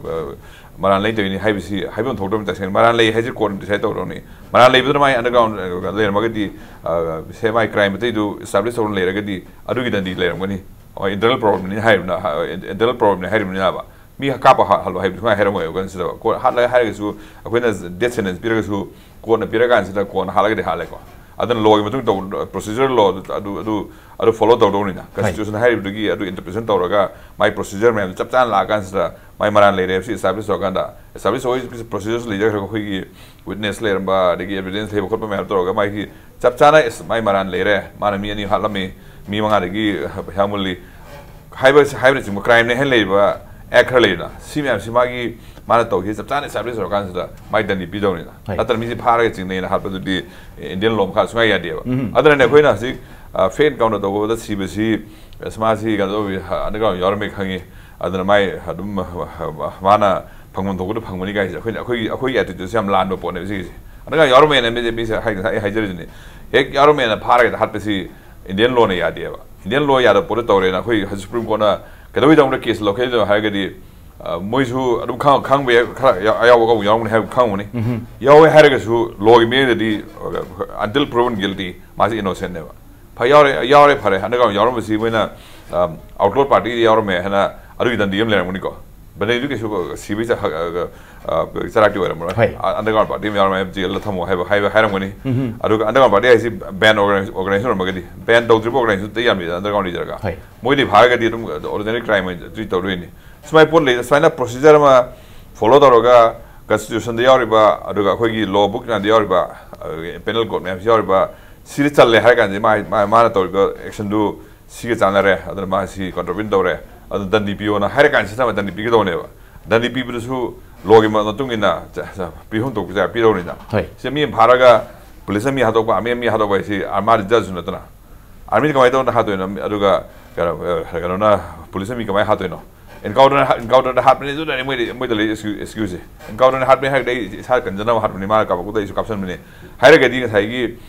ꯑ, ꯃꯔꯥꯟ ꯂꯩꯇꯕꯅꯤ ꯍꯥꯏꯕꯁꯤ ꯍꯥꯏꯐꯝ ꯊꯣꯛꯇ꯭ꯔꯕꯅꯤ꯫ ꯇꯁꯦꯡꯅ ꯃꯔꯥꯟ ꯂꯩ ꯍꯥꯏꯁꯦ ꯀꯣꯔꯠꯅ ꯗꯤꯁꯥꯏꯠ ꯇꯧꯔꯕꯅꯤ꯫ ꯃꯔꯥꯟ ꯂꯩꯕꯗꯨꯅ ꯃꯥꯏ ꯑꯟꯗꯔꯒ꯭ꯔꯥꯎꯟ, ꯑ, ꯂꯩꯔꯝꯃꯒꯗꯤ, ꯑ, ꯁꯦ ꯃꯥꯏ ꯀ꯭ꯔꯥꯏꯝ ꯑꯇꯩꯗꯨ ꯏꯁꯇꯥꯕ꯭ꯂꯤꯁ ꯇꯧꯔ ꯂꯩꯔꯒꯗꯤ ꯑꯗꯨꯒꯤ ꯗꯟꯗꯤ ꯂꯩꯔꯝꯒꯅꯤ꯫ ꯍꯣꯏ, ꯏꯟꯇꯔꯅꯦꯜ ꯄ꯭ꯔꯣꯕ꯭ꯂꯦꯝꯅꯤ ꯍꯥꯏꯔꯤꯕꯅ, ꯏꯟꯇꯔꯅꯦꯜ ꯄ꯭ꯔꯣꯕ꯭ꯂꯦꯝꯅꯤ ꯍꯥꯏꯔꯤꯕꯅꯤꯅꯕ꯫ ꯃꯤ ꯀꯥꯞꯄ ꯍꯥ- ꯍꯜꯂꯣ ꯍꯥꯏꯕꯗꯤ ꯁꯨꯃꯥꯏꯅ ꯍꯥꯏꯔꯝꯃꯣꯏꯕ ꯀꯟꯁꯤꯗ꯫ ꯀꯣꯔꯠ ꯍꯥꯠꯂꯒ ꯍꯥꯏꯔꯒꯁꯨ, ꯑꯩꯈꯣꯏꯅ ꯗꯦꯠ ꯁꯦꯟꯇꯦꯟꯁ ꯄꯤꯔꯒꯁꯨ, ꯀꯣꯔꯠꯅ ꯄꯤꯔꯀꯥꯟꯁꯤꯗ ꯀꯣꯟꯅ ꯍꯥꯠꯂꯒꯗꯤ ꯍꯥꯠꯂꯦꯀꯣ꯫ ꯑꯗꯨꯅ ꯂꯣꯒꯤ ꯃꯇꯨꯡ ꯇꯧ-, ꯄ꯭ꯔꯣꯁꯤꯖꯔ ꯂꯣ ꯑꯗꯨ, ꯑꯗꯨ, ꯑꯗꯨ, ꯑꯗꯨ ꯐꯣꯂꯣ ꯇꯧꯗꯧꯅꯤꯅ꯫ ꯀꯟꯁꯇꯤꯇ꯭ꯌꯨꯁꯟ ꯍꯥꯏꯔꯤꯕꯗꯨꯒꯤ ꯑꯗꯨ ꯏꯟꯇꯔꯄ꯭ꯔꯤꯇꯦꯁꯟ ꯇꯧꯔꯒ ꯃꯥꯏ ꯄ꯭ꯔꯣꯁꯤꯖꯔ ꯃꯌꯥꯝꯗꯨ ꯆꯞ ꯆꯥꯅ ꯂꯥꯛꯑꯀꯥꯟꯁꯤꯗ ꯃꯥꯏ ꯃꯔꯥꯟ ꯂꯩꯔꯦ ꯍꯥꯏꯕꯁꯤ ꯏꯁꯇꯥꯕ꯭ꯂꯤꯁ ꯇꯧꯔꯀꯥꯟꯗ, ꯏꯁꯇꯥꯕ꯭ꯂꯤꯁ ꯇꯧꯕꯒꯤ ꯄ꯭ꯔꯣꯁꯤꯖꯔꯁꯨ ꯂꯩꯖꯈ꯭ꯔꯒ ꯑꯩꯈꯣꯏꯒꯤ ꯋꯤꯠꯅꯦꯁ ꯂꯩꯔꯝꯕ, ꯑꯗꯒꯤ ꯑꯦꯕꯤꯗꯦꯟꯁ ꯂꯩꯕ ꯈꯣꯠꯄ ꯃꯌꯥꯝ ꯇꯧꯔꯒ ꯃꯥꯒꯤ ꯆꯞ ꯆꯥꯅ ꯏꯁ-, ꯃꯥꯏ ꯃꯔꯥꯟ ꯂꯩꯔꯦ, ꯃꯥꯅ ꯃꯤ ꯑꯅꯤ ꯍꯥꯠꯂꯝꯃꯤ, ꯃꯤ ꯃꯉꯥꯗꯒꯤ ꯄꯩꯁꯥ ꯃꯨꯜꯂꯤ ꯍꯥꯏꯕ, ꯍꯥꯏꯕꯅꯆꯤꯡꯕ ꯀ꯭ꯔꯥꯏꯝꯅꯦ ꯍꯥꯏꯅ ꯂꯩꯔꯤꯕ ꯑꯦꯛ ꯈꯔ ꯂꯩꯗꯅ, ꯁꯤ ꯃꯌꯥꯝꯁꯤ ꯃꯥꯒꯤ ꯃꯥꯅ ꯇꯧꯈꯤ ꯆꯞ ꯆꯥꯅ ꯏꯁꯇꯥꯕ꯭ꯂꯤꯁ ꯇꯧꯔꯀꯥꯟꯁꯤꯗ ꯃꯥꯏ ꯗꯟꯗꯤ ꯄꯤꯗꯧꯅꯤꯅ꯫ ꯍꯣꯏ꯫ ꯅꯠꯇ꯭ꯔ ꯃꯤꯁꯤ ꯐꯥꯔꯒ ꯆꯤꯡꯅꯩꯅ ꯍꯥꯠꯄꯗꯨꯗꯤ ꯏꯟꯗꯤꯌꯟ ꯂꯣ ꯃꯈꯥ ꯁꯨꯡꯌꯥ ꯌꯥꯗꯦꯕ꯫ ꯎꯝ꯫ ꯑꯗꯨꯅꯅꯦ ꯑꯩꯈꯣꯏꯅ ꯍꯧꯖꯤꯛ, ꯑ, ꯐꯦꯠ ꯑꯦꯟꯀꯥꯎꯟꯇꯔ ꯇꯧꯕꯗ ꯁꯤꯕꯁꯤ, ꯑꯁ, ꯃꯥꯁꯤ ꯀꯩꯅꯣ ꯇꯧꯕꯤ, ꯑꯟꯗꯔꯒ꯭ꯔꯥꯎꯟ ꯌꯥꯎꯔꯝꯃꯦ ꯈꯪꯉꯤ꯫ ꯑꯗꯨꯅ ꯃꯥꯏ ꯑꯗꯨꯝ, ꯑ, ꯃꯥꯅ ꯐꯪꯐꯝ ꯊꯣꯛꯄꯗ ꯐꯪꯕꯅꯤ ꯀꯥꯏꯁꯦ ꯑꯩꯈꯣꯏꯅ, ꯑꯩꯈꯣꯏꯒꯤ, ꯑꯩꯈꯣꯏꯒꯤ ꯑꯦꯇꯤꯇ꯭ꯌꯨꯠꯁꯦ ꯌꯥꯝ ꯂꯥꯟꯕ ꯄꯣꯠꯅꯦꯕ ꯁꯤꯒꯤꯁꯦ꯫ ꯑꯟꯗꯔꯒ꯭ꯔꯥꯎꯟ ꯌꯥꯎꯔꯝꯃꯦꯅ ꯃꯤꯁꯦ, ꯃꯤꯁꯦ ꯍꯥꯏ-, ꯉꯁꯥꯏ ꯑꯩ ꯍꯥꯏꯖꯔꯤꯗꯨꯅꯤ꯫ ꯍꯦꯛ ꯌꯥꯎꯔꯝꯃꯦꯅ ꯐꯥꯔꯒ ꯍꯦꯛꯇ ꯍꯥꯠꯄꯁꯤ ꯏꯟꯗꯤꯌꯟ ꯂꯣꯅ ꯌꯥꯗꯦꯕ꯫ ꯏꯟꯗꯤꯌꯟ ꯂꯣ ꯌꯥꯗꯕ ꯄꯣꯠꯇ ꯇꯧꯔꯦꯅ ꯑꯩꯈꯣꯏ ꯍꯧꯖꯤꯛ ꯁꯨꯄ꯭ꯔꯤꯝ ꯀꯣꯔꯠꯅ ꯀꯩꯗꯧꯕꯩꯗꯃꯛꯇ ꯀꯦꯁ ꯂꯧꯈꯠꯂꯤꯅꯣ ꯍꯥꯏꯔꯒꯗꯤ, ꯑ, ꯃꯣꯏꯁꯨ ꯑꯗꯨꯝ ꯈꯪ-, ꯈꯪꯕ ꯌꯥꯏ, ꯈꯔ ꯌꯥ-, ꯑꯌꯥꯎꯕ ꯀꯧꯕ ꯌꯥꯎꯔꯝꯒꯅꯤ ꯍꯥꯏꯕ ꯈꯪꯕꯅꯤ꯫ ꯎꯝꯍꯨꯝ꯫ ꯌꯥꯎꯋꯦ ꯍꯥꯏꯔꯒꯁꯨ ꯂꯣꯒꯤ ꯃꯤꯠꯌꯦꯡꯗꯗꯤ, ꯑ, until proven guilty ꯃꯥꯁꯤ ꯏꯅꯣꯁꯦꯟꯅꯦꯕ꯫ ꯐ-, ꯌꯥꯎꯔꯦ, ꯌꯥꯎꯔꯦ, ꯐꯔꯦ꯫ ꯑꯟꯗꯔꯒ꯭ꯔꯥꯎꯟ ꯌꯥꯎꯔꯝꯕꯁꯤ ꯃꯣꯏꯅ, ꯑ, ꯑꯥꯎꯠꯂꯣꯔ ꯄꯥꯔꯇꯤꯗ ꯌꯥꯎꯔꯝꯃꯦ ꯍꯥꯏꯅ ꯑꯗꯨꯒꯤ ꯗꯟꯗꯤ ꯑꯃ ꯂꯩꯔꯝꯒꯅꯤꯀꯣ꯫ ꯕꯅꯦꯗꯨ ꯀꯩꯁꯨ ꯁꯤꯕꯩ ꯆ-, ꯑ, ꯑ, ꯆꯔꯥꯛꯇꯤ ꯑꯣꯏꯔꯝꯃꯔꯣꯏ꯫ ꯍꯣꯏ꯫ ꯑ-, ꯑꯟꯗꯔꯒ꯭ꯔꯥꯎꯟ ꯄꯥꯔꯇꯤ ꯑꯃ ꯌꯥꯎꯔꯝꯃꯦ, ꯖꯦꯜꯗ ꯊꯝꯃꯣ ꯍꯥꯏꯕ, ꯍꯥꯏꯕ, ꯍꯥꯏꯔꯝꯒꯅꯤ꯫ ꯎꯝꯍꯨꯝ꯫ ꯑꯗꯨꯒ ꯑꯟꯗꯔꯒ꯭ꯔꯥꯎꯟ ꯄꯥꯔꯇꯤ ꯍꯥꯏꯁꯤ ꯕꯦꯟ ꯑꯣꯔꯒꯅꯥꯏꯖ-, ꯑꯣꯔꯒꯅꯥꯏꯖꯦꯁꯟ ꯑꯣꯏꯔꯝꯃꯒꯗꯤ, ꯕꯦꯟ ꯇꯧꯗ꯭ꯔꯤꯕ ꯑꯣꯔꯒꯅꯥꯏꯖꯦꯁꯟ ꯑꯇꯩ ꯌꯥꯝ ꯂꯩꯗꯅ ꯑꯟꯗꯔꯒ꯭ꯔꯥꯎꯟ ꯂꯤꯗꯔꯒ꯫ ꯍꯣꯏ꯫ ꯃꯣꯏꯗꯤ ꯐꯥꯔꯒꯗꯤ ꯑꯗꯨꯝ ꯑꯣꯔꯗꯤꯅꯔꯤ ꯀ꯭ꯔꯥꯏꯝ ꯑꯣꯏꯅ ꯇ꯭ꯔꯤꯠ ꯇꯧꯗꯣꯏꯅꯤ꯫ ꯁꯨꯃꯥꯏꯅ ꯄꯣꯠ ꯂꯩ, ꯁꯨꯃꯥꯏꯅ ꯄ꯭ꯔꯣꯁꯤꯖꯔ ꯑꯃ ꯐꯣꯂꯣ ꯇꯧꯔꯒ ꯀꯟꯁꯇꯤꯇ꯭ꯌꯨꯁꯟꯗ ꯌꯥꯎꯔꯤꯕ, ꯑꯗꯨꯒ ꯑꯩꯈꯣꯏꯒꯤ ꯂꯣ ꯕꯨꯛ ꯃꯌꯥꯝꯗ ꯌꯥꯎꯔꯤꯕ, ꯑꯗꯨꯒ ꯄꯦꯅꯦꯜ ꯀꯣꯗ ꯃꯌꯥꯝꯁꯤ ꯌꯥꯎꯔꯤꯕ, ꯁꯤꯗ ꯆꯜꯂꯦ ꯍꯥꯏꯔ ꯀꯥꯟꯗ ꯃꯥ-, ꯃꯥ-, ꯃꯥꯅ ꯇꯧꯔꯤꯕ ꯑꯦꯛꯁꯟꯗꯨ ꯁꯤꯒ ꯆꯥꯟꯅꯔꯦ, ꯑꯗꯨꯅ ꯃꯥ ꯁꯤ ꯀꯣꯟꯇ꯭ꯔꯣꯕꯤꯟ ꯇꯧꯔꯦ, ꯑꯗꯨ ꯗꯟꯗꯤ ꯄꯤꯌꯣꯅ ꯍꯥꯏꯔ ꯀꯥꯟꯁꯤꯗ ꯑꯃ ꯗꯟꯗꯤ ꯄꯤꯒꯗꯧꯅꯦꯕ꯫ ꯗꯟꯗꯤ ꯄꯤꯕꯗꯁꯨ ꯂꯣꯒꯤ ꯃ-, ꯃꯇꯨꯡ ꯏꯟꯅ ꯆ-, ꯆ-, ꯄꯤꯐꯝ ꯊꯣꯛꯄꯁꯦ ꯄꯤꯗꯧꯅꯤꯅ꯫ ꯍꯣꯏ꯫ ꯁꯤ ꯃꯤ ꯑꯃ ꯐꯥꯔꯒ ꯄꯨꯂꯤꯁꯅ ꯃꯤ ꯍꯥꯠꯇꯣꯛꯄ, ꯑꯃ ꯃꯤ ꯍꯥꯠꯇꯣꯛꯄ ꯍꯥꯏꯁꯤ, ꯑ, ꯃꯥꯗꯤ ꯖꯖꯁꯨ ꯅꯠꯇꯅ꯫ ꯑꯥꯔꯃꯤꯅ ꯀꯃꯥꯏꯅ ꯇꯧꯗꯅ ꯍꯥꯠꯇꯣꯏꯅꯣ? ꯑꯗꯨꯒ ꯀꯩꯅꯣ, ꯑ, ꯀꯩꯅꯣꯅ, ꯄꯨꯂꯤꯁꯅ ꯃꯤ ꯀꯃꯥꯏꯅ ꯍꯥꯠꯇꯣꯏꯅꯣ? ꯑꯦꯟꯀꯥꯎꯟꯇꯔ, ꯑꯦꯟꯀꯥꯎꯟꯇꯔꯗ ꯍꯥꯠꯄꯅꯤ, ꯑꯗꯨꯅꯅꯦ ꯃꯣꯏꯗꯤ, ꯃꯣꯏꯗ ꯂꯩ ꯑꯦꯛꯁꯀ꯭ꯌꯨ-, ꯑꯦꯛꯁꯀ꯭ꯌꯨꯖꯁꯦ꯫ ꯑꯦꯟꯀꯥꯎꯟꯇꯔꯅ ꯍꯥꯠꯄꯅꯤ ꯍꯥꯏꯔꯒꯗꯤ ꯑꯩ ꯏꯁꯥ ꯀꯟꯖꯅꯕ ꯍꯥꯠꯄꯅꯤ, ꯃꯥꯅ ꯀꯥꯞꯄꯛꯄꯗ ꯑꯩꯁꯨ ꯀꯥꯞꯁꯟꯕꯅꯤ ꯍꯥꯏꯔꯒꯗꯤ ꯉꯁꯥꯏꯒꯤ,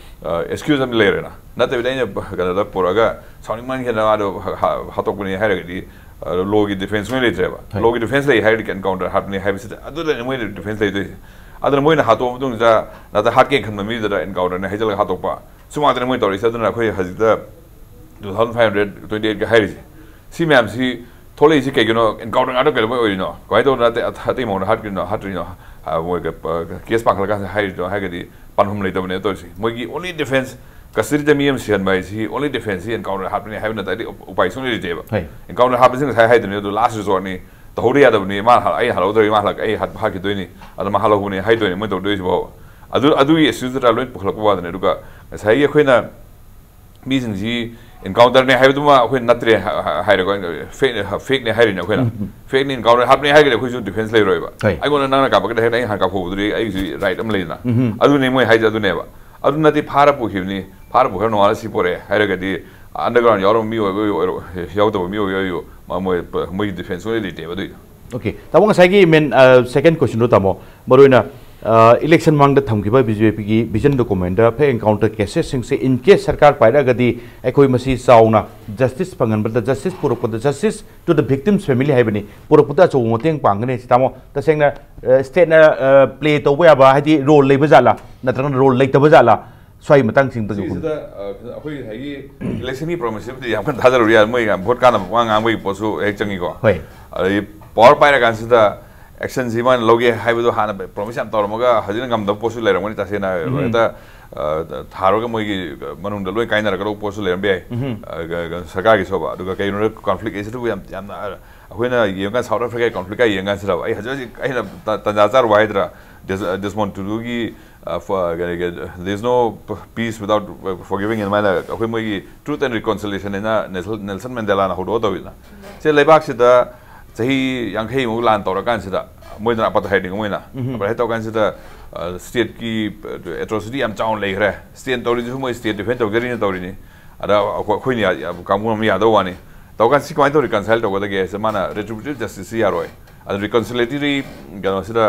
ꯑ, ꯑꯦꯛꯁꯀ꯭ꯌꯨꯖ ꯑꯃ ꯂꯩꯔꯦꯅ꯫ ꯅꯠꯇꯕꯤꯗ ꯑꯩꯅ ꯀꯩꯅꯣꯗ ꯄꯨꯔꯛꯑꯒ ꯁꯥꯎꯅꯤꯡꯃꯟꯈꯤꯗꯅ ꯃꯥꯗꯣ ꯍ-, ꯍ-, ꯍꯥꯠꯇꯣꯛꯄꯅꯤ ꯍꯥꯏꯔꯒꯗꯤ ꯂꯣꯒꯤ ꯗꯤꯐꯦꯟꯁ ꯃꯣꯏ ꯂꯩꯇ꯭ꯔꯦꯕ꯫ ꯍꯣꯏ꯫ ꯂꯣꯒꯤ ꯗꯤꯐꯦꯟꯁ ꯂꯩ ꯍꯥꯏꯔꯗꯤ ꯑꯦꯟꯀꯥꯎꯟꯇꯔ ꯍꯥꯠꯄꯅꯤ ꯍꯥꯏꯕꯁꯤꯗ ꯑꯗꯨꯗꯅꯤ ꯃꯣꯏꯅ ꯗꯤꯐꯦꯟꯁ ꯂꯩꯗꯣꯏꯁꯦ꯫ ꯑꯗꯨꯅ ꯃꯣꯏꯅ ꯍꯥꯠꯇꯣꯛꯑ ꯃꯇꯨꯡꯁꯤꯗ ꯅꯠꯇ꯭ꯔ ꯍꯥꯠꯀꯦ ꯈꯟꯕ ꯃꯤꯗꯨꯗ ꯑꯦꯟꯀꯥꯎꯟꯇꯔꯅꯤ ꯍꯥꯏꯖꯜꯂꯒ ꯍꯥꯠꯇꯣꯛꯄ, ꯁꯨꯃꯥꯏꯅ ꯃꯣꯏ ꯇꯧꯔꯛꯏꯁꯦ꯫ ꯑꯗꯨꯅ ꯑꯩꯈꯣꯏ ꯍꯧꯖꯤꯛꯇ two thousand five hundred twenty eight ꯀ ꯍꯥꯏꯔꯤꯁꯦ, ꯁꯤ ꯃꯌꯥꯝꯁꯤ ꯊꯣꯛꯂꯛꯏꯁꯤ ꯀꯩꯒꯤꯅꯣ? ꯑꯦꯟꯀꯥꯎꯟꯇꯔ ꯉꯥꯛꯇ ꯀꯩꯗꯧꯕꯩ ꯑꯣꯏꯔꯤꯅꯣ? ꯀꯃꯥꯏꯅ ꯇꯧꯗꯅ ꯑꯇꯩ ꯑꯇꯩ ꯃꯑꯣꯡꯗ ꯍꯥꯠꯈ꯭ꯔꯤꯅꯣ ꯍꯥꯠꯇ꯭ꯔꯤꯅꯣ? ꯀꯦꯁ ꯄꯥꯡꯈꯠꯂꯀꯥꯟꯗ ꯍꯥꯏꯔꯤꯅꯣ ꯍꯥꯏꯔꯒꯗꯤ ꯄꯥꯟꯐꯝ ꯂꯩꯇꯕꯅꯦ ꯇꯧꯔꯤꯁꯦ꯫ ꯃꯣꯏꯒꯤ ꯑꯣꯟꯂꯤ ꯗꯤꯐꯦꯟꯁ, ꯀꯁꯇꯗꯤꯗ ꯃꯤ ꯑꯃ ꯁꯤꯍꯟꯕ ꯍꯥꯏꯁꯤ ꯑꯣꯟꯂꯤ ꯗꯤꯐꯦꯟꯁꯁꯤ ꯑꯦꯟꯀꯥꯎꯟꯇꯔ ꯍꯥꯠꯄꯅꯤ ꯍꯥꯏꯕ ꯅꯠꯇ꯭ꯔꯗꯤ ꯎꯄꯥꯏ ꯁꯨꯡꯂꯩ ꯂꯩꯇꯦꯕ꯫ ꯍꯣꯏ꯫ ꯑꯦꯟꯀꯥꯎꯟꯇꯔ ꯍꯥꯠꯄꯁꯤ ꯉꯁꯥꯏ ꯍꯥꯏꯗꯨꯅꯤ, ꯑꯗꯨ ꯂꯥꯁ ꯔꯤꯖꯣꯔꯠꯅꯤ, ꯇꯧꯍꯧꯗ ꯌꯥꯗꯕꯅꯤ꯫ ꯃꯥꯅ ꯍꯥꯠ- ꯑꯩ ꯍꯥꯠꯍꯧꯗ꯭ꯔꯗꯤ ꯃꯥ ꯍꯥꯠꯂꯛ- ꯑꯩ ꯍꯥꯠ- ꯍꯥꯠꯈꯤꯗꯣꯏꯅꯤ, ꯑꯗꯨꯅ ꯃꯥ ꯍꯥꯠꯍꯧꯕꯅꯤ ꯍꯥꯏꯗꯣꯏꯅꯤ ꯃꯣꯏ ꯇꯧꯗꯣꯏꯁꯤꯕꯣ꯫ ꯑꯗꯨ ꯑꯗꯨꯒꯤ ꯑꯦꯛꯁꯀ꯭ꯌꯨꯁꯇꯨꯗ ꯂꯣꯏ ꯄꯨꯈꯠꯂꯛꯄ ꯋꯥꯗꯅꯤ꯫ ꯑꯗꯨꯒ ꯉꯁꯥꯏꯒꯤ ꯑꯩꯈꯣꯏꯅ ꯃꯤꯁꯤꯡꯁꯤ ꯑꯦꯟꯀꯥꯎꯟꯇꯔꯅꯦ ꯍꯥꯏꯕꯗꯨꯃ ꯑꯩꯈꯣꯏ ꯅꯠꯇ꯭ꯔꯦ ꯍꯥꯏꯔꯦꯀꯣ, ꯐꯦꯛꯅꯦ ꯍꯥꯏꯔꯤꯅꯦ ꯑꯩꯈꯣꯏꯅ꯫ ꯐꯦꯛꯅꯤ, ꯑꯦꯟꯀꯥꯎꯟꯇꯔ ꯍꯥꯞꯅꯤ ꯍꯥꯏꯔꯒꯗꯤ ꯑꯩꯈꯣꯏꯁꯨ ꯗꯤꯐꯦꯟꯁ ꯂꯩꯔꯣꯏꯕ꯫ ꯍꯣꯏ꯫ ꯑꯩꯉꯣꯟꯗ ꯅꯪꯅ ꯀꯥꯞꯄꯛꯀꯦ ꯍꯥꯏꯔꯒꯗꯤ ꯑꯩꯅ ꯍꯥꯟꯅ ꯀꯥꯞꯍꯧꯕꯗꯨꯗꯤ ꯑꯩꯒꯤꯁꯨ ꯔꯥꯏꯠ ꯑꯃ ꯂꯩꯗꯅ꯫ ꯑꯗꯨꯅꯦ ꯃꯣꯏ ꯍꯥꯏꯁꯦ ꯑꯗꯨꯅꯦꯕ꯫ ꯑꯗꯨ ꯅꯠꯇꯦ, ꯐꯥꯔ ꯄꯨꯈꯤꯕꯅꯤ, ꯐꯥꯔ ꯄꯨꯈ꯭ꯔ ꯅꯣꯡꯉꯥꯜꯂ ꯁꯤ ꯄꯣꯔꯛꯑꯦ ꯍꯥꯏꯔꯒꯗꯤ ꯑꯟꯗꯔꯒ꯭ꯔꯥꯎꯟ ꯌꯥꯎꯔꯕ ꯃꯤ ꯑꯣꯏꯕ ꯑꯣꯏꯔꯣ, ꯌꯥꯎꯗꯕ ꯃꯤ ꯑꯣꯏꯕ ꯑꯣꯏꯔꯣ, ꯃ- ꯃꯣꯏ ꯃꯣꯏꯒꯤ ꯗꯤꯐꯦꯟꯁ ꯑꯣꯏꯅ ꯂꯩꯇꯦꯕ ꯑꯗꯨꯏꯗꯣ꯫ ꯑꯣꯀꯦ, ꯇꯥꯃꯣ, ꯉꯁꯥꯏꯒꯤ ꯃꯦꯟ ꯁꯦꯀꯦꯟ ꯀꯣꯏꯁꯟꯗꯣ ꯇꯥꯃꯣ, ꯃꯔꯨꯑꯣꯏꯅ ꯏꯂꯦꯛꯁꯟ ꯃꯃꯥꯡꯗ ꯊꯝꯈꯤꯕ ꯕꯤ ꯖꯦ ꯄꯤꯒꯤ ꯚꯤꯖꯟ ꯗꯣꯀꯨꯃꯦꯟꯗ ꯐꯦꯛ ꯑꯦꯟꯀꯥꯎꯟꯇꯔ ꯀꯦꯁꯦꯁꯁꯤꯡꯁꯦ ꯏꯟ ꯀꯦꯁ ꯁꯔꯀꯥꯔ ꯄꯥꯏꯔꯛꯑꯒꯗꯤ ꯑꯩꯈꯣꯏ ꯃꯁꯤ ꯆꯥꯎꯅ ꯖꯁꯇꯤꯁ ꯐꯪꯍꯟꯕꯗ, ꯖꯁꯇꯤꯁ ꯄꯨꯔꯛꯄꯗ, justice to the victims family ꯍꯥꯏꯕꯅꯤ, ꯄꯨꯔꯛꯄꯗ ꯑꯆꯧꯕ ꯃꯇꯦꯡ ꯄꯥꯡꯒꯅꯤ꯫ ꯁꯤ ꯇꯥꯃꯣ, ꯇꯁꯦꯡꯅ ꯁ꯭ꯇꯦꯠꯅ ꯄ꯭ꯂꯦ ꯇꯧꯕ ꯌꯥꯕ ꯍꯥꯏꯗꯤ ꯔꯣꯜ ꯂꯩꯕ ꯖꯥꯠꯂꯥ ꯅꯠꯇ꯭ꯔꯒꯅ ꯔꯣꯜ ꯂꯩꯇꯕ ꯖꯥꯠꯂꯥ? ꯁ꯭ꯋꯥꯏꯒꯤ ꯃꯇꯥꯡꯁꯤꯡꯗꯁꯨ ꯁꯤꯁꯤꯗ ꯑ, ꯑꯩꯈꯣꯏ ꯉꯁꯥꯏꯒꯤ ꯏꯂꯦꯛꯁꯟꯒꯤ ꯄ꯭ꯔꯣꯃꯤꯁꯁꯤꯕꯨꯗꯤ ꯌꯥꯝ ꯀꯟꯅ ꯊꯥꯖꯔꯨ ꯌꯥꯏ꯫ ꯃꯣꯏ ꯌꯥꯝ ꯚꯣꯠ ꯀꯥꯟꯅꯕ ꯋꯥ ꯉꯥꯡꯕꯒꯤ ꯄꯣꯠꯁꯨ ꯍꯦꯛ ꯆꯪꯉꯤꯀꯣ꯫ ꯍꯣꯏ꯫ ꯑꯗꯩ ꯄꯋꯥꯔ ꯄꯥꯏꯔꯀꯥꯟꯁꯤꯗ ꯑꯦꯛꯁꯟꯁꯤ ꯃꯥꯅ ꯂꯧꯒꯦ ꯍꯥꯏꯕꯗꯣ ꯍꯥꯟꯅ ꯄ꯭ꯔꯣꯃꯤꯁ ꯌꯥꯝ ꯇꯧꯔꯝꯃꯒ ꯍꯧꯖꯤꯛꯅ ꯉꯝꯗꯕ ꯄꯣꯠꯁꯨ ꯂꯩꯔꯝꯒꯅꯤ꯫ ꯇꯁꯦꯡꯅ ꯍꯥꯏꯔꯕꯗ ꯍꯦꯛꯇ ꯑ, ꯊꯥꯔꯨꯔꯒ ꯃꯣꯏꯒꯤ ꯃꯅꯨꯡꯗ ꯂꯣꯏ ꯀꯥꯏꯅꯔꯒ ꯂꯧꯕ ꯄꯣꯠꯁꯨ ꯂꯩꯔꯝꯕ ꯌꯥꯏ꯫ ꯑ, ꯒ- ꯒ- ꯁꯔꯀꯥꯔꯒꯤ ꯁꯣꯕ꯫ ꯑꯗꯨꯒ ꯀꯩꯅꯣꯗ ꯀꯣꯟꯐ꯭ꯂꯤꯛ ꯑꯁꯤꯗꯕꯨ ꯌꯥꯝ ꯌꯥꯝꯅ ꯑ, ꯑꯩꯈꯣꯏꯅ ꯌꯦꯡꯉꯀꯥꯟꯗ ꯁꯥꯎꯠ ꯑꯐ꯭ꯔꯤꯀꯥꯒꯤ ꯀꯣꯟꯐ꯭ꯂꯤꯛꯀ ꯌꯦꯡꯉꯀꯥꯟꯁꯤꯗ ꯑꯩ ꯍꯧꯖꯤꯛ ꯍꯧꯖꯤꯛ ꯑꯩꯅ ꯇ- ꯇꯟꯖꯥ ꯆꯥꯔꯨꯕ ꯍꯥꯏꯗ꯭ꯔꯥ, days- ꯗꯦꯁꯃꯣꯟ ꯇꯨꯇꯨꯒꯤ there is no peace without forgiving ꯑꯗꯨꯃꯥꯏꯅ ꯑꯩꯈꯣꯏ ꯃꯣꯏꯒꯤ Truth and Reconciliation ꯍꯥꯏꯅ ꯅꯦꯜꯁꯟ ꯅꯦꯜꯁꯟ ꯃꯦꯟꯗꯦꯂꯥꯅ ꯍꯧꯗꯣꯛꯑ ꯇꯧꯋꯤꯗꯅ꯫ ꯁꯦ ꯂꯩꯕꯥꯛꯁꯤꯗ ꯆꯍꯤ ꯌꯥꯡꯈꯩꯃꯨꯛ ꯂꯥꯟ ꯇꯧꯔꯀꯥꯟꯁꯤꯗ ꯃꯣꯏꯗꯅ ꯑꯄꯥꯊꯥꯏꯠꯅꯤ ꯃꯣꯏꯅ꯫ ꯑꯄꯥꯊꯥꯏꯠ ꯇꯧꯀꯥꯟꯁꯤꯗ ꯁ꯭ꯇꯦꯠꯀꯤ ꯑꯦꯇ꯭ꯔꯣꯁꯤꯇꯤ ꯌꯥꯝ ꯆꯥꯎꯅ ꯂꯩꯈ꯭ꯔꯦ꯫ ꯁ꯭ꯇꯦꯠ ꯇꯧꯔꯤꯗꯨꯁꯨ ꯃꯣꯏ ꯁ꯭ꯇꯦꯠ ꯗꯤꯐꯦꯟ ꯇꯧꯖꯔꯤꯅ ꯇꯧꯔꯤꯅꯤ꯫ ꯑꯗ ꯑꯩꯈꯣꯏ- ꯑꯩꯈꯣꯏꯅ ꯌꯥ- ꯌꯥ- ꯀꯥꯡꯕꯨ ꯑꯃ ꯌꯥꯗꯧ ꯋꯥꯅꯤ꯫ ꯇꯧꯀꯥꯟ ꯁꯤ ꯀꯃꯥꯏꯅ ꯇꯧ ꯔꯤꯀꯟꯁꯥꯏꯜ ꯇꯧꯒꯗꯒꯦ ꯍꯥꯏꯁꯦ ꯃꯥꯅ ꯔꯤꯇ꯭ꯔꯤꯕ꯭ꯌꯨꯇꯤꯞ ꯖꯁꯇꯤꯁꯁꯤ ꯌꯥꯔꯣꯏ꯫ ꯑꯗ ꯔꯤꯀꯟꯁꯤꯂꯦꯇꯔꯤ ꯀꯩꯅꯣꯁꯤꯗ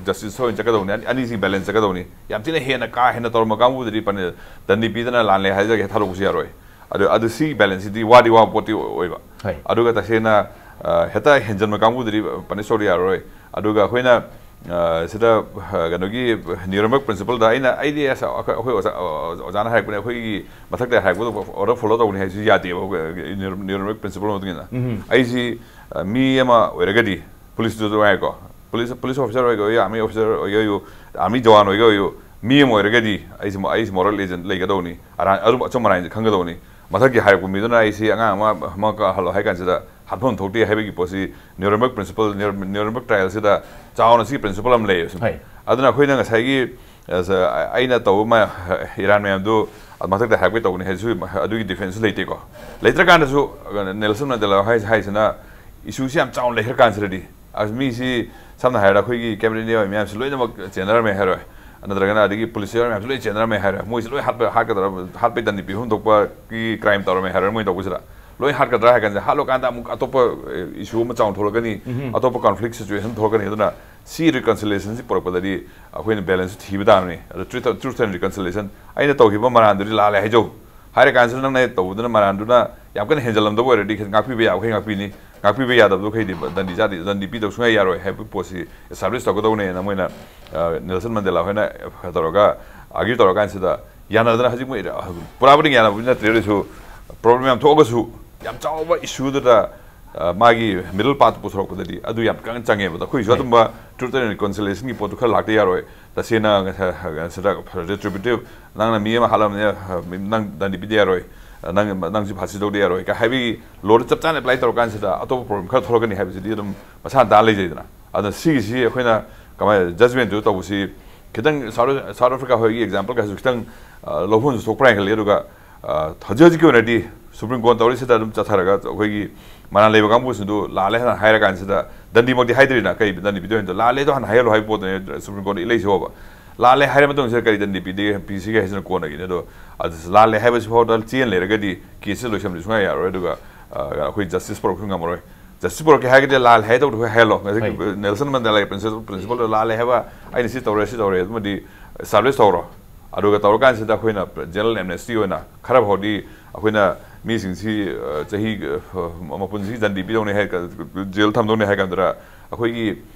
ꯖꯁꯇꯤꯁ ꯑꯣꯏꯅ ꯆꯠꯀꯗꯧꯅꯤ꯫ ꯑꯅꯤꯁꯤ ꯕꯦꯂꯦꯟꯁ ꯆꯠꯀꯗꯧꯅꯤ꯫ ꯌꯥꯝ ꯊꯤꯅ ꯍꯦꯟꯅ ꯀꯥ ꯍꯦꯟꯅ ꯇꯧꯔꯝꯕ ꯀꯥꯡꯕꯨꯗꯗꯤ ꯄꯅꯤ- ꯗꯟꯗꯤ ꯄꯤꯗꯅ ꯂꯥꯜꯂꯦ ꯍꯥꯏꯖꯒꯦ ꯊꯥꯗꯣꯛꯄꯁꯨ ꯌꯥꯔꯣꯏ꯫ ꯑꯗꯨ ꯑꯗꯨ ꯁꯤ ꯕꯦꯂꯦꯟꯁꯁꯤꯗꯤ ꯋꯥꯗꯤ ꯋꯥꯕ ꯄꯣꯠꯇꯤ ꯑꯣꯏꯕ꯫ ꯍꯣꯏ꯫ ꯑꯗꯨꯒ ꯇꯁꯦꯡꯅ ꯑ, ꯍꯦꯛꯇ ꯍꯦꯟꯖꯟꯕ ꯀꯥꯡꯕꯨꯗꯨꯗꯤ ꯄꯅꯤꯁ ꯇꯧꯗ ꯌꯥꯔꯔꯣꯏ꯫ ꯑꯗꯨꯒ ꯑꯩꯈꯣꯏꯅ ꯑ, ꯁꯤꯗ ꯑ, ꯀꯩꯅꯣꯒꯤ ꯅ꯭ꯌꯨꯔꯝꯕꯔꯒ ꯄ꯭ꯔꯤꯟꯁꯤꯄꯜꯗ ꯑꯩꯅ ꯑꯩꯗꯤ ꯑꯁ ꯑꯩꯈꯣꯏ ꯑꯩꯈꯣꯏ ꯑꯣꯖꯥ ꯑ, ꯑꯣꯖꯥꯅ ꯍꯥꯏꯔꯛꯄꯅꯦ, ꯑꯩꯈꯣꯏꯒꯤ ꯃꯊꯛꯇ ꯍꯥꯏꯔꯛꯄꯗꯣ ꯑꯣꯔꯗꯔ ꯐꯣꯂꯣ ꯇꯧꯕꯅꯤ ꯍꯥꯏꯁꯤ ꯌꯥꯗꯦꯕ꯫ ꯑꯩꯈꯣꯏ ꯅ꯭ꯌꯨꯔꯝꯕꯔꯒ ꯄ꯭ꯔꯤꯟꯁꯤꯄꯜ ꯃꯇꯨꯡ ꯏꯟꯅ ꯑꯩꯁꯤ ꯑ, ꯃꯤ ꯑꯃ ꯑꯣꯏꯔꯒꯗꯤ ꯄꯨꯂꯤꯁꯇꯨꯁꯨ ꯍꯥꯏꯀꯣ, ꯄꯨꯂꯤꯁ ꯄꯨꯂꯤꯁ ꯑꯣꯐꯤꯁꯔ ꯑꯣꯏꯒꯦ ꯑꯣꯏꯌꯨ, ꯑꯥꯔꯃꯤ ꯑꯣꯐꯤꯁꯔ ꯑꯣꯏꯒꯦ ꯑꯣꯏꯌꯨ, ꯑꯥꯔꯃꯤ ꯖꯋꯥꯟ ꯑꯣꯏꯒꯦ ꯑꯣꯏꯌꯨ, ꯃꯤ ꯑꯃ ꯑꯣꯏꯔꯒꯗꯤ ꯑꯩꯁꯤ ꯑꯩꯁꯤ ꯃꯣꯔꯦꯜ ꯑꯦꯖꯦꯟ ꯂꯩꯒꯗꯧꯅꯤ, ꯑꯔꯥꯟ ꯑꯗꯨꯝ ꯑꯆꯨꯝ ꯑꯔꯥꯟꯁꯦ ꯈꯪꯒꯗꯧꯅꯤ꯫ ꯃꯊꯛꯀꯤ ꯍꯥꯏꯔꯛꯄ ꯃꯤꯗꯨꯅ ꯑꯩꯁꯤ ꯑꯉꯥꯡ ꯑꯃ ꯑꯃ ꯀꯥꯍꯜꯂꯣ ꯍꯥꯏ ꯀꯥꯟꯁꯤꯗ ꯍꯥꯠꯐꯝ ꯊꯣꯛꯇꯦ ꯍꯥꯏꯕꯒꯤ ꯄꯣꯠꯁꯤ ꯅ꯭ꯌꯨꯔꯝꯕꯔꯒ ꯄ꯭ꯔꯤꯟꯁꯤꯄꯜ, ꯅ꯭ꯌꯨꯔꯝꯕꯔꯒ ꯇ꯭ꯔꯥꯏꯌꯦꯜꯁꯤꯗ ꯆꯥꯎꯅ ꯁꯤꯒꯤ ꯄ꯭ꯔꯤꯟꯁꯤꯄꯜ ꯑꯃ ꯂꯩꯌꯦꯕ꯫ ꯍꯣꯏ꯫ ꯑꯗꯨꯅ ꯑꯩꯈꯣꯏꯅ ꯉꯁꯥꯏꯒꯤ ꯑ, ꯑꯩꯅ ꯇꯧꯕ ꯃ- ꯏꯔꯥꯟ ꯃꯌꯥꯝꯗꯨ ꯃꯊꯛꯇ ꯍꯥꯏꯔꯛꯄꯩ ꯇꯧꯕꯅꯤ ꯍꯥꯏꯁꯨ ꯑꯗꯨꯒꯤ ꯗꯤꯐꯦꯟꯁꯁꯨ ꯂꯩꯇꯦꯀꯣ꯫ ꯂꯩꯇ꯭ꯔꯀꯥꯟꯗꯁꯨ ꯅꯦꯜꯁꯟ ꯃꯟꯗꯦꯂꯥ ꯍꯥꯏ- ꯍꯥꯏꯁꯤꯅ ꯏꯁꯨꯁꯤ ꯌꯥꯝ ꯆꯥꯎꯅ ꯂꯩꯈ꯭ꯔ ꯀꯥꯟꯁꯤꯗꯗꯤ ꯑꯁ ꯃꯤꯁꯤ ꯁꯝꯅ ꯍꯥꯏꯔꯕꯗ ꯑꯩꯈꯣꯏꯒꯤ ꯀꯦꯕꯤꯅꯦꯠ ꯃꯌꯥꯝꯁꯤ ꯂꯣꯏꯅꯃꯛ ꯆꯦꯟꯅꯔꯝꯃꯦ ꯍꯥꯏꯔꯣꯏ, ꯅꯠꯇ꯭ꯔꯒꯅ ꯑꯗꯒꯤ ꯄꯨꯂꯤꯁ ꯃꯌꯥꯝꯁꯤ ꯂꯣꯏ ꯆꯦꯟꯅꯔꯝꯃꯦ ꯍꯥꯏꯔꯣꯏ, ꯃꯣꯏꯁꯤ ꯂꯣꯏ ꯍꯥꯠꯄ ꯍꯥꯠꯀꯗ꯭ꯔꯥ, ꯍꯥꯠꯄꯩ ꯗꯟꯗꯤ ꯄꯤꯐꯝ ꯊꯣꯛꯄꯒꯤ ꯀ꯭ꯔꯥꯏꯝ ꯇꯧꯔꯝꯃꯦ ꯍꯥꯏꯔꯣꯏ ꯃꯣꯏ ꯇꯧꯕꯁꯤꯗ꯫ ꯂꯣꯏ ꯍꯥꯠꯀꯗ꯭ꯔꯥ ꯍꯥꯏ ꯀꯥꯟꯗ ꯍꯥꯠꯂꯀꯥꯟꯗ ꯑꯃꯨꯛ ꯑꯇꯣꯞꯄ ꯏꯁꯨ ꯑꯃ ꯆꯥꯎꯅ ꯊꯣꯛꯂꯛꯀꯅꯤ, ꯑꯇꯣꯞꯄ ꯀꯟꯐ꯭ꯂꯤꯛ ꯁꯤꯆꯨꯋꯦꯁꯟ ꯊꯣꯛꯂꯛꯀꯅꯤ꯫ ꯑꯗꯨꯅ ꯁꯤ ꯔꯤꯀꯟꯁꯤꯂꯦꯁꯟꯁꯤ ꯄꯨꯔꯛꯄꯗꯗꯤ ꯑꯩꯈꯣꯏꯅ ꯕꯦꯂꯦꯟꯁꯁꯨ ꯊꯤꯕ ꯇꯥꯕꯅꯤ꯫ ꯑꯗꯣ ꯇ꯭ꯔꯨꯊ ꯇ꯭ꯔꯨꯊ ꯑꯦꯟ ꯔꯤꯀꯟꯁꯤꯂꯦꯁꯟ, ꯑꯩꯅ ꯇꯧꯈꯤꯕ ꯃꯔꯥꯟꯗꯨꯗꯤ ꯂꯥꯜꯂꯦ ꯍꯥꯏꯖꯧ ꯍꯥꯏꯔ ꯀꯥꯟꯁꯤꯗ ꯅꯪꯅ ꯇꯧꯕꯗꯨꯅ ꯃꯔꯥꯟꯗꯨꯅ ꯌꯥꯝ ꯀꯟꯅ ꯍꯦꯟꯖꯜꯂꯝꯗꯕ ꯑꯣꯏꯔꯗꯤ ꯉꯥꯛꯄꯤꯕ ꯌꯥꯕꯈꯩ ꯉꯥꯛꯄꯤꯅꯤ, ꯉꯥꯛꯄꯤꯕ ꯌꯥꯗꯕꯗꯨꯈꯩꯗꯤ ꯗꯟꯗꯤ ꯆꯥꯗꯤ ꯗꯟꯗꯤ ꯄꯤꯗꯕ ꯁꯨꯡꯌꯥ ꯌꯥꯔꯣꯏ ꯍꯥꯏꯕ ꯄꯣꯠꯁꯤ ꯑꯦꯁꯇꯥꯕ꯭ꯂꯤꯁ ꯇꯧꯒꯗꯧꯅꯦꯅ ꯃꯣꯏꯅ ꯑ, ꯅꯦꯜꯁꯟ ꯃꯟꯗꯦꯂꯥ ꯍꯣꯏꯅ ꯇꯧꯔꯒ ꯑꯥꯔꯒ꯭ꯌꯨ ꯇꯧꯔꯀꯥꯟꯁꯤꯗ ꯌꯥꯅꯗꯅ ꯍꯧꯖꯤꯛ ꯃꯣꯏ ꯄꯨꯔꯥꯕꯨꯗꯤ ꯌꯥꯅꯕꯗꯤ ꯅꯠꯇ꯭ꯔꯦ, ꯑꯗꯨꯁꯨ ꯄ꯭ꯔꯣꯕ꯭ꯂꯦꯝ ꯌꯥꯝ ꯊꯣꯛꯑꯒꯁꯨ ꯌꯥꯝ ꯆꯥꯎꯕ ꯏꯁꯨꯗꯨꯗ ꯑ, ꯃꯥꯒꯤ ꯃꯤꯗꯜ ꯄꯥꯠꯇ ꯄꯨꯊꯣꯔꯛꯄꯗꯗꯤ ꯑꯗꯨ ꯌꯥꯝ ꯀꯟꯅ ꯆꯪꯉꯦꯕ꯫ ꯑꯩꯈꯣꯏꯁꯨ ꯑꯗꯨꯝꯕ ꯇ꯭ꯔꯨꯊ ꯑꯦꯟ ꯔꯤꯀꯟꯁꯤꯂꯦꯁꯟꯒꯤ ꯄꯣꯠꯇꯨ ꯈꯔ ꯂꯥꯛꯇ ꯌꯥꯔꯣꯏ꯫ ꯇꯁꯦꯡꯅ ꯉꯁꯥꯏ ꯁꯤꯗ ꯔꯤꯇ꯭ꯔꯤꯕ꯭ꯌꯨꯇꯤꯞ, ꯅꯪꯅ ꯃꯤ ꯑꯃ ꯍꯥꯠꯂꯝꯕꯅꯤꯅ ꯅꯪ ꯗꯟꯗꯤ ꯄꯤꯗ ꯌꯥꯔꯣꯏ, ꯅꯪ ꯅꯪꯁꯨ ꯐꯥꯁꯤ ꯇꯧꯗ ꯌꯥꯔꯣꯏ ꯀ ꯍꯥꯏꯕꯒꯤ ꯂꯣꯗꯨ ꯆꯞ ꯆꯥꯅ ꯑꯦꯄ꯭ꯂꯥꯏ ꯇꯧꯔꯀꯥꯟꯁꯤꯗ ꯑꯇꯣꯞꯄ ꯄ꯭ꯔꯣꯕ꯭ꯂꯦꯝ ꯈꯔ ꯊꯣꯛꯂꯛꯀꯅꯤ ꯍꯥꯏꯕꯁꯤꯗꯤ ꯑꯗꯨꯝ ꯃꯁꯥꯅ ꯇꯥ ꯂꯩꯖꯩꯗꯅ꯫ ꯑꯗꯨꯅ ꯁꯤꯒꯤꯁꯤ ꯑꯩꯈꯣꯏꯅ ꯀꯃꯥꯏꯅ ꯖꯖꯃꯦꯟꯇꯨ ꯇꯧꯕꯁꯤ ꯈꯤꯇꯪ ꯁꯥꯎꯠ ꯁꯥꯎꯠ ꯑꯐ꯭ꯔꯤꯀꯥ ꯍꯣꯏꯒꯤ ꯑꯦꯛꯖꯥꯝꯄꯜ ꯀꯥꯏꯁꯨ ꯈꯤꯇꯪ ꯑ, ꯂꯧꯐꯝꯁꯨ ꯊꯣꯛꯄ꯭ꯔꯥ ꯍꯥꯏꯅ ꯈꯜꯂꯤ꯫ ꯑꯗꯨꯒ ꯑ, ꯍꯧꯖꯤꯛ ꯍꯧꯖꯤꯛꯀꯤ ꯑꯣꯏꯅꯗꯤ ꯁꯨꯄ꯭ꯔꯤꯝ ꯀꯣꯔꯠ ꯇꯧꯔꯤꯁꯤꯗ ꯑꯗꯨꯝ ꯆꯠꯊꯔꯒ ꯑꯩꯈꯣꯏꯒꯤ ꯃꯔꯥꯜ ꯂꯩꯕ ꯀꯥꯡꯕꯨꯁꯤꯡꯗꯨ ꯂꯥꯜꯂꯦ ꯍꯥꯏꯅ ꯍꯥꯏꯔ ꯀꯥꯟꯁꯤꯗ ꯗꯟꯗꯤꯃꯛꯇꯤ ꯍꯥꯏꯗ꯭ꯔꯤꯅ ꯀꯩ ꯗꯟꯗꯤ ꯄꯤꯗꯣꯏꯅꯣ? ꯂꯥꯜꯂꯦꯗꯣ ꯍꯥꯟꯅ ꯍꯥꯏꯍꯜꯂꯣ ꯍꯥꯏꯕ ꯄꯣꯠꯇꯨꯅꯦ ꯁꯨꯄ꯭ꯔꯤꯝ ꯀꯣꯔꯠꯅ ꯏꯂꯩꯁꯤꯕꯣꯕ꯫ ꯂꯥꯜꯂꯦ ꯍꯥꯏꯔ ꯃꯇꯨꯡꯁꯤꯗ ꯀꯔꯤ ꯗꯟꯗꯤ ꯄꯤꯗꯦ ꯄꯤꯁꯤꯒꯦ ꯍꯥꯏꯁꯤꯅ ꯀꯣꯟꯅꯒꯤꯅꯤ꯫ ꯑꯗꯣ ꯑꯗꯨ ꯂꯥꯜꯂꯦ ꯍꯥꯏꯕꯁꯤ ꯐꯥꯎꯗ ꯆꯦꯟ ꯂꯩꯔꯒꯗꯤ ꯀꯦꯁꯁꯤ ꯂꯣꯏꯁꯤꯟꯕꯗꯤ ꯁꯨꯡꯌꯥ ꯌꯥꯔꯣꯏ꯫ ꯑꯗꯨꯒ ꯑ, ꯑꯩꯈꯣꯏ ꯖꯁꯇꯤꯁ ꯄꯨꯔꯛꯄꯁꯨ ꯉꯝꯃꯔꯣꯏ꯫ ꯖꯁꯇꯤꯁ ꯄꯨꯔꯛꯀꯦ ꯍꯥꯏꯔꯒꯗꯤ ꯂꯥꯜꯂꯦ ꯍꯥꯏꯗꯧꯗꯣ ꯑꯩꯈꯣꯏ ꯍꯥꯏꯍꯜꯂꯣ꯫ ꯉꯁꯥꯏꯒꯤ ꯍꯣꯏ꯫ ꯅꯦꯜꯁꯟ ꯃꯟꯗꯦꯂꯥꯒꯤ ꯄ꯭ꯔꯤꯟꯁꯤꯄꯜ ꯄ꯭ꯔꯤꯟꯁꯤꯄꯜꯗꯣ ꯂꯥꯜꯂꯦ ꯍꯥꯏꯕ, ꯑꯩꯅ ꯁꯤ ꯇꯧꯔꯦ ꯁꯤ ꯇꯧꯔꯦ ꯑꯗꯨꯃꯗꯤ ꯑꯦꯁꯇꯥꯕ꯭ꯂꯤꯁ ꯇꯧꯔꯣ꯫ ꯑꯗꯨꯒ ꯇꯧꯔꯀꯥꯟꯁꯤꯗ ꯑꯩꯈꯣꯏꯅ ꯖꯦꯅꯔꯦꯜ ꯑꯦꯝꯅꯦꯁꯇꯤ ꯑꯣꯏꯅ ꯈꯔ ꯐꯥꯎꯗꯤ ꯑꯩꯈꯣꯏꯅ ꯃꯤꯁꯤꯡꯁꯤ, ꯑ, ꯆꯍꯤ, ꯑ, ꯃꯄꯨꯟꯁꯤꯒꯤ ꯖꯟꯗꯤ ꯄꯤꯗꯧꯅꯤ ꯍꯥꯏ, ꯖꯦꯜ ꯊꯝꯗꯧꯅꯤ ꯍꯥꯏ ꯀꯥꯟꯗ ꯑꯩꯈꯣꯏꯒꯤ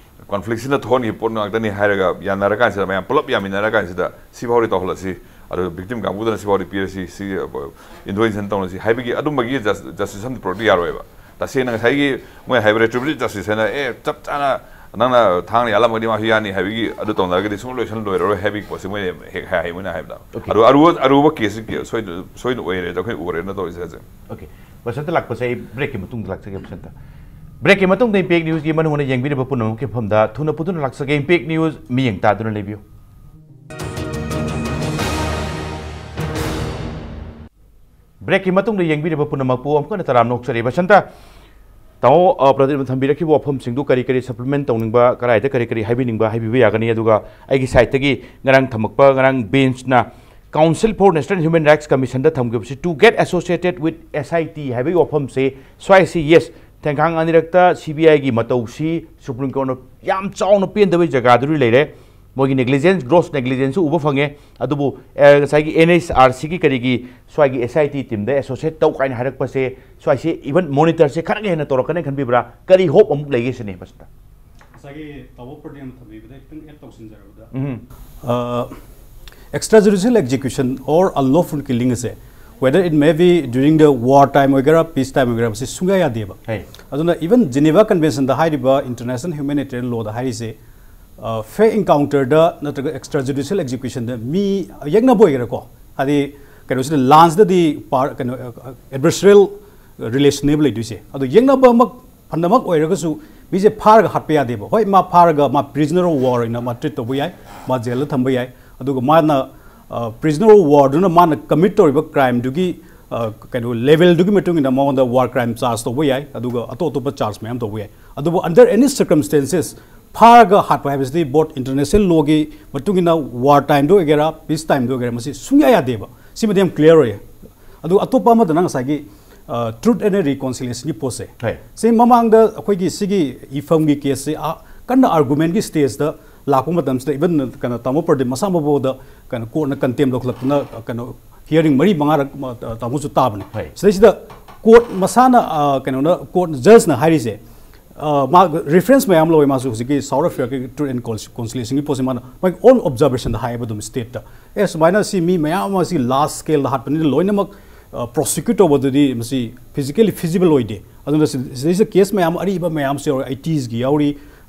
ꯀꯣꯟꯐ꯭ꯂꯤꯛꯁꯤꯅ ꯊꯣꯛꯍꯟꯈꯤꯕ ꯄꯣꯠ ꯉꯥꯛꯇꯅꯤ ꯍꯥꯏꯔꯒ ꯌꯥꯅꯔꯀꯥꯟꯁꯤꯗ, ꯃꯌꯥꯝ ꯄꯨꯂꯞ ꯌꯥꯃꯤꯟꯅꯔꯀꯥꯟꯁꯤꯗ ꯁꯤꯐꯥꯎꯗꯤ ꯇꯧꯍꯜꯂꯁꯤ, ꯑꯗꯨ ꯚꯤꯛꯇꯤꯝ ꯀꯥꯡꯕꯨꯗꯅ ꯁꯤꯐꯥꯎꯗꯤ ꯄꯤꯔꯁꯤ, ꯁꯤ, ꯑ, ꯏꯟꯗꯣꯔꯦꯟꯁꯟ ꯇꯧꯅꯁꯤ ꯍꯥꯏꯕꯒꯤ ꯑꯗꯨꯝꯕꯒꯤ ꯖꯁ-, ꯖꯁꯇꯤꯁ ꯑꯃ ꯄꯨꯔꯛꯇ ꯌꯥꯔꯣꯏꯕ꯫ ꯇꯁꯦꯡꯅ ꯉꯁꯥꯏꯒꯤ ꯃꯣꯏ ꯍꯥꯏꯕ ꯔꯦꯇ꯭ꯔꯤꯕ꯭ꯌꯨꯇꯤꯚ ꯖꯁꯇꯤꯁ ꯍꯥꯏꯅ, "ꯑꯦ, ꯆꯞ ꯆꯥꯅ ꯅꯪꯅ ꯊꯥꯡꯅ ꯌꯥꯜꯂꯝꯃꯒꯗꯤ ꯃꯥꯁꯨ ꯌꯥꯅꯤ" ꯍꯥꯏꯕꯒꯤ ꯑꯗꯨ ꯇꯧꯅꯔꯒꯗꯤ ꯁꯨꯡꯂꯣꯏ ꯂꯣꯏꯁꯟ ꯂꯣꯏꯔꯔꯣꯏ ꯍꯥꯏꯕꯒꯤ ꯄꯣꯠꯁꯤ ꯃꯣꯏꯅ ꯍꯦꯛ ꯍꯥꯏ, ꯃꯣꯏꯅ ꯍꯥꯏꯕꯗ꯫ Okay. ꯑꯗꯨ ꯑꯔꯨꯕ, ꯑꯔꯨꯕ ꯀꯦꯁꯁꯤ ꯀꯦ-, ꯁꯣꯏꯗ-, ꯁꯣꯏꯅ ꯑꯣꯏꯔꯦ ꯑꯩꯈꯣꯏ ꯎꯔꯦꯅ ꯇꯧꯔꯤꯁꯦ ꯍꯧꯖꯤꯛ꯫ Okay. ꯕꯁꯟꯇ ꯂꯥꯛꯄꯁꯦ ꯑꯩ ꯕ꯭ꯔꯦꯛꯀꯤ ꯃꯇꯨꯡꯗ ꯂꯥꯛꯆꯒꯦ, ꯕꯁꯟꯇ꯫ ꯕ꯭ꯔꯦꯛꯀꯤ ꯃꯇꯨꯡꯗ ꯏꯝꯄꯦꯛ ꯅ꯭ꯌꯨꯁꯀꯤ ꯃꯅꯨꯡ ꯍꯨꯠꯅ ꯌꯦꯡꯕꯤꯔꯤꯕ ꯄꯨꯝꯅꯃꯛꯀꯤ ꯃꯐꯝꯗ ꯊꯨꯅ ꯄꯨꯗꯨꯅ ꯂꯥꯛꯆꯒꯦ꯫ ꯏꯝꯄꯦꯛ ꯅ꯭ꯌꯨꯁ ꯃꯤꯠꯌꯦꯡ ꯇꯥꯗꯨꯅ ꯂꯩꯕꯤꯌꯨ꯫ ꯕ꯭ꯔꯦꯛꯀꯤ ꯃꯇꯨꯡꯗ ꯌꯦꯡꯕꯤꯔꯤꯕ ꯄꯨꯝꯅꯃꯛꯄꯨ ꯑꯃꯨꯛ ꯍꯟꯅ ꯇꯔꯥꯝꯅ ꯑꯣꯛꯆꯔꯤ꯫ ꯕꯁꯟꯇ, ꯇꯥꯃꯣ, ꯑ, ꯄ꯭ꯔꯗꯤꯞꯅ ꯊꯝꯕꯤꯔꯛꯈꯤꯕ ꯋꯥꯐꯝꯁꯤꯡꯗꯨ ꯀꯔꯤ ꯀꯔꯤ ꯁꯄ꯭ꯂꯤꯃꯦꯟ ꯇꯧꯅꯤꯡꯕ, ꯀꯗꯥꯏꯗ ꯀꯔꯤ ꯀꯔꯤ ꯍꯥꯏꯕꯤꯅꯤꯡꯕ ꯍꯥꯏꯕꯤꯕ ꯌꯥꯒꯅꯤ꯫ ꯑꯗꯨꯒ ꯑꯩꯒꯤ ꯁꯥꯏꯠꯇꯒꯤ ꯉꯔꯥꯡ ꯊꯝꯃꯛꯄ, ꯉꯔꯥꯡ ꯕꯦꯟꯁꯅ Council for National Human Rights Commissionꯗ ꯊꯝꯈꯤꯕꯁꯤ, "To get associated with S I T" ꯍꯥꯏꯕꯒꯤ ꯋꯥꯐꯝꯁꯤ, ꯁ꯭ꯋꯥꯏꯁꯤ, yes, ꯊꯦꯡꯈꯥꯡ ꯑꯅꯤꯔꯛꯇ C B Iꯒꯤ ꯃꯇꯧꯁꯤ ꯁꯨꯄ꯭ꯔꯤꯝ ꯀꯣꯔꯠꯅ ꯌꯥꯝ ꯆꯥꯎꯅ ꯄꯦꯟꯗꯕꯒꯤ ꯖꯒꯥꯗꯨꯗꯤ ꯂꯩꯔꯦ꯫ ꯃꯣꯏꯒꯤ ꯅꯦꯒ꯭ꯂꯤꯖꯦꯟꯁ, ꯒ꯭ꯔꯣꯁ ꯅꯦꯒ꯭ꯂꯤꯖꯦꯟꯁꯁꯨ ꯎꯕ ꯐꯪꯉꯦ꯫ ꯑꯗꯨꯕꯨ, ꯑꯦ, ꯉꯁꯥꯏꯒꯤ N H R Cꯒꯤ ꯀꯔꯤꯒꯤ ꯁ꯭ꯋꯥꯏꯒꯤ S I T teamꯗ associate ꯇꯧ ꯀꯥꯏꯅ ꯍꯥꯏꯔꯛꯄꯁꯦ, ꯁ꯭ꯋꯥꯏꯁꯦ even monitorꯁꯦ ꯈꯔꯒ ꯍꯦꯟꯅ ꯇꯧꯔꯛꯀꯅꯤ ꯈꯟꯕꯤꯕ꯭ꯔꯥ? ꯀꯔꯤ hope ꯑꯃꯨꯛ ꯂꯩꯒꯦ ꯁꯤꯅꯤ, ꯕꯁꯟꯇ? ꯉꯁꯥꯏꯒꯤ ꯇꯥꯃꯣ ꯄ꯭ꯔꯗꯤꯞꯅ ꯊꯝꯕꯤꯕꯗ ꯈꯤꯇꯪ add ꯇꯧꯁꯤꯟꯖꯔꯕꯗ, ꯎꯝ꯫ ꯑ, extrajudicial execution or unlawful killing ꯑꯁꯦ, whether it may be during the war time ꯑꯣꯏꯒꯦꯔꯥ, peace time ꯑꯣꯏꯒꯦꯔꯥ, ꯃꯁꯤ ꯁꯨꯡꯌꯥ ꯌꯥꯗꯦꯕ꯫ ꯍꯩ꯫ ꯑꯗꯨꯅ even Geneva Conventionꯗ ꯍꯥꯏꯔꯤꯕ international humanitarian lawꯗ ꯍꯥꯏꯔꯤꯁꯦ, ꯑ, fair encounterꯗ ꯅꯠꯇ꯭ꯔꯒ extrajudicial executionꯗ ꯃꯤ ꯌꯦꯛꯅꯕ ꯑꯣꯏꯒꯦꯔꯥꯀꯣ, ꯍꯥꯏꯗꯤ ꯀꯩꯅꯣꯁꯤꯗ, ꯂꯥꯟꯁꯤꯗꯗꯤ ꯄꯥꯔ-, ꯀꯩꯅꯣ, ꯑ, adversarial relationꯅꯦꯕ ꯂꯩꯗꯣꯏꯁꯦ꯫ ꯑꯗꯣ ꯌꯦꯛꯅꯕꯃꯛ ꯐꯅꯃꯛ ꯑꯣꯏꯔꯒꯁꯨ ꯃꯤꯁꯦ ꯐꯥꯔꯒ ꯍꯥꯠꯄ ꯌꯥꯗꯦꯕ꯫ ꯍꯣꯏ, ꯃꯥ ꯐꯥꯔꯒ ꯃꯥ prisoner of war ꯑꯣꯏꯅ ꯃꯥ treat ꯇꯧꯕ ꯌꯥꯏ, ꯃꯥ ꯖꯦꯜꯗ ꯊꯝꯕ ꯌꯥꯏ, ꯑꯗꯨꯒ ꯃꯥꯅ, ꯑ, prisoner of warꯗꯨꯅ ꯃꯥꯅ commit ꯇꯧꯔꯤꯕ crimeꯗꯨꯒꯤ, ꯑ, ꯀꯩꯅꯣ, levelꯗꯨꯒꯤ ꯃꯇꯨꯡ ꯏꯟꯅ ꯃꯉꯣꯟꯗ war crime charge ꯇꯧꯕ ꯌꯥꯏ, ꯑꯗꯨꯒ ꯑꯇꯣꯞ ꯑꯇꯣꯞꯄ charge ꯃꯌꯥꯝ ꯇꯧꯕ ꯌꯥꯏ꯫ ꯑꯗꯨꯕꯨ under any circumstances ꯐꯥꯔꯒ ꯍꯥꯠꯄ ꯍꯥꯏꯕꯁꯤꯗꯤ both international lawꯒꯤ ꯃꯇꯨꯡ ꯏꯟꯅ war timeꯗ ꯑꯣꯏꯒꯦꯔꯥ, peace timeꯗ ꯑꯣꯏꯒꯦꯔꯥ, ꯃꯁꯤ ꯁꯨꯡꯌꯥ ꯌꯥꯗꯦꯕ꯫ ꯁꯤꯃꯗꯤ ꯌꯥꯝ clear ꯑꯣꯏꯌꯦ꯫ ꯑꯗꯨ ꯑꯇꯣꯞꯄ ꯑꯃꯗꯅ ꯉꯁꯥꯏꯒꯤ, ꯑ, Truth and Reconciliationꯒꯤ ꯄꯣꯠꯁꯦ꯫ ꯍꯣꯏ꯫ ꯁꯤ ꯃꯃꯥꯡꯗ ꯑꯩꯈꯣꯏꯒꯤ ꯁꯤꯒꯤ ꯏꯐꯝꯒꯤ caseꯁꯦ, ꯑ, ꯀꯟꯅ argumentꯀꯤ stageꯇ ꯂꯥꯛꯄ ꯃꯇꯝꯁꯤꯗ even ꯀꯩꯅꯣ ꯇꯥꯃꯣ ꯄ꯭ꯔꯗꯤꯞ ꯃꯁꯥꯃꯛꯐꯥꯎꯗ ꯀꯩꯅꯣ ꯀꯣꯔꯠꯅ ꯀꯟꯇꯦꯝ ꯂꯧꯈꯠꯂꯛꯇꯅ ꯀꯩꯅꯣ ꯍꯤꯌꯥꯔꯤꯡ ꯃꯔꯤ ꯃꯉꯥꯔꯛ ꯇꯥꯃꯣꯁꯨ ꯇꯥꯕꯅꯤ꯫ ꯁꯤꯗꯩꯁꯤꯗ ꯀꯣꯔꯠ ꯃꯁꯥꯅ ꯀꯩꯅꯣꯅ ꯀꯣꯔꯠ ꯖꯖꯅ ꯍꯥꯏꯔꯤꯁꯦ, ꯃꯥ ꯔꯤꯐꯔꯦꯟꯁ ꯃꯌꯥꯝ ꯂꯧꯋꯦ꯫ ꯃꯥꯁꯨ ꯍꯧꯖꯤꯛꯀꯤ ꯁꯥꯎꯠ ꯑꯐ꯭ꯔꯤꯀꯥꯒꯤ ꯇ꯭ꯔꯨꯠ ꯑꯦꯟ ꯀꯣꯟꯁꯤꯂꯦꯁꯟꯒꯤ ꯄꯣꯠꯁꯦ ꯃꯥꯅ ꯃꯥꯒꯤ ꯑꯣꯟ ꯑꯣꯕꯖꯥꯔꯕꯦꯁꯟꯗ ꯍꯥꯏꯌꯦꯕ ꯑꯗꯨꯝ ꯁ꯭ꯇꯦꯠꯇ, ꯑꯦ ꯁꯨꯃꯥꯏꯅ ꯁꯤ ꯃꯤ ꯃꯌꯥꯝ ꯑꯃ ꯁꯤ ꯂꯥꯔꯖ ꯁ꯭ꯀꯦꯜꯗ ꯍꯥꯠꯄꯅꯤꯅ ꯂꯣꯏꯅꯃꯛ ꯄ꯭ꯔꯣꯁꯤꯀ꯭ꯌꯨꯠ ꯇꯧꯕꯗꯨꯗꯤ ꯃꯁꯤ ꯐꯤꯖꯤꯀꯦꯂꯤ ꯐꯤꯖꯤꯕꯜ ꯑꯣꯏꯗꯦ꯫ ꯑꯗꯨꯅ ꯁꯤꯗꯩꯁꯤꯗ ꯀꯦꯁ ꯃꯌꯥꯝ ꯑꯔꯤꯕ ꯃꯌꯥꯝꯁꯨ ꯌꯥꯎꯔꯤ, ꯑꯩꯠꯇꯤꯁꯀꯤ ꯌꯥꯎꯔꯤ,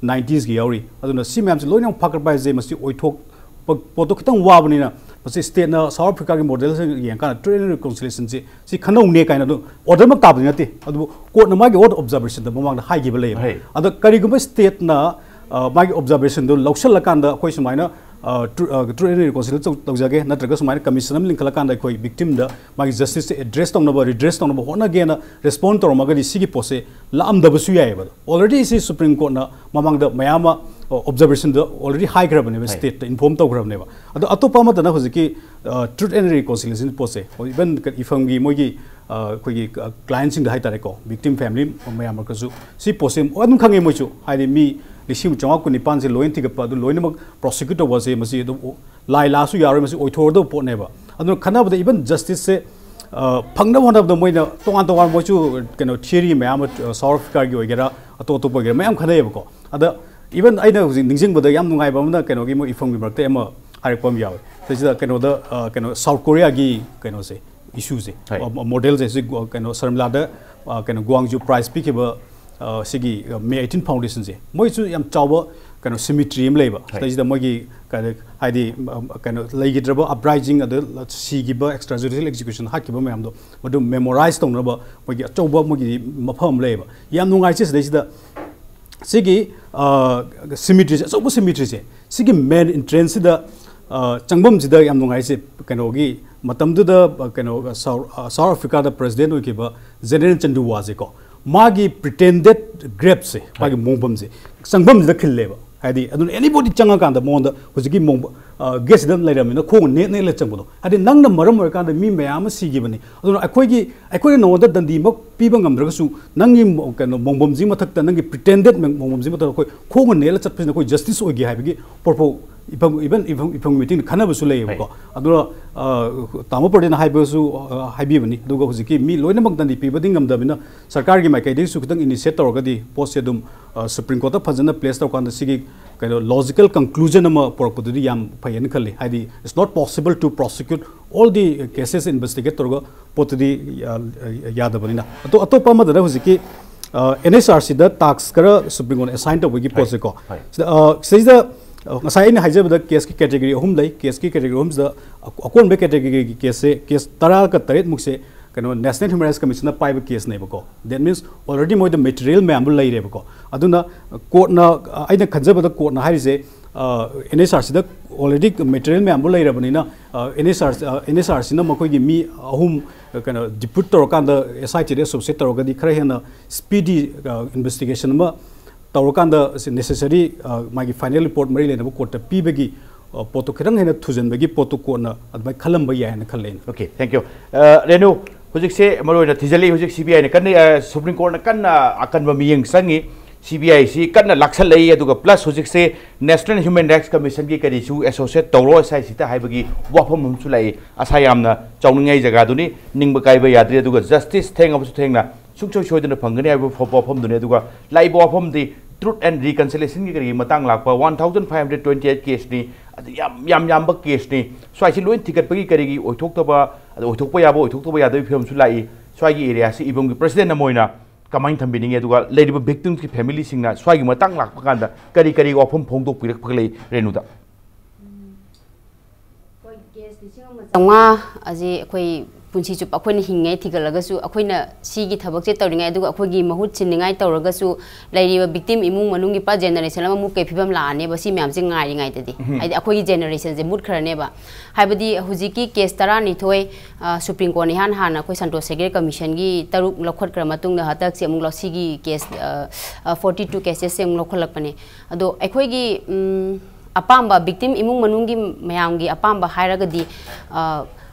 ꯅꯥꯏꯟꯇꯤꯁꯀꯤ ꯌꯥꯎꯔꯤ꯫ ꯑꯗꯨꯅ ꯁꯤ ꯃꯌꯥꯝꯁꯦ ꯂꯣꯏꯅꯃꯛ ꯐꯥꯒꯠꯄ ꯍꯥꯏꯁꯦ ꯃꯁꯤ ꯑꯣꯏꯊꯣꯛꯄ ꯄꯣꯠꯇꯣ ꯈꯤꯇꯪ ꯋꯥꯕꯅꯤꯅ ꯃꯁꯤ ꯁ꯭ꯇꯦꯠꯅ ꯁꯥꯎꯠ ꯑꯐ꯭ꯔꯤꯀꯥꯒꯤ ꯃꯣꯗꯦꯜꯁꯦ ꯌꯦꯡꯉꯀꯥꯟꯗ ꯇ꯭ꯔꯨꯠ ꯑꯦꯟ ꯔꯤꯀꯣꯟꯁꯤꯂꯦꯁꯟꯁꯤ ꯁꯤ ꯈꯟꯅꯧꯅꯦ ꯀꯥꯏꯅ ꯑꯗꯨꯝ ꯑꯣꯔꯗꯔꯃꯛ ꯇꯥꯕꯗꯤ ꯅꯠꯇꯦ, ꯑꯗꯨꯕꯨ ꯀꯣꯔꯠꯅ ꯃꯥꯒꯤ ꯑꯣꯟ ꯑꯣꯕꯖꯥꯔꯕꯦꯁꯟꯗ ꯃꯃꯥꯡꯗ ꯍꯥꯏꯈꯤꯕ ꯂꯩꯌꯦꯕ꯫ ꯑꯗꯣ ꯀꯔꯤꯒꯨꯝꯕ ꯁ꯭ꯇꯦꯠꯅ ꯃꯥꯒꯤ ꯑꯣꯕꯖꯥꯔꯕꯦꯁꯟꯗꯨ ꯂꯧꯁꯤꯜꯂꯀꯥꯟꯗ ꯑꯩꯈꯣꯏ ꯁꯨꯃꯥꯏꯅ ꯇ꯭ꯔꯨꯠ ꯑꯦꯟ ꯔꯤꯀꯣꯟꯁꯤꯂꯦꯁꯟ ꯇꯧꯖꯒꯦ, ꯅꯠꯇ꯭ꯔꯒ ꯁꯨꯃꯥꯏꯅ ꯀꯃꯤꯁꯟ ꯑꯃ ꯂꯤꯡꯈꯠꯂꯀꯥꯟꯗ ꯑꯩꯈꯣꯏ ꯚꯤꯛꯇꯤꯝꯗ ꯃꯥꯒꯤ ꯖꯁꯇꯤꯁꯁꯦ ꯑꯦꯗ꯭ꯔꯦꯁ ꯇꯧꯅꯕ, ꯔꯤꯗ꯭ꯔꯦꯁ ꯇꯧꯅꯕ ꯍꯣꯠꯅꯒꯦꯅ ꯔꯦꯁꯄꯣꯟ ꯇꯧꯔꯝꯃꯒꯗꯤ ꯁꯤꯒꯤ ꯄꯣꯠꯁꯦ ꯂꯥꯛꯑꯝꯗꯕꯁꯨ ꯌꯥꯏꯑꯕ꯫ ꯑꯣꯜꯔꯦꯗꯤ ꯁꯤ ꯁꯨꯄ꯭ꯔꯤꯝ ꯀꯣꯔꯠꯅ ꯃꯃꯥꯡꯗ ꯃꯌꯥꯝ ꯑꯃ ꯑꯣꯕꯖꯥꯔꯕꯦꯁꯟꯗ ꯑꯣꯜꯔꯦꯗꯤ ꯍꯥꯏꯈ꯭ꯔꯕꯅꯦꯕ, ꯁ꯭ꯇꯦꯠꯇ ꯏꯟꯐꯣꯔꯝ ꯇꯧꯈ꯭ꯔꯕꯅꯦꯕ꯫ ꯑꯗꯣ ꯑꯇꯣꯞꯄ ꯑꯃꯠꯇꯅ ꯍꯧꯖꯤꯛꯀꯤ ꯇ꯭ꯔꯨꯠ ꯑꯦꯟ ꯔꯤꯀꯣꯟꯁꯤꯂꯦꯁꯟ ꯄꯣꯠꯁꯦ, ꯏꯚꯟ ꯏꯐꯝꯒꯤ ꯃꯣꯏꯒꯤ ꯑꯩꯈꯣꯏꯒꯤ ꯀ꯭ꯂꯥꯏꯟꯁꯤꯡꯗ ꯍꯥꯏꯇꯥꯔꯦꯀꯣ, ꯚꯤꯛꯇꯤꯝ ꯐꯦꯃꯤꯂꯤ ꯃꯌꯥꯝ ꯃꯔꯛꯇꯁꯨ ꯁꯤ ꯄꯣꯠꯁꯦ ꯑꯗꯨꯝ ꯈꯪꯉꯦ ꯃꯣꯏꯁꯨ, ꯍꯥꯏꯗꯤ ꯃꯤ ꯂꯤꯁꯤꯡ ꯆꯥꯝꯃꯉꯥ ꯀꯨꯟꯅꯤꯄꯥꯟꯁꯦ ꯂꯣꯏꯅ ꯊꯤꯒꯠꯄ, ꯑꯗꯨ ꯂꯣꯏꯅꯃꯛ ꯄ꯭ꯔꯣꯁꯤꯀ꯭ꯌꯨꯠ ꯇꯧꯕꯁꯦ ꯃꯁꯤ ꯑꯗꯨꯝ ꯂꯥꯏ ꯂꯥꯁꯨ ꯌꯥꯔꯣꯏ, ꯃꯁꯤ ꯑꯣꯏꯊꯣꯛꯑꯗꯕ ꯄꯣꯠꯅꯦꯕ꯫ ꯑꯗꯨꯅ ꯈꯟꯅꯕꯗ ꯏꯚꯟ ꯖꯁꯇꯤꯁꯁꯦ ꯐꯪꯅꯕ ꯍꯣꯠꯅꯕꯗ ꯃꯣꯏꯅ ꯇꯣꯉꯥꯟ ꯇꯣꯉꯥꯟꯕ ꯃꯣꯏꯁꯨ ꯀꯩꯅꯣ ꯊꯤꯌꯔꯤ ꯃꯌꯥꯝ ꯑꯃ ꯁꯥꯎꯠ ꯑꯐ꯭ꯔꯤꯀꯥꯒꯤ ꯑꯣꯏꯒꯦꯔꯥ ꯑꯇꯣꯞ ꯑꯇꯣꯞꯄ ꯑꯣꯏꯒꯦꯔꯥ ꯃꯌꯥꯝ ꯈꯟꯅꯩꯌꯦꯕꯀꯣ꯫ ꯑꯗ ꯏꯚꯟ ꯑꯩꯅ ꯍꯧꯖꯤꯛ ꯅꯤꯡꯁꯤꯡꯕꯗ ꯌꯥꯝ ꯅꯨꯡꯉꯥꯏꯕ ꯑꯃꯅ ꯀꯩꯅꯣꯒꯤ ꯃꯣꯏ ꯏꯐꯝꯒꯤ ꯃꯔꯛꯇ ꯑꯃ ꯍꯥꯏꯔꯛꯄ ꯑꯃ ꯌꯥꯎꯋꯦ꯫ ꯁꯤꯗ ꯀꯩꯅꯣꯗ ꯀꯩꯅꯣ ꯁꯥꯎꯠ ꯀꯣꯔꯤꯌꯥꯒꯤ ꯀꯩꯅꯣꯁꯦ, ꯏꯁꯨꯁꯦ, ꯃꯣꯗꯦꯜꯁꯦ ꯍꯧꯖꯤꯛ ꯀꯩꯅꯣ ꯁꯔꯃꯤꯂꯥꯗ ꯀꯩꯅꯣ ꯒ꯭ꯋꯥꯡꯖꯨ ꯄ꯭ꯔꯥꯏꯖ ꯄꯤꯈꯤꯕ ꯁꯤꯒꯤ ꯃꯦ ꯑꯩꯠꯇꯤꯟ ꯐꯥꯎꯟꯗꯦꯁꯟꯁꯦ, ꯃꯣꯏꯁꯨ ꯌꯥꯝ ꯆꯥꯎꯕ ꯀꯩꯅꯣ ꯁꯤꯃꯤꯇ꯭ꯔꯤ ꯑꯃ ꯂꯩꯕ꯫ ꯁꯤꯗꯩꯁꯤꯗ ꯃꯣꯏꯒꯤ ꯀꯩꯅꯣ ꯍꯥꯏꯗꯤ ꯀꯩꯅꯣ ꯂꯩꯈꯤꯗ꯭ꯔꯕ ꯑꯞꯔꯥꯏꯖꯤꯡ ꯑꯗ ꯁꯤꯈꯤꯕ ꯑꯦꯛꯁꯇ꯭ꯔꯥ ꯖꯨꯗꯤꯁꯤꯌꯦꯜ ꯑꯦꯛꯖꯤꯀ꯭ꯌꯨꯁꯟ ꯍꯥꯠꯈꯤꯕ ꯃꯌꯥꯝꯗꯣ ꯃꯗꯨ ꯃꯦꯃꯣꯔꯥꯏꯁ ꯇꯧꯅꯕ ꯃꯣꯏꯒꯤ ꯑꯆꯧꯕ ꯃꯣꯏꯒꯤ ꯃꯐꯝ ꯑꯃ ꯂꯩꯌꯦꯕ꯫ ꯌꯥꯝ ꯅꯨꯡꯉꯥꯏꯖꯩ ꯁꯤꯗꯩꯁꯤꯗ ꯁꯤꯒꯤ ꯁꯤꯃꯤꯇ꯭ꯔꯤꯁꯦ, ꯑꯆꯧꯕ ꯁꯤꯃꯤꯇ꯭ꯔꯤꯁꯦ, ꯁꯤꯒꯤ ꯃꯦꯟ ꯏꯟꯇ꯭ꯔꯦꯟꯁꯁꯤꯗ ꯆꯪꯐꯝꯁꯤꯗ ꯌꯥꯝ ꯅꯨꯡꯉꯥꯏꯁꯦ꯫ ꯀꯩꯅꯣꯒꯤ ꯃꯇꯝꯗꯨꯗ ꯀꯩꯅꯣ ꯁꯥꯎꯠ ꯁꯥꯎꯠ ꯑꯐ꯭ꯔꯤꯀꯥꯗ ꯄ꯭ꯔꯦꯁꯤꯗꯦꯟ ꯑꯣꯏꯈꯤꯕ ꯖꯦꯅꯔꯦꯜ ꯆꯟꯗꯨꯋꯥꯁꯦꯀꯣ, ꯃꯥꯒꯤ ꯄ꯭ꯔꯤꯇꯦꯟꯗꯦꯠ ꯒ꯭ꯔꯦꯞꯁꯦ, ꯃꯥꯒꯤ ꯃꯣꯡꯐꯝꯁꯦ ꯆꯪꯐꯝꯁꯤꯗ ꯈꯤꯜꯂꯦꯕ꯫ ꯍꯥꯏꯗꯤ ꯑꯗꯨꯅ anybody ꯆꯪꯉꯀꯥꯟꯗ ꯃꯉꯣꯟꯗ ꯍꯧꯖꯤꯛꯀꯤ ꯃꯣꯡꯕ ꯒꯦꯠꯁꯤꯗ ꯂꯩꯔꯕꯅꯤꯅ ꯈꯣꯡꯅ ꯅꯦꯠ ꯅꯦꯠꯂ ꯆꯪꯕꯗꯣ, ꯍꯥꯏꯗꯤ ꯅꯪꯅ ꯃꯔꯝ ꯑꯣꯏꯔꯀꯥꯟꯗ ꯃꯤ ꯃꯌꯥꯝ ꯑꯃ ꯁꯤꯈꯤꯕꯅꯤ꯫ ꯑꯗꯨꯅ ꯑꯩꯈꯣꯏꯒꯤ ꯑꯩꯈꯣꯏꯅ ꯅꯉꯣꯟꯗ ꯗꯟꯗꯤꯃꯛ ꯄꯤꯕ ꯉꯝꯗ꯭ꯔꯒꯁꯨ ꯅꯪꯒꯤ ꯀꯩꯅꯣ ꯃꯣꯡꯕꯝꯁꯤ ꯃꯊꯛꯇ, ꯅꯪꯒꯤ pretended ꯃꯣꯡꯕꯝꯁꯤ ꯃꯊꯛꯇ ꯑꯩꯈꯣꯏ ꯈꯣꯡꯅ ꯅꯦꯠꯂ ꯆꯠꯄꯁꯤꯅ ꯑꯩꯈꯣꯏ ꯖꯁꯇꯤꯁ ꯑꯣꯏꯒꯦ ꯍꯥꯏꯕꯒꯤ ꯄ꯭ꯔꯣꯄꯣ ꯏꯐꯝ ꯏꯚꯟ ꯏꯐꯝ ꯏꯐꯝ ꯃꯤꯇꯤꯡꯗ ꯈꯟꯅꯕꯁꯨ ꯂꯩꯌꯦꯕꯀꯣ꯫ ꯑꯗꯨꯅ ꯇꯥꯃꯣ ꯄ꯭ꯔꯗꯤꯞꯅ ꯍꯥꯏꯕꯁꯨ ꯍꯥꯏꯕꯤꯕꯅꯤ꯫ ꯑꯗꯨꯒ ꯍꯧꯖꯤꯛꯀꯤ ꯃꯤ ꯂꯣꯏꯅꯃꯛ ꯗꯟꯗꯤ ꯄꯤꯕꯗꯤ ꯉꯝꯗꯕꯅꯤꯅ ꯁꯔꯀꯥꯔꯒꯤ ꯃꯥꯏꯀꯩꯗꯒꯤꯁꯨ ꯈꯤꯇꯪ initiate ꯇꯧꯔꯒꯗꯤ ꯄꯣꯠꯁꯦ ꯑꯗꯨꯝ ꯁꯨꯄ꯭ꯔꯤꯝ ꯀꯣꯔꯠꯇ ꯐꯖꯅ ꯄ꯭ꯂꯦꯁ ꯇꯧꯔꯀꯥꯟꯗ ꯁꯤꯒꯤ ꯀꯩꯅꯣ ꯂꯣꯖꯤꯀꯦꯜ ꯀꯟꯀ꯭ꯂꯨꯖꯟ ꯑꯃ ꯄꯨꯔꯛꯄꯗꯨꯗꯤ ꯌꯥꯝ ꯐꯩꯌꯦꯅ ꯈꯜꯂꯤ꯫ ꯍꯥꯏꯗꯤ it's not possible to prosecute all the cases, investigate ꯇꯧꯔꯒ ꯄꯣꯠꯇꯨꯗꯤ ꯌꯥꯗꯕꯅꯤꯅ꯫ ꯑꯇꯣꯞ ꯑꯇꯣꯞꯄ ꯑꯃꯗꯅ ꯍꯧꯖꯤꯛꯀꯤ ꯑꯦꯟ ꯑꯦꯁ ꯑꯥꯔ ꯁꯤꯗ ꯇꯥꯛꯁ ꯈꯔ ꯁꯨꯄ꯭ꯔꯤꯝ ꯀꯣꯔꯠꯅ ꯑꯦꯁꯥꯏꯟ ꯇꯧꯕꯒꯤ ꯄꯣꯠꯁꯦꯀꯣ꯫ ꯁꯤꯗ ꯁꯤꯗꯩꯁꯤꯗ ꯉꯁꯥꯏ ꯑꯩꯅ ꯍꯥꯏꯖꯕꯗ ꯀꯦꯁꯀꯤ ꯀꯦꯇꯦꯒꯣꯔꯤ ꯑꯍꯨꯝ ꯂꯩ꯫ ꯀꯦꯁꯀꯤ ꯀꯦꯇꯦꯒꯣꯔꯤ ꯑꯍꯨꯝꯁꯤꯗ ꯑꯀꯣꯟꯕ ꯀꯦꯇꯦꯒꯣꯔꯤꯒꯤ ꯀꯦꯁꯁꯦ, ꯀꯦꯁ ꯇꯔꯥꯒ ꯇꯔꯦꯠꯃꯨꯛꯁꯦ ꯀꯩꯅꯣ National Human Rights Commission ꯅ ꯄꯥꯏꯕ ꯀꯦꯁꯅꯦꯕꯀꯣ꯫ That means already ꯃꯣꯏꯗ ꯃꯦꯇꯔꯤꯌꯦꯜ ꯃꯌꯥꯝ ꯑꯃ ꯂꯩꯔꯦꯕꯀꯣ꯫ ꯑꯗꯨꯅ ꯀꯣꯔꯠꯅ, ꯑꯩꯅ ꯈꯟꯖꯕꯗ ꯀꯣꯔꯠꯅ ꯍꯥꯏꯔꯤꯁꯦ ꯑꯦꯟ ꯑꯦꯁ ꯑꯥꯔ ꯁꯤꯗ already ꯃꯦꯇꯔꯤꯌꯦꯜ ꯃꯌꯥꯝ ꯑꯃ ꯂꯩꯔꯕꯅꯤꯅ N S R N S R ꯁꯤꯅ ꯃꯈꯣꯏꯒꯤ ꯃꯤ ꯑꯍꯨꯝ ꯀꯩꯅꯣ ꯗꯤꯄ꯭ꯌꯨꯠ ꯇꯧꯔꯀꯥꯟꯗ ꯑꯦꯁ ꯑꯥꯏ ꯇꯤꯗ ꯑꯦꯁꯣꯁꯤꯌꯦꯠ ꯇꯧꯔꯒꯗꯤ ꯈꯔ ꯍꯦꯟꯅ ꯁ꯭ꯄꯤꯗꯤ ꯏꯟꯚꯦꯁꯇꯤꯒꯦꯁꯟ ꯑꯃ ꯇꯧꯔꯀꯥꯟꯗ ꯅꯦꯁꯦꯁꯔꯤ ꯃꯥꯒꯤ ꯐꯥꯏꯅꯦꯜ ꯔꯤꯄꯣꯔꯠ ꯃꯔꯤ ꯂꯩꯅꯕ ꯀꯣꯔꯠꯇ ꯄꯤꯕꯒꯤ ꯄꯣꯠꯇꯣ ꯈꯤꯇꯪ ꯍꯦꯟꯅ ꯊꯨꯖꯟꯕꯒꯤ ꯄꯣꯠꯇꯣ ꯀꯣꯔꯠꯅ ꯑꯗꯨꯃꯥꯏꯅ ꯈꯜꯂꯝꯕ ꯌꯥꯏꯅ ꯈꯜꯂꯦ ꯑꯩꯅ꯫ Okay, thank you. ꯔꯦꯅꯨ, ꯍꯧꯖꯤꯛꯁꯦ ꯃꯔꯨꯑꯣꯏꯅ ꯊꯤꯖꯤꯜꯂꯤ, ꯍꯧꯖꯤꯛ ꯁꯤ ꯕꯤ ꯑꯥꯏꯅ ꯀꯟꯅ, ꯁꯨꯄ꯭ꯔꯤꯝ ꯀꯣꯔꯠꯅ ꯀꯟꯅ ꯑꯀꯟꯕ ꯃꯤꯠꯌꯦꯡ ꯆꯪꯉꯤ꯫ ꯁꯤ ꯕꯤ ꯑꯥꯏꯁꯤ ꯀꯟꯅ ꯂꯥꯛꯁꯜꯂꯛꯏ꯫ ꯑꯗꯨꯒ ꯄ꯭ꯂꯁ ꯍꯧꯖꯤꯛꯁꯦ National Human Rights Commission ꯒꯤ ꯀꯔꯤꯁꯨ ꯑꯦꯁꯣꯁꯤꯌꯦꯠ ꯇꯧꯔꯣ ꯑꯦꯁ ꯑꯥꯏ ꯁꯤꯗ ꯍꯥꯏꯕꯒꯤ ꯋꯥꯐꯝ ꯑꯃꯁꯨ ꯂꯥꯛꯏ꯫ ꯑꯁꯥ ꯌꯥꯝꯅ ꯆꯥꯎꯅꯤꯡꯉꯥꯏ ꯖꯒꯥꯗꯨꯅꯤ, ꯅꯤꯡꯕ ꯀꯥꯏꯕ ꯌꯥꯗ꯭ꯔꯤ꯫ ꯑꯗꯨꯒ ꯖꯁꯇꯤꯁ ꯊꯦꯡꯉꯕꯁꯨ ꯊꯦꯡꯅ ꯁꯨꯡꯁꯣꯏ ꯁꯣꯏꯗꯅ ꯐꯪꯒꯅꯤ ꯍꯥꯏꯕ ꯐ- ꯋꯥꯐꯝꯗꯨꯅꯤ꯫ ꯑꯗꯨꯒ ꯂꯥꯛꯏꯕ ꯋꯥꯐꯝꯗꯤ Truth and Reconciliation ꯒꯤ ꯀꯔꯤꯒꯤ ꯃꯇꯥꯡ ꯂꯥꯛꯄ, one thousand five hundred twenty eight ꯀꯦꯁꯅꯤ, ꯑꯗꯨ ꯌꯥꯝ ꯌꯥꯝ ꯌꯥꯝꯕ ꯀꯦꯁꯅꯤ꯫ ꯁ꯭ꯋꯥꯏꯁꯤ ꯂꯣꯏ ꯊꯤꯒꯠꯄꯒꯤ ꯀꯔꯤꯒꯤ ꯑꯣꯏꯊꯣꯛꯇꯕ, ꯑꯗ ꯑꯣꯏꯊꯣꯛꯄ ꯌꯥꯕ ꯑꯣꯏꯊꯣꯛꯇꯕ ꯌꯥꯗꯕꯒꯤ ꯐꯤꯕꯝꯁꯨ ꯂꯥꯛꯏ꯫ ꯁ꯭ꯋꯥꯏꯒꯤ ꯑꯦꯔꯤꯌꯥꯁꯤ ꯏꯕꯝꯒꯤ ꯄ꯭ꯔꯁꯤꯗꯦꯟ ꯑꯃ ꯑꯣꯏꯅ ꯀꯃꯥꯏꯅ ꯊꯝꯕꯤꯅꯤꯡꯉꯤ? ꯑꯗꯨꯒ ꯂꯩꯔꯤꯕ ꯚꯤꯛꯇꯤꯝꯁꯀꯤ ꯐꯦꯃꯤꯂꯤꯁꯤꯡꯅ ꯁ꯭ꯋꯥꯏꯒꯤ ꯃꯇꯥꯡ ꯂꯥꯛꯄ ꯀꯥꯟꯗ ꯀꯔꯤ ꯀꯔꯤ ꯋꯥꯐꯝ ꯐꯣꯡꯗꯣꯛꯄꯤꯔꯛꯄꯒ ꯂꯩ ꯔꯦꯅꯨꯗ? ꯍꯣꯏ, ꯀꯦꯁ ꯂꯤꯁꯤꯡ ꯑꯃ ꯆꯥꯝꯃꯉꯥ ꯑꯁꯤ ꯑꯩꯈꯣꯏ ꯄꯨꯟꯁꯤ ꯆꯨꯞꯄ ꯑꯩꯈꯣꯏꯅ ꯍꯤꯡꯉꯩ ꯊꯤꯒꯠꯂꯒꯁꯨ, ꯑꯩꯈꯣꯏꯅ ꯁꯤꯒꯤ ꯊꯕꯛꯁꯦ ꯇꯧꯔꯤꯉꯩ, ꯑꯗꯨꯒ ꯑꯩꯈꯣꯏꯒꯤ ꯃꯍꯨꯠ ꯁꯤꯟꯅꯤꯡꯉꯥꯏ ꯇꯧꯔꯒꯁꯨ, ꯂꯩꯔꯤꯕ victim ꯏꯃꯨꯡ ꯃꯅꯨꯡꯒꯤ ꯄꯨꯔꯥ generation ꯑꯃꯃꯨꯛ ꯀꯩ ꯐꯤꯕꯝ ꯂꯥꯛꯑꯅꯦꯕ, ꯁꯤ ꯃꯌꯥꯝꯁꯦ ꯉꯥꯏꯔꯤꯉꯩꯗꯗꯤ꯫ ꯎꯝ꯫ ꯍꯥꯏꯗꯤ ꯑꯩꯈꯣꯏꯒꯤ generationꯁꯦ ꯃꯨꯠꯈ꯭ꯔꯅꯦꯕ꯫ ꯍꯥꯏꯕꯗꯤ ꯍꯧꯖꯤꯛꯀꯤ case ꯇꯔꯥꯅꯤꯊꯣꯏ, ꯑ, Supreme Courtꯅ ꯏꯍꯥꯟ ꯍꯥꯟꯅ ꯑꯩꯈꯣꯏ ꯁꯟꯇꯣꯁ ꯍꯦꯒꯗꯦ Commissionꯒꯤ ꯇꯔꯨꯛ ꯂꯧꯈꯠꯈ꯭ꯔ ꯃꯇꯨꯡꯗ, ꯍꯟꯗꯛꯁꯦ ꯑꯃꯨꯛ ꯂꯧ-, ꯁꯤꯒꯤ case, ꯑ, ꯑ, forty two casesꯁꯦ ꯑꯃꯨꯛ ꯂꯧꯈꯠꯂꯛꯄꯅꯦ꯫ ꯑꯗꯣ ꯑꯩꯈꯣꯏꯒꯤ, ꯎꯝ, ꯑꯄꯥꯝꯕ victim ꯏꯃꯨꯡ ꯃꯅꯨꯡꯒꯤ ꯃꯌꯥꯝꯒꯤ ꯑꯄꯥꯝꯕ ꯍꯥꯏꯔꯒꯗꯤ, ꯑ,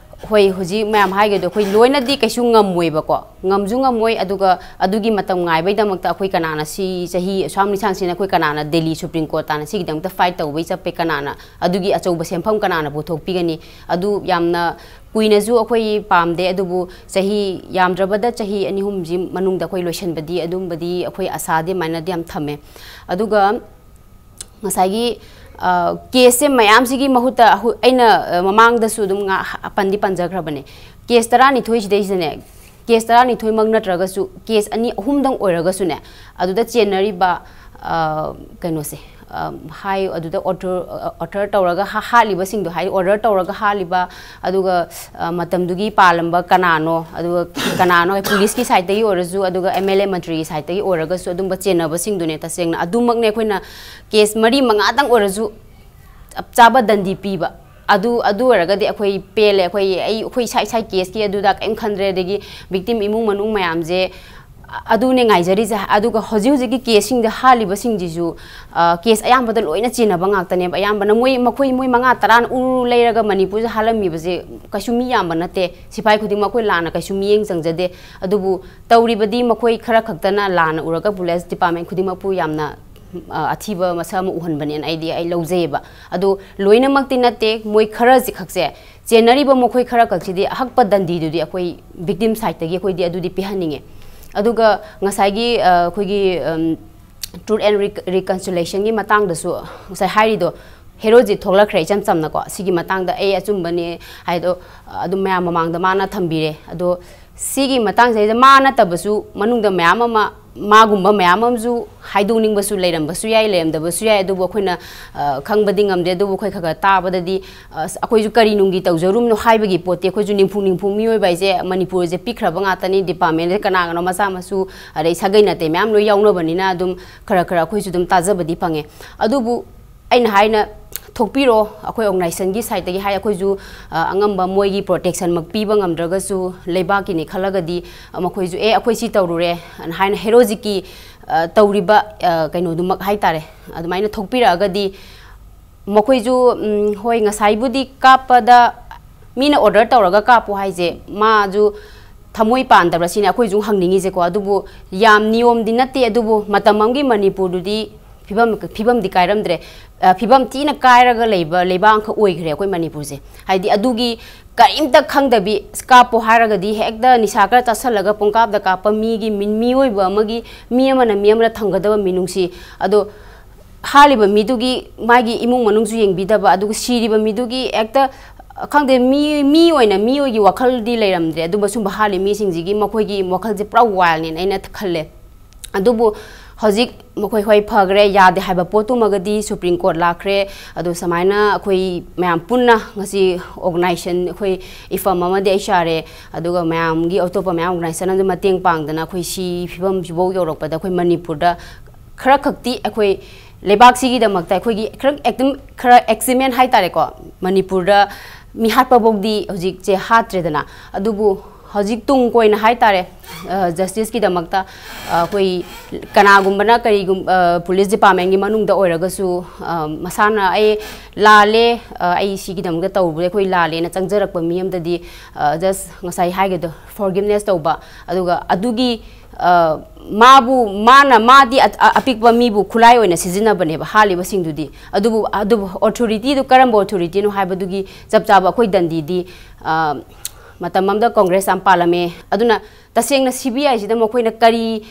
ꯍꯣꯏ, ꯍꯧꯖꯤꯛ ꯃꯌꯥꯝ ꯍꯥꯏꯒꯗꯣ ꯑꯩꯈꯣꯏ ꯂꯣꯏꯅꯗꯤ ꯀꯩꯁꯨ ꯉꯝꯃꯣꯏꯕꯀꯣ, ꯉꯝꯁꯨ ꯉꯝꯃꯣꯏ꯫ ꯑꯗꯨꯒ ꯑꯗꯨꯒꯤ ꯃꯇꯝ ꯉꯥꯏꯕꯩꯗꯃꯛꯇ ꯑꯩꯈꯣꯏ ꯀꯅꯥꯅ ꯁꯤ ꯆꯍꯤ ꯑꯁꯨꯛ ꯌꯥꯝ ꯂꯤꯁꯥꯡ ꯁꯤꯅ ꯑꯩꯈꯣꯏ ꯀꯅꯥꯅ Delhi Supreme Court ꯇꯥꯅ ꯁꯤꯒꯤꯗꯃꯛꯇ fight ꯇꯧꯕꯩ ꯆꯠꯄꯩ ꯀꯅꯥꯅ ꯑꯗꯨꯒꯤ ꯑꯆꯧꯕ ꯁꯦꯟꯐꯝ ꯀꯅꯥꯅ ꯄꯨꯊꯣꯛꯄꯤꯒꯅꯤ? ꯑꯗꯨ ꯌꯥꯝꯅ ꯀꯨꯏꯅꯁꯨ ꯑꯩꯈꯣꯏ ꯄꯥꯝꯗꯦ, ꯑꯗꯨꯕꯨ ꯆꯍꯤ ꯌꯥꯝꯗ꯭ꯔꯕꯗ ꯆꯍꯤ ꯑꯅꯤ ꯑꯍꯨꯝꯁꯤ ꯃꯅꯨꯡꯗ ꯑꯩꯈꯣꯏ ꯂꯣꯏꯁꯤꯟꯕꯗꯤ ꯑꯗꯨꯝꯕꯗꯤ ꯑꯩꯈꯣꯏ ꯑꯁꯥꯗꯤ ꯑꯗꯨꯃꯥꯏꯅꯗꯤ ꯌꯥꯝ ꯊꯝꯃꯦ꯫ ꯑꯗꯨꯒ ꯉꯁꯥꯏꯒꯤ, ꯑ, caseꯁꯦ ꯃꯌꯥꯝꯁꯤꯒꯤ ꯃꯍꯨꯠꯇ ꯑꯍꯨ-, ꯑꯩꯅ, ꯑ, ꯃꯃꯥꯡꯗꯁꯨ ꯑꯗꯨꯝ ꯉꯥ-, ꯄꯟꯗꯤ ꯄꯟꯖꯈ꯭ꯔꯕꯅꯦ꯫ Case ꯇꯔꯥꯅꯤꯊꯣꯏꯁꯤꯗꯩꯁꯤꯗꯅꯦ, case ꯇꯔꯥꯅꯤꯊꯣꯏꯃꯛ ꯅꯠꯇ꯭ꯔꯒꯁꯨ case ꯑꯅꯤ ꯑꯍꯨꯝꯗꯪ ꯑꯣꯏꯔꯒꯁꯨꯅꯦ, ꯑꯗꯨꯗ ꯆꯦꯟꯅꯔꯤꯕ, ꯑ, ꯀꯩꯅꯣꯁꯦ, ꯑ, ꯍꯥꯏ, ꯑꯗꯨꯗ author, ꯑ, author ꯇꯧꯔꯒ ꯍꯥ-, ꯍꯥꯠꯂꯤꯕꯁꯤꯡꯗꯣ, ꯍꯥꯏꯗꯤ order ꯇꯧꯔꯒ ꯍꯥꯠꯂꯤꯕ, ꯑꯗꯨꯒ, ꯑ, ꯃꯇꯝꯗꯨꯒꯤ ꯄꯥꯜꯂꯝꯕ ꯀꯅꯥꯅꯣ, ꯑꯗꯨꯒ ꯀꯅꯥꯅꯣ, policeꯀꯤ sideꯇꯒꯤ ꯑꯣꯏꯔꯁꯨ, ꯑꯗꯨꯒ MLA ꯃꯟꯇ꯭ꯔꯤꯒꯤ sideꯇꯒꯤ ꯑꯣꯏꯔꯒꯁꯨ ꯑꯗꯨꯝꯕ ꯆꯦꯟꯅꯕꯁꯤꯡꯗꯨꯅꯦ꯫ ꯇꯁꯦꯡꯅ ꯑꯗꯨꯃꯛꯅꯦ ꯑꯩꯈꯣꯏꯅ case ꯃꯔꯤ ꯃꯉꯥꯗꯪ ꯑꯣꯏꯔꯁꯨ ꯆꯞ ꯆꯥꯕ ꯗꯟꯗꯤ ꯄꯤꯕ꯫ ꯑꯗꯨ, ꯑꯗꯨ ꯑꯣꯏꯔꯒꯗꯤ ꯑꯩꯈꯣꯏ ꯄꯦꯜꯂꯦ꯫ ꯑꯩꯈꯣꯏ, ꯑꯩ, ꯑꯩꯈꯣꯏ ꯏꯁꯥ ꯏꯁꯥ caseꯀꯤ ꯑꯗꯨꯗ ꯀꯔꯤꯝ ꯈꯟꯗ꯭ꯔꯦ꯫ ꯑꯗꯒꯤ victim ꯏꯃꯨꯡ ꯃꯅꯨꯡ ꯃꯌꯥꯝꯁꯦ, ꯑ-, ꯑꯗꯨꯅꯦ ꯉꯥꯏꯖꯔꯤꯁꯦ꯫ ꯑꯗꯨꯒ ꯍꯧꯖꯤꯛ ꯍꯧꯖꯤꯛꯀꯤ caseꯁꯤꯡꯗ ꯍꯥꯠꯂꯤꯕꯁꯤꯡꯁꯤꯁꯨ, ꯑ, case ꯑꯌꯥꯝꯕꯗ ꯂꯣꯏꯅ ꯆꯦꯟꯅꯕ ꯉꯥꯛꯇꯅꯦꯕ꯫ ꯑꯌꯥꯝꯕꯅ ꯃꯣꯏ, ꯃꯈꯣꯏ, ꯃꯣꯏ ꯃꯉꯥ ꯇꯔꯥꯅ ꯎꯔꯨ ꯂꯩꯔꯒ ꯃꯅꯤꯄꯨꯔꯁꯦ ꯍꯥꯠꯂꯝꯃꯤꯕꯁꯦ ꯀꯩꯁꯨ ꯃꯤ ꯌꯥꯝꯕ ꯅꯠꯇꯦ꯫ ꯁꯤꯐꯥꯏ ꯈꯨꯗꯤꯡꯃꯛ ꯑꯩꯈꯣꯏ ꯂꯥꯟꯅ ꯀꯩꯁꯨ ꯃꯤꯠꯌꯦꯡ ꯆꯪꯖꯗꯦ꯫ ꯑꯗꯨꯕꯨ ꯇꯧꯔꯤꯕꯗꯤ ꯃꯈꯣꯏ ꯈꯔ ꯈꯛꯇꯅ ꯂꯥꯟꯅ ꯎꯔꯒ police department ꯈꯨꯗꯤꯡꯃꯛꯄꯨ ꯌꯥꯝꯅ, ꯑ, ꯑꯊꯤꯕ ꯃꯁꯛ ꯑꯃ ꯎꯍꯟꯕꯅꯦꯅ ꯑꯩꯗꯤ, ꯑꯩ ꯂꯧꯖꯩꯌꯦꯕ꯫ ꯑꯗꯣ ꯂꯣꯏꯅꯃꯛꯇꯤ ꯅꯠꯇꯦ, ꯃꯣꯏ ꯈꯔꯁꯤ ꯈꯛꯁꯦ, ꯆꯦꯟꯅꯔꯤꯕ ꯃꯈꯣꯏ ꯈꯔ ꯈꯛꯁꯤꯗꯤ ꯑꯍꯛꯄ ꯗꯟꯗꯤꯗꯨꯗꯤ ꯑꯩꯈꯣꯏ victim sideꯇꯒꯤ ꯑꯩꯈꯣꯏꯗꯤ ꯑꯗꯨꯗꯤ ꯄꯤꯍꯟꯅꯤꯡꯉꯦ꯫ ꯑꯗꯨꯒ ꯉꯁꯥꯏꯒꯤ, ꯑ, ꯑꯩꯈꯣꯏꯒꯤ, ꯎꯝ, Truth and Rec-, Reconciliationꯒꯤ ꯃꯇꯥꯡꯗꯁꯨ ꯉꯁꯥꯏ ꯍꯥꯏꯔꯤꯗꯣ, ꯍꯦꯔꯣꯖꯤꯠ ꯊꯣꯛꯂꯛꯈ꯭ꯔꯦ ꯏꯆꯝ ꯆꯝꯅꯀꯣ꯫ ꯁꯤꯒꯤ ꯃꯇꯥꯡꯗ ꯑꯩ ꯑꯆꯨꯝꯕꯅꯦ ꯍꯥꯏꯗꯣ, ꯑ, ꯑꯗꯨꯝ ꯃꯌꯥꯝ ꯃꯃꯥꯡꯗ ꯃꯥꯅ ꯊꯝꯕꯤꯔꯦ꯫ ꯑꯗꯣ ꯁꯤꯒꯤ ꯃꯇꯥꯡꯁꯤꯗꯩꯗ ꯃꯥ ꯅꯠꯇꯕꯁꯨ ꯃꯅꯨꯡꯗ ꯃꯌꯥꯝ ꯑꯃ ꯃꯥꯒꯨꯝꯕ ꯃꯌꯥꯝ ꯑꯃꯁꯨ ꯍꯥꯏꯗꯣꯛꯅꯤꯡꯕꯁꯨ ꯂꯩꯔꯝꯕꯁꯨ ꯌꯥꯏ, ꯂꯩꯔꯝꯗꯕꯁꯨ ꯌꯥꯏ, ꯑꯗꯨꯕꯨ ꯑꯩꯈꯣꯏꯅ, ꯑ, ꯈꯪꯕꯗꯤ ꯉꯝꯗꯦ꯫ ꯑꯗꯨꯕꯨ ꯑꯩꯈꯣꯏ ꯈꯔ ꯈꯔ ꯇꯥꯕꯗꯗꯤ, ꯑ, ꯑꯩꯈꯣꯏꯁꯨ ꯀꯔꯤ ꯅꯨꯡꯒꯤ ꯇꯧꯖꯔꯨꯝꯅꯣ ꯍꯥꯏꯕꯒꯤ ꯄꯣꯠꯇꯤ, ꯑꯩꯈꯣꯏꯁꯨ ꯅꯤꯝꯐꯨ ꯅꯤꯝꯐꯨ ꯃꯤꯑꯣꯏꯕ ꯍꯥꯏꯁꯦ ꯃꯅꯤꯄꯨꯔꯁꯦ ꯄꯤꯛꯈ꯭ꯔꯕ ꯉꯥꯛꯇꯅꯤ꯫ ꯗꯤꯄꯥꯔꯠꯃꯦꯟꯁꯦ ꯀꯅꯥꯒꯅꯣ, ꯃꯆꯥ ꯃꯁꯨ, ꯑꯗꯩ ꯁꯥꯒꯩ ꯅꯥꯇꯩ ꯃꯌꯥꯝ ꯂꯣꯏ ꯌꯥꯎꯅꯕꯅꯤꯅ ꯑꯗꯨꯝ ꯈꯔ ꯈꯔ ꯑꯩꯈꯣꯏꯁꯨ ꯑꯗꯨꯝ ꯇꯥꯖꯕꯗꯤ ꯐꯪꯉꯦ꯫ ꯑꯗꯨꯕꯨ ꯑꯩꯅ ꯍꯥꯏꯅ, ꯊꯣꯛꯄꯤꯔꯣ, ꯑꯩꯈꯣꯏ ꯑꯣꯔꯒꯅꯥꯏꯖꯦꯁꯟꯒꯤ ꯁꯥꯏꯠꯇꯒꯤ ꯍꯥꯏ, ꯑꯩꯈꯣꯏꯁꯨ, ꯑ, ꯑꯉꯝꯕ ꯃꯣꯏꯒꯤ ꯄ꯭ꯔꯣꯇꯦꯛꯁꯟꯃꯛ ꯄꯤꯕ ꯉꯝꯗ꯭ꯔꯒꯁꯨ, ꯂꯩꯕꯥꯛꯀꯤꯅꯤ ꯈꯜꯂꯒꯗꯤ, ꯑ, ꯃꯈꯣꯏꯁꯨ, "ꯑꯦ, ꯑꯩꯈꯣꯏ ꯁꯤ ꯇꯧꯔꯨꯔꯦ" ꯑꯅ ꯍꯥꯏꯅ ꯍꯦꯔꯣꯖꯤꯛꯀꯤ, ꯑ, ꯇꯧꯔꯤꯕ, ꯑ, ꯀꯩꯅꯣꯗꯨꯃꯛ ꯍꯥꯏꯇꯥꯔꯦ, ꯑꯗꯨꯃꯥꯏꯅ ꯊꯣꯛꯄꯤꯔꯛꯑꯒꯗꯤ ꯃꯈꯣꯏꯁꯨ, ꯎꯝ, ꯍꯣꯏ, ꯉꯁꯥꯏꯕꯨꯗꯤ ꯀꯥꯞꯄꯗ ꯃꯤꯅ ꯑꯣꯔꯗꯔ ꯇꯧꯔꯒ ꯀꯥꯞꯄꯣ ꯍꯥꯏꯁꯦ, ꯃꯥꯁꯨ ꯊꯃꯣꯏ ꯄꯥꯟꯗꯕ꯭ꯔꯥ ꯁꯤꯅꯤ ꯑꯩꯈꯣꯏꯁꯨ ꯍꯪꯅꯤꯡꯉꯤꯁꯦꯀꯣ꯫ ꯑꯗꯨꯕꯨ ꯌꯥꯝ ꯅꯤꯌꯣꯝꯗꯤ ꯅꯠꯇꯦ, ꯑꯗꯨꯕꯨ ꯃꯇꯝ ꯑꯃꯒꯤ ꯃꯅꯤꯄꯨꯔꯗꯨꯗꯤ ꯐꯤꯕꯝ, ꯐꯤꯕꯝꯗꯤ ꯀꯥꯏꯔꯝꯗ꯭ꯔꯦ꯫ ꯑ, ꯐꯤꯕꯝ ꯊꯤꯅ ꯀꯥꯏꯔꯒ ꯂꯩꯕ ꯂꯩꯕꯥꯛ ꯑꯃꯈꯛ ꯑꯣꯏꯈ꯭ꯔꯦ ꯑꯩꯈꯣꯏ ꯃꯅꯤꯄꯨꯔꯁꯦ꯫ ꯍꯥꯏꯗꯤ ꯑꯗꯨꯒꯤ ꯀꯔꯤꯝꯇ ꯈꯪꯗꯕꯤ, "ꯀꯥꯞꯄꯣ" ꯍꯥꯏꯔꯒꯗꯤ ꯍꯦꯛꯇ ꯅꯤꯁꯥ ꯈꯔ ꯆꯥꯁꯜꯂꯒ ꯄꯨꯡꯀꯥꯞꯇ ꯀꯥꯞꯄ ꯃꯤꯒꯤ ꯃꯤ-, ꯃꯤꯑꯣꯏꯕ ꯑꯃꯒꯤ, ꯃꯤ ꯑꯃꯅ ꯃꯤ ꯑꯃꯗ ꯊꯝꯒꯗꯕ ꯃꯤꯅꯨꯡꯁꯤ꯫ ꯑꯗꯣ ꯍꯥꯠꯂꯤꯕ ꯃꯤꯗꯨꯒꯤ ꯃꯥꯒꯤ ꯏꯃꯨꯡ ꯃꯅꯨꯡꯁꯨ ꯌꯦꯡꯕꯤꯗꯕ, ꯑꯗꯨꯒ ꯁꯤꯔꯤꯕ ꯃꯤꯗꯨꯒꯤ ꯍꯦꯛꯇ, ꯈꯪꯗꯦ, ꯃꯤ, ꯃꯤ ꯑꯣꯏꯅ ꯃꯤꯑꯣꯏꯒꯤ ꯋꯥꯈꯜꯗꯤ ꯂꯩꯔꯝꯗ꯭ꯔꯦ꯫ ꯑꯗꯨꯝꯕ ꯁꯨꯝꯕ ꯍꯥꯠꯂꯤ ꯃꯤꯁꯤꯡꯁꯤꯒꯤ ꯃꯈꯣꯏꯒꯤ ꯋꯥꯈꯜꯁꯦ ꯄꯨꯔꯥ ꯋꯥꯏꯜꯅꯦꯅ ꯑꯩꯅ ꯈꯜꯂꯦ꯫ ꯑꯗꯨꯕꯨ ꯍꯧꯖꯤꯛ ꯃꯈꯣꯏ, ꯍꯣꯏ, ꯐꯈ꯭ꯔꯦ, ꯌꯥꯗꯦ ꯍꯥꯏꯕ ꯄꯣꯠꯇꯨꯃꯒꯗꯤ ꯁꯨꯄ꯭ꯔꯤꯝ ꯀꯣꯔꯠ ꯂꯥꯛꯈ꯭ꯔꯦ꯫ ꯑꯗꯣ ꯁꯨꯃꯥꯏꯅ ꯑꯩꯈꯣꯏ ꯃꯌꯥꯝ ꯄꯨꯟꯅ ꯉꯁꯤ ꯑꯣꯔꯒꯅꯥꯏꯖꯦꯁꯟ, ꯑꯩꯈꯣꯏ ꯏꯐꯝ ꯑꯃꯗꯤ ꯑꯩ ꯁꯥꯔꯦ, ꯑꯗꯨꯒ ꯃꯌꯥꯝꯒꯤ ꯑꯇꯣꯞꯄ ꯃꯌꯥꯝ ꯑꯣꯔꯒꯅꯥꯏꯖꯦꯁꯟ ꯑꯃꯁꯨ ꯃꯇꯦꯡ ꯄꯥꯡꯗꯅ ꯑꯩꯈꯣꯏ ꯁꯤ ꯐꯤꯕꯝꯁꯤꯐꯥꯎ ꯌꯧꯔꯛꯄꯗ ꯑꯩꯈꯣꯏ ꯃꯅꯤꯄꯨꯔꯗ ꯈꯔ ꯈꯛꯇꯤ ꯑꯩꯈꯣꯏ ꯂꯩꯕꯥꯛꯁꯤꯒꯤꯗꯃꯛꯇ ꯑꯩꯈꯣꯏꯒꯤ ꯈꯔ ꯑꯦꯛꯇꯝ-, ꯈꯔ ꯑꯦꯛꯁꯤꯃꯦꯟ ꯍꯥꯏꯇꯥꯔꯦꯀꯣ, ꯃꯅꯤꯄꯨꯔꯗ ꯃꯤ ꯍꯥꯠꯄꯐꯥꯎꯗꯤ ꯍꯧꯖꯤꯛꯁꯦ ꯍꯥꯠꯇ꯭ꯔꯦꯗꯅ꯫ ꯑꯗꯨꯕꯨ ꯍꯧꯖꯤꯛ ꯇꯨꯡ ꯀꯣꯏꯅ ꯍꯥꯏꯇꯥꯔꯦ, ꯑ, ꯖꯁꯇꯤꯁꯀꯤꯗꯃꯛꯇ, ꯑ, ꯑꯩꯈꯣꯏ ꯀꯅꯥꯒꯨꯝꯕꯅ ꯀꯔꯤꯒꯨꯝ-, ꯑ, ꯄꯨꯂꯤꯁ ꯗꯤꯄꯥꯔꯠꯃꯦꯟꯒꯤ ꯃꯅꯨꯡꯗ ꯑꯣꯏꯔꯒꯁꯨ, ꯑ, ꯃꯁꯥꯅ "ꯑꯩ ꯂꯥꯜꯂꯦ, ꯑ, ꯑꯩ ꯁꯤꯒꯤꯗꯃꯛꯇ ꯇꯧꯔꯨꯔꯦ, ꯑꯩꯈꯣꯏ ꯂꯥꯜꯂꯦꯅ" ꯆꯪꯖꯔꯛꯄ ꯃꯤ ꯑꯃꯗꯗꯤ, ꯑ, ꯖꯁ ꯉꯁꯥꯏ ꯍꯥꯏꯒꯗꯣ ꯐꯣꯔꯒꯤꯞꯅꯦꯁ ꯇꯧꯕ, ꯑꯗꯨꯒ ꯑꯗꯨꯒꯤ, ꯑ, ꯃꯥꯕꯨ, ꯃꯥꯅ, ꯃꯥꯗꯤ ꯑ-, ꯑ-, ꯑꯄꯤꯛꯄ ꯃꯤꯕꯨ ꯈꯨꯠꯂꯥꯏ ꯑꯣꯏꯅ ꯁꯤꯖꯤꯟꯅꯕꯅꯦꯕ ꯍꯥꯠꯂꯤꯕꯁꯤꯡꯗꯨꯗꯤ꯫ ꯑꯗꯨꯕꯨ, ꯑꯗꯨꯕꯨ ꯑꯣꯊꯣꯔꯤꯇꯤꯗꯨ ꯀꯔꯝꯕ ꯑꯣꯊꯣꯔꯤꯇꯤꯅꯣ ꯍꯥꯏꯕꯗꯨꯒꯤ ꯆꯞ ꯆꯥꯕ ꯑꯩꯈꯣꯏ ꯗꯟꯗꯤꯗꯤ, ꯑ, ꯃꯇꯝ ꯑꯃꯗ ꯀꯣꯡꯒ꯭ꯔꯦꯁ ꯌꯥꯝ ꯄꯥꯜꯂꯝꯃꯦ꯫ ꯑꯗꯨꯅ ꯇꯁꯦꯡꯅ ꯁꯤ ꯕꯤ ꯑꯥꯏꯁꯤꯗ ꯃꯈꯣꯏꯅ ꯀꯔꯤ,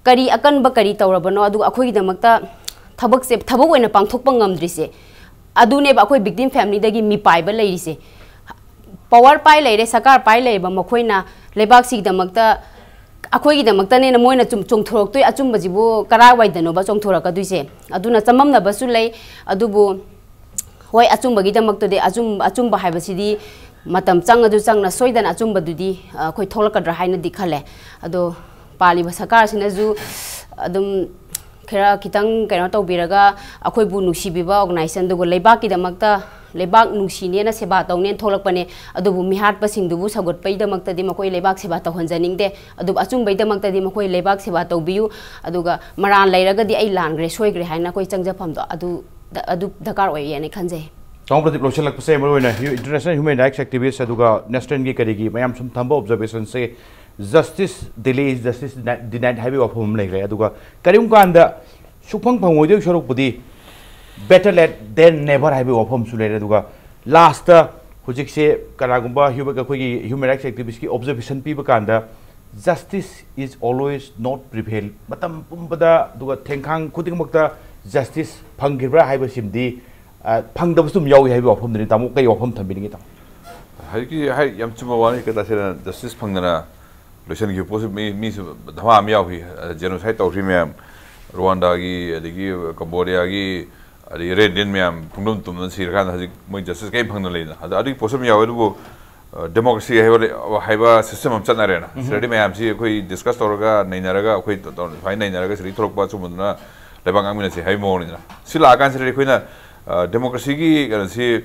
ꯀꯔꯤ ꯑꯀꯟꯕ ꯀꯔꯤ ꯇꯧꯔꯕꯅꯣ, ꯑꯗꯨꯒ ꯑꯩꯈꯣꯏꯒꯤꯗꯃꯛꯇ ꯊꯕꯛꯁꯦ, ꯊꯕꯛ ꯑꯣꯏꯅ ꯄꯥꯡꯊꯣꯛꯄ ꯉꯝꯗ꯭ꯔꯤꯁꯦ, ꯑꯗꯨꯅꯦꯕ ꯑꯩꯈꯣꯏ ꯚꯤꯛꯇꯤꯝ ꯐꯦꯃꯤꯂꯤꯗꯒꯤ ꯃꯤꯄꯥꯏꯕ ꯂꯩꯔꯤꯁꯦ꯫ ꯄꯋꯥꯔ ꯄꯥꯏ ꯂꯩꯔꯦ, ꯁꯔꯀꯥꯔ ꯄꯥꯏ ꯂꯩꯔꯕ ꯃꯈꯣꯏꯅ ꯂꯩꯕꯥꯛꯁꯤꯒꯤꯗꯃꯛꯇ ꯑꯩꯈꯣꯏꯒꯤꯗꯃꯛꯇꯅꯦꯅ ꯃꯣꯏꯅ ꯆꯨꯝ-, ꯆꯣꯡꯊꯣꯔꯛꯇꯣꯏ ꯑꯆꯨꯝꯕꯁꯤꯕꯨ ꯀꯔꯥꯏꯋꯥꯏꯗꯅꯣꯕ ꯆꯣꯡꯊꯣꯔꯛꯀꯗꯣꯏꯁꯦ? ꯑꯗꯨꯅ ꯆꯃꯝꯅꯕꯁꯨ ꯂꯩ꯫ ꯑꯗꯨꯕꯨ ꯍꯣꯏ, ꯑꯆꯨꯝꯕꯒꯤꯗꯃꯛꯇꯗꯤ ꯑꯆꯨꯝ-, ꯑꯆꯨꯝꯕ ꯍꯥꯏꯕꯁꯤꯗꯤ ꯃꯇꯝ ꯆꯪꯉꯁꯨ ꯆꯪꯅ ꯁꯣꯏꯗꯅ ꯑꯆꯨꯝꯕꯗꯨꯗꯤ, ꯑ, ꯑꯩꯈꯣꯏ ꯊꯣꯛꯂꯛꯀꯗ꯭ꯔꯥ ꯍꯥꯏꯅꯗꯤ ꯈꯜꯂꯦ꯫ ꯑꯗꯣ ꯄꯥꯜꯂꯤꯕ ꯁꯔꯀꯥꯔꯁꯤꯅꯁꯨ ꯑꯗꯨꯝ ꯈꯔ ꯈꯤꯇꯪ ꯀꯩꯅꯣ ꯇꯧꯕꯤꯔꯒ, ꯑꯩꯈꯣꯏꯕꯨ ꯅꯨꯡꯁꯤꯕꯤꯕ organization, ꯑꯗꯨꯒ ꯂꯩꯕꯥꯛꯀꯤꯗꯃꯛꯇ, ꯂꯩꯕꯥꯛ ꯅꯨꯡꯁꯤꯅꯦꯅ ꯁꯦꯕꯥ ꯇꯧꯅꯦꯅ ꯊꯣꯛꯂꯛꯄꯅꯦ꯫ ꯑꯗꯨꯕꯨ ꯃꯤꯍꯥꯠꯄꯁꯤꯡꯗꯨꯕꯨ ꯁꯧꯒꯠꯄꯒꯤꯗꯃꯛꯇꯗꯤ ꯃꯈꯣꯏ ꯂꯩꯕꯥꯛ ꯁꯦꯕꯥ ꯇꯧꯍꯟꯖꯅꯤꯡꯗꯦ꯫ ꯑꯗꯨꯕꯨ ꯑꯆꯨꯝꯕꯒꯤꯗꯃꯛꯇꯗꯤ ꯃꯈꯣꯏ ꯂꯩꯕꯥꯛ ꯁꯦꯕꯥ ꯇꯧꯕꯤꯌꯨ꯫ ꯑꯗꯨꯒ ꯃꯔꯥꯟ ꯂꯩꯔꯒꯗꯤ ꯑꯩ ꯂꯥꯟꯈ꯭ꯔꯦ, ꯁꯣꯏꯈ꯭ꯔꯦ ꯍꯥꯏꯅ ꯑꯩꯈꯣꯏ ꯆꯪꯖꯐꯝꯗꯣ ꯑꯗꯨ, ꯑꯗꯨ ꯗꯔꯀꯥꯔ ꯑꯣꯏꯌꯦꯅ ꯈꯟꯖꯩ꯫ ꯇꯥꯃꯣ ꯄ꯭ꯔꯗꯤꯞ, ꯂꯣꯏꯁꯤꯜꯂꯛꯄꯁꯦ ꯃꯔꯨꯑꯣꯏꯅ ꯍ꯭ꯌꯨ-, international human rights activist ꯑꯗꯨꯒ nationalꯒꯤ ꯀꯔꯤꯒꯤ ꯃꯌꯥꯝ ꯁꯨꯝ ꯊꯝꯕ observationꯁꯦ, "Justice delay is justice denied" ꯍꯥꯏꯕꯒꯤ ꯋꯥꯐꯝ ꯑꯃ ꯂꯩꯈ꯭ꯔꯦ꯫ ꯑꯗꯨꯒ ꯀꯔꯤꯒꯨꯝꯕ ꯀꯥꯟꯗ ꯁꯨꯛꯐꯪ ꯐꯪꯉꯣꯏꯗꯣꯏ ꯁꯔꯨꯛꯄꯨꯗꯤ better late than never ꯍꯥꯏꯕꯒꯤ ꯋꯥꯐꯝꯁꯨ ꯂꯩꯔꯦ꯫ ꯑꯗꯨꯒ lastꯇ ꯍꯧꯖꯤꯛꯁꯦ ꯀꯅꯥꯒꯨꯝꯕ human, ꯑꯩꯈꯣꯏꯒꯤ human rights activistꯀꯤ observation ꯄꯤꯕ ꯀꯥꯟꯗ, "Justice is always not prevail", ꯃꯇꯝ ꯄꯨꯝꯕꯗ ꯑꯗꯨꯒ ꯊꯦꯡꯈꯥꯡ ꯈꯨꯗꯤꯡꯃꯛꯇ justice ꯐꯪꯈꯤꯕ꯭ꯔꯥ ꯍꯥꯏꯕꯁꯤꯃꯗꯤ, ꯑ, ꯐꯪꯗꯕꯁꯨ ꯑꯗꯨꯝ ꯌꯥꯎꯏ ꯍꯥꯏꯕꯒꯤ ꯋꯥꯐꯝꯗꯨꯅꯤ꯫ ꯇꯥꯃꯣ, ꯀꯩ ꯋꯥꯐꯝ ꯊꯝꯕꯤꯅꯤꯡꯉꯤ, ꯇꯥꯃꯣ? ꯍꯧꯖꯤꯛꯀꯤ ꯍꯥꯏ, ꯌꯥꯝ ꯆꯨꯝꯕ ꯋꯥꯅꯤ꯫ ꯀꯩ ꯇꯁꯦꯡꯅ justice ꯐꯪꯗꯅ ꯂꯣꯏꯁꯤꯟꯈꯤꯕ ꯄꯣꯠꯁꯤ ꯃꯤ, ꯃꯤꯁꯨ ꯙꯃꯥ ꯑꯃ ꯌꯥꯎꯈꯤ꯫ ꯑ, genocide ꯇꯧꯈ꯭ꯔꯤ ꯃꯌꯥꯝ, ꯔ꯭ꯋꯥꯟꯗꯥꯒꯤ, ꯑꯗꯒꯤ ꯀꯝꯕꯣꯗꯤꯌꯥꯒꯤ, ꯑꯗꯒꯤ ꯔꯦꯗ ꯏꯟꯗꯤꯌꯟ ꯃꯌꯥꯝ ꯄꯨꯡꯗꯨꯝ ꯇꯨꯝꯗꯨꯅ ꯁꯤꯔꯀꯥꯟꯗ ꯍꯧꯖꯤꯛ ꯃꯣꯏ justice ꯀꯔꯤꯝ ꯐꯪꯗꯅ ꯂꯩꯗꯅ꯫ ꯑꯗ ꯑꯗꯨꯒꯤ ꯄꯣꯠꯁꯨ ꯑꯃ ꯌꯥꯎꯋꯦ꯫ ꯑꯗꯨꯕꯨ, ꯑ, democracy ꯍꯥꯏꯕ ꯂꯩ-, ꯍꯥꯏꯕ system ꯑꯃ ꯆꯠꯅꯔꯦꯅ꯫ ꯁꯤꯗꯗꯤ ꯃꯌꯥꯝꯁꯤ ꯑꯩꯈꯣꯏ discuss ꯇꯧꯔꯒ, ꯅꯩꯅꯔꯒ, ꯑꯩꯈꯣꯏ ꯇ-, ꯇꯧꯔ-, ꯁꯨꯃꯥꯏꯅ ꯅꯩꯅꯔꯒ ꯁꯤꯗꯒꯤ ꯊꯣꯛꯂꯛꯄ ꯑꯆꯨꯝꯕꯗꯨꯅ ꯂꯩꯕꯥꯛ ꯉꯥꯛꯃꯤꯟꯅꯁꯤ ꯍꯥꯏꯕꯒꯤ ꯃꯑꯣꯡꯅꯤꯗꯅ꯫ ꯁꯤ ꯂꯥꯛꯑꯀꯥꯟꯁꯤꯗꯗꯤ ꯑꯩꯈꯣꯏꯅ, ꯑ, democracyꯒꯤ ꯀꯩꯅꯣꯁꯤ,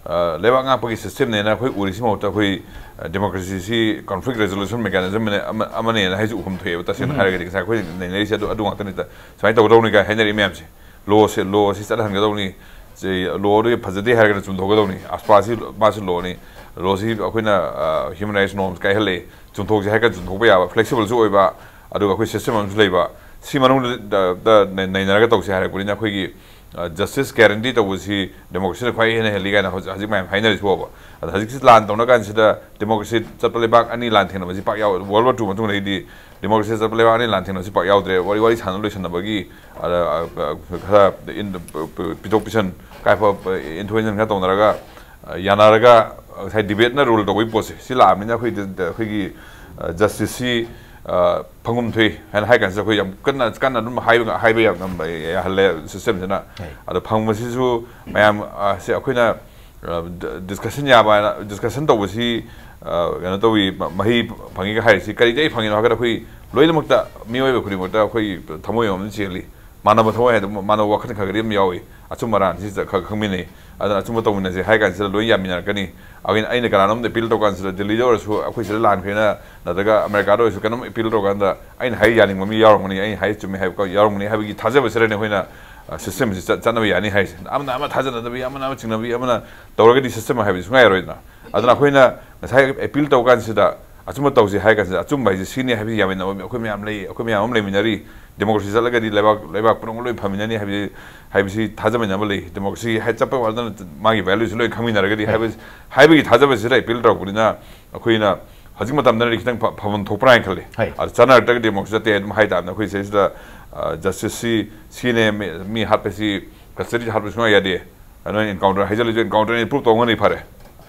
ꯑ, ꯂꯩꯕꯥꯛ ꯉꯥꯛꯄꯒꯤ systemꯅꯦꯅ ꯑꯩꯈꯣꯏ ꯎꯔꯤꯁꯤ ꯃꯍꯨꯠꯇ ꯑꯩꯈꯣꯏ, ꯑ, democracyꯁꯤ conflict resolution mechanism ꯑꯃ-, ꯑꯃꯅꯦꯅ ꯍꯥꯏꯁꯨ ꯎꯍꯨꯝ ꯊꯣꯛꯑꯦꯕ꯫ ꯇꯁꯦꯡꯅ ꯍꯥꯏꯔꯒꯗꯤ ꯉꯁꯥꯏ ꯑꯩꯈꯣꯏ ꯅꯩꯅꯔꯤꯁꯦ ꯑꯗꯨ, ꯑꯗꯨ ꯉꯥꯛꯇꯅꯤ꯫ ꯁꯨꯃꯥꯏꯅ ꯇꯧꯒꯗꯧꯅꯤ ꯀꯥꯏ ꯍꯥꯏꯅꯔꯤ ꯃꯌꯥꯝꯁꯦ꯫ Lawꯁꯦ, lawꯁꯤ ꯆꯠꯍꯟꯒꯗꯧꯅꯤ꯫ ꯁꯤ lawꯗꯨ ꯐꯖꯗꯦ ꯍꯥꯏꯔꯒꯅ ꯆꯨꯝꯊꯣꯛꯀꯗꯧꯅꯤ꯫ ꯑꯁꯄꯥꯁꯤ ꯃꯥꯁꯨ lawꯅꯤ꯫ Lawꯁꯤ ꯑꯩꯈꯣꯏꯅ, ꯑ, human rights norms ꯀꯥꯏꯍꯜꯂꯛꯏ꯫ ꯆꯨꯝꯊꯣꯛꯁꯦ ꯍꯥꯏꯔꯒ ꯆꯨꯝꯊꯣꯛꯄ ꯌꯥꯕ, flexibleꯁꯨ ꯑꯣꯏꯕ, ꯑꯗꯨꯒ ꯑꯩꯈꯣꯏ system ꯑꯃꯁꯨ ꯂꯩꯕ꯫ ꯁꯤ ꯃꯅꯨꯡꯗ ꯗ, ꯗ ꯅꯩ-, ꯅꯩꯅꯔꯒ ꯇꯧꯁꯦ ꯍꯥꯏꯔꯛꯄꯅꯤꯅ ꯑꯩꯈꯣꯏꯒꯤ, ꯑ, justice guarantee ꯇꯧꯕꯁꯤ democracyꯅ ꯈ꯭ꯋꯥꯏ ꯍꯦꯟꯅ ꯍꯦꯜꯂꯤ ꯀꯥꯏꯅ ꯍꯧꯖꯤꯛ, ꯍꯧꯖꯤꯛ ꯃꯌꯥꯝ ꯍꯥꯏꯅꯔꯤꯁꯤꯕꯣꯕ꯫ ꯑꯗ ꯍꯧꯖꯤꯛꯁꯤ ꯂꯥꯟ ꯇꯧꯅ ꯀꯥꯟꯁꯤꯗ democracy ꯆꯠꯄ ꯂꯩꯕꯥꯛ ꯑꯅꯤ ꯂꯥꯟ ꯊꯦꯡꯅꯕꯁꯤ ꯄꯥꯛ ꯌꯥꯎ-, World War Two ꯃꯇꯨꯡꯗꯒꯤꯗꯤ democracy ꯆꯠꯄ ꯂꯩꯕꯥꯛ ꯑꯅꯤ ꯂꯥꯟ ꯊꯦꯡꯅꯕꯁꯤ ꯄꯥꯛ ꯌꯥꯎꯗ꯭ꯔꯦ꯫ ꯋꯥꯔꯤ, ꯋꯥꯔꯤ ꯁꯥꯟꯅ ꯂꯣꯏꯁꯟꯅꯕꯒꯤ, ꯑꯗ, ꯑ, ꯑ, ꯈꯔ in-, ꯄ-, ꯄ-, ꯄꯤꯊꯣꯛ ꯄꯤꯁꯟ, ꯀꯥꯏꯐ-, ꯄ-, ꯏꯟꯊꯣꯛ ꯏꯟꯁꯤꯟ ꯈꯔ ꯇꯧꯅꯔꯒ, ꯑ, ꯌꯥꯅꯔꯒ, ꯑ, ꯉꯁꯥꯏ debateꯅ rule ꯇꯧꯕꯒꯤ ꯄꯣꯠꯁꯦ ꯁꯤ ꯂꯥꯛꯑꯕꯅꯤꯅ ꯑꯩꯈꯣꯏ ꯗ-, ꯗ-, ꯑꯩꯈꯣꯏꯒꯤ, ꯑ, justiceꯁꯤ, ꯐꯪꯐꯝ ꯊꯣꯛꯏ ꯍꯥꯏꯅ ꯍꯥꯏ ꯀꯥꯟꯁꯤꯗ ꯑꯩꯈꯣꯏ ꯌꯥꯝ ꯀꯟꯅ ꯀꯟꯅ ꯑꯗꯨꯝ ꯍꯥꯏꯕ ꯍꯥꯏꯕ ꯌꯥꯝ ꯌꯥꯍꯜꯂꯦ ꯁꯤꯁꯇꯦꯝꯁꯤꯅ꯫ ꯑꯗꯣ ꯐꯪꯕꯁꯤꯁꯨ ꯃꯌꯥꯝ ꯁꯦ ꯑꯩꯈꯣꯏꯅ ꯗꯤꯁꯀꯁꯟ ꯌꯥꯕ ꯍꯥꯏꯅ ꯗꯤꯁꯀꯁꯟ ꯇꯧꯕꯁꯤ ꯀꯩꯅꯣ ꯇꯧꯏ꯫ ꯃꯍꯩ ꯐꯪꯉꯤꯒ ꯍꯥꯏꯔꯤꯁꯤ ꯀꯔꯤꯗꯒꯤ ꯐꯪꯉꯤꯅꯣ ꯍꯥꯏꯔꯒꯗꯤ ꯑꯩꯈꯣꯏ ꯂꯣꯏꯅꯃꯛꯇ ꯃꯤꯑꯣꯏꯕ ꯈꯨꯗꯤꯡꯃꯛꯇ ꯑꯩꯈꯣꯏ ꯊꯃꯣꯏ ꯑꯃ ꯆꯦꯜꯂꯤ꯫ ꯃꯥꯟꯅꯕ ꯊꯃꯣꯏ ꯍꯥꯏꯗꯣ ꯃꯥꯟꯅꯕ ꯋꯥꯈꯜ ꯈꯔ ꯈꯔꯗꯤ ꯑꯗꯨꯝ ꯌꯥꯎꯏ꯫ ꯑꯆꯨꯝ ꯑꯔꯥꯟꯁꯤ ꯈꯔ ꯈꯪꯃꯤꯟꯅꯩ꯫ ꯑꯗꯨꯅ ꯑꯆꯨꯝꯕ ꯇꯧꯃꯤꯟꯅꯁꯦ ꯍꯥꯏ ꯀꯥꯟꯁꯤꯗ ꯂꯣꯏ ꯌꯥꯃꯤꯟꯅꯔꯛꯀꯅꯤ꯫ ꯑꯩꯅ ꯑꯩꯅ ꯀꯅꯥꯅꯣꯝꯗ ꯑꯦꯄꯤꯜ ꯇꯧ ꯀꯥꯟꯁꯤꯗ ꯗꯤꯜꯂꯤꯗ ꯑꯣꯏꯔꯁꯨ ꯑꯩꯈꯣꯏ ꯁꯤꯗ ꯂꯥꯟꯈ꯭ꯔꯦꯅ ꯅꯠꯇ꯭ꯔꯒ ꯑꯃꯦꯔꯤꯀꯥꯗ ꯑꯣꯏꯔꯁꯨ ꯀꯩꯅꯣꯝ ꯑꯦꯄꯤꯜ ꯇꯧ ꯀꯥꯟꯗ ꯑꯩꯅ ꯍꯥꯏ ꯌꯥꯅꯤꯡꯕ ꯃꯤ ꯌꯥꯎꯔꯝꯒꯅꯤ, ꯑꯩꯅ ꯍꯥꯏ ꯆꯨꯝꯃꯦ ꯍꯥꯏꯕ ꯌꯥꯎꯔꯝꯒꯅꯤ ꯍꯥꯏꯕꯒꯤ ꯊꯥꯖꯕꯁꯤꯗꯅꯦ ꯑꯩꯈꯣꯏꯅ ꯁꯤꯁꯇꯦꯝꯁꯤ ꯆꯠꯅꯕ ꯌꯥꯅꯤ ꯍꯥꯏꯁꯦ꯫ ꯑꯃꯅ ꯑꯃ ꯊꯥꯖꯅꯗꯕꯤ, ꯑꯃꯅ ꯑꯃ ꯆꯤꯡꯅꯕꯤ, ꯑꯃꯅ ꯇꯧꯔꯒꯗꯤ ꯁꯤꯁꯇꯦꯝ ꯍꯥꯏꯕꯁꯤ ꯁꯨꯡꯌꯥ ꯌꯥꯔꯣꯏꯗꯅ꯫ ꯑꯗꯨꯅ ꯑꯩꯈꯣꯏꯅ ꯉꯁꯥꯏ ꯑꯦꯄꯤꯜ ꯇꯧ ꯀꯥꯟꯁꯤꯗ ꯑꯆꯨꯝꯕ ꯇꯧꯁꯤ ꯍꯥꯏ ꯀꯥꯟꯁꯤꯗ ꯑꯆꯨꯝꯕ ꯍꯥꯏꯁꯤ ꯁꯤꯅꯤ ꯍꯥꯏꯕꯁꯤ ꯌꯥꯃꯤꯟꯅꯕ ꯑꯩꯈꯣꯏ ꯃꯌꯥꯝ ꯂꯩ, ꯑꯩꯈꯣꯏ ꯃꯌꯥꯝ ꯑꯃ ꯂꯩꯃꯤꯟꯅꯔꯤ꯫ ꯗꯦꯃꯣꯀ꯭ꯔꯦꯁꯤ ꯆꯠꯂꯒꯗꯤ ꯂꯩꯕꯥꯛ ꯂꯩꯕꯥꯛ ꯄꯨꯝꯅꯃꯛ ꯂꯣꯏ ꯐꯃꯤꯟꯅꯅꯤ ꯍꯥꯏꯕꯁꯤ ꯍꯥꯏꯕꯁꯤ ꯊꯥꯖꯃꯤꯟꯅꯕ ꯂꯩ꯫ ꯗꯦꯃꯣꯀ꯭ꯔꯦꯁꯤ ꯍꯥꯏ ꯆꯠꯄ ꯋꯥꯗꯅ ꯃꯥꯒꯤ ꯚꯦꯂꯨꯁꯤ ꯂꯣꯏ ꯈꯪꯃꯤꯟꯅꯔꯒꯗꯤ ꯍꯥꯏꯕ ꯍꯥꯏꯕꯒꯤ ꯊꯥꯖꯕꯁꯤꯗ ꯑꯦꯄꯤꯜ ꯇꯧꯔꯛꯄꯅꯤꯅ ꯑꯩꯈꯣꯏꯅ ꯍꯧꯖꯤꯛ ꯃꯇꯝꯗꯅꯗꯤ ꯈꯤꯇꯪ ꯐ- ꯐꯐꯝ ꯊꯣꯛꯄ꯭ꯔꯥ ꯍꯥꯏꯅ ꯈꯜꯂꯤ꯫ ꯑꯗ ꯆꯠꯅꯔꯛꯇ꯭ꯔꯒꯗꯤ ꯗꯦꯃꯣꯀ꯭ꯔꯦꯁꯤ ꯆꯠꯇꯦ ꯑꯗꯨꯝ ꯍꯥꯏ ꯇꯥꯕꯅꯤ꯫ ꯑꯩꯈꯣꯏ ꯁꯤꯗꯩꯁꯤꯗ ꯖꯁꯇꯤꯁꯁꯤ ꯁꯤꯅꯦ ꯃꯤ ꯃꯤ ꯍꯥꯠꯄꯁꯤ ꯀꯁꯇꯗꯤꯗ ꯍꯥꯠꯄ ꯁꯨꯡꯌꯥ ꯌꯥꯗꯦ꯫ ꯅꯣꯏ ꯑꯦꯟꯀꯥꯎꯟꯇꯔ ꯍꯥꯏꯖꯜꯂꯁꯨ ꯑꯦꯟꯀꯥꯎꯟꯇꯔꯅꯤ ꯄ꯭ꯔꯨꯞ ꯇꯧꯉꯅꯤ ꯐꯔꯦ꯫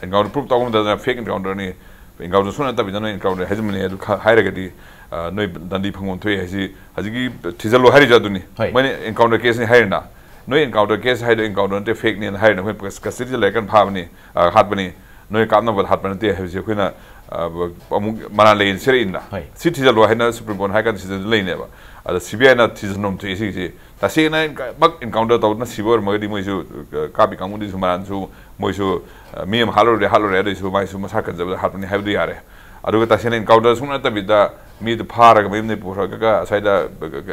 ꯑꯦꯟꯀꯥꯎꯟꯇꯔ ꯄ꯭ꯔꯨꯞ ꯇꯧꯉꯝꯗꯗꯅ ꯐꯦꯛ ꯑꯦꯟꯀꯥꯎꯟꯇꯔꯅꯤ꯫ ꯑꯦꯟꯀꯥꯎꯟꯇꯔ ꯁꯨꯡꯅ ꯅꯠꯇꯕꯤꯗ ꯅꯣꯏ ꯑꯦꯟꯀꯥꯎꯟꯇꯔ ꯍꯥꯏꯖꯟꯕꯅꯦ ꯑꯗꯨ ꯈ- ꯍꯥꯏꯔꯒꯗꯤ ꯑ, ꯅꯣꯏ ꯗꯟꯗꯤ ꯐꯪꯐꯝ ꯊꯣꯛꯑꯦ ꯍꯥꯏꯁꯤ ꯍꯧꯖꯤꯛꯀꯤ ꯊꯤꯖꯤꯜꯂꯨ ꯍꯥꯏꯔꯤꯁꯨ ꯑꯗꯨꯅꯤ꯫ ꯍꯣꯏ꯫ ꯃꯣꯏꯅ ꯑꯦꯟꯀꯥꯎꯟꯇꯔ ꯀꯦꯁꯅꯤ ꯍꯥꯏꯔꯤꯅ ꯅꯣꯏ ꯑꯦꯟꯀꯥꯎꯟꯇꯔ ꯀꯦꯁ ꯍꯥꯏꯗꯣ ꯑꯦꯟꯀꯥꯎꯟꯇꯔ ꯅꯠꯇꯦ ꯐꯦꯛꯅꯦꯅ ꯍꯥꯏꯔꯤꯅ ꯑꯩꯈꯣꯏ ꯀꯁꯇꯗꯤꯗ ꯂꯩꯔꯀꯥꯟꯗ ꯐꯥꯕꯅꯤ꯫ ꯑ, ꯍꯥꯠꯄꯅꯤ꯫ ꯅꯣꯏ ꯀꯥꯞꯅꯕ ꯍꯥꯠꯄ ꯅꯠꯇꯦ ꯍꯥꯏꯕꯁꯤ ꯑꯩꯈꯣꯏꯅ ꯑ, ꯑꯃꯨꯛ ꯃꯔꯥꯜ ꯂꯩꯌꯦꯅ ꯁꯤꯔꯛꯏꯅ꯫ ꯍꯣꯏ꯫ ꯁꯤ ꯊꯤꯖꯤꯜꯂꯨ ꯍꯥꯏꯅ ꯁꯨꯄ꯭ꯔꯤꯝ ꯀꯣꯔꯠ ꯍꯥꯏ ꯀꯥꯟꯗ ꯁꯤꯗꯁꯨ ꯂꯩꯅꯦꯕ꯫ ꯑꯗ ꯁꯤ ꯕꯤ ꯑꯥꯏꯅ ꯊꯤꯖꯤꯟꯐꯝ ꯊꯣꯛꯑꯦ ꯁꯤꯒꯤꯁꯤ꯫ ꯇꯁꯦꯡꯅ ꯃꯛ ꯑꯦꯟꯀꯥꯎꯟꯇꯔ ꯇꯧꯗꯅ ꯁꯤꯕ ꯑꯣꯏꯔꯝꯃꯒꯗꯤ ꯃꯣꯏꯁꯨ ꯑ, ꯀꯥꯞꯄꯤ ꯀꯥꯡꯕꯨꯗꯨꯁꯨ ꯃꯔꯥꯟꯁꯨ ꯃꯣꯏꯁꯨ ꯑ, ꯃꯤ ꯑꯃ ꯍꯥꯠꯂꯨꯔꯦ ꯍꯥꯠꯂꯨꯔꯦ ꯑꯗꯨꯏꯁꯨ ꯃꯥꯏꯁꯨ ꯃꯁꯥ ꯀꯟꯖꯕꯗ ꯍꯥꯠꯄꯅꯤ ꯍꯥꯏꯕꯗꯤ ꯌꯥꯔꯦ꯫ ꯑꯗꯨꯒ ꯇꯁꯦꯡꯅ ꯑꯦꯟꯀꯥꯎꯟꯇꯔ ꯁꯨꯡꯅ ꯅꯠꯇꯕꯤꯗ ꯃꯤꯗꯨ ꯐꯥꯔꯒ ꯃꯌꯨꯝꯗꯒꯤ ꯄꯨꯈ꯭ꯔꯒ ꯑꯁ꯭ꯋꯥꯏꯗ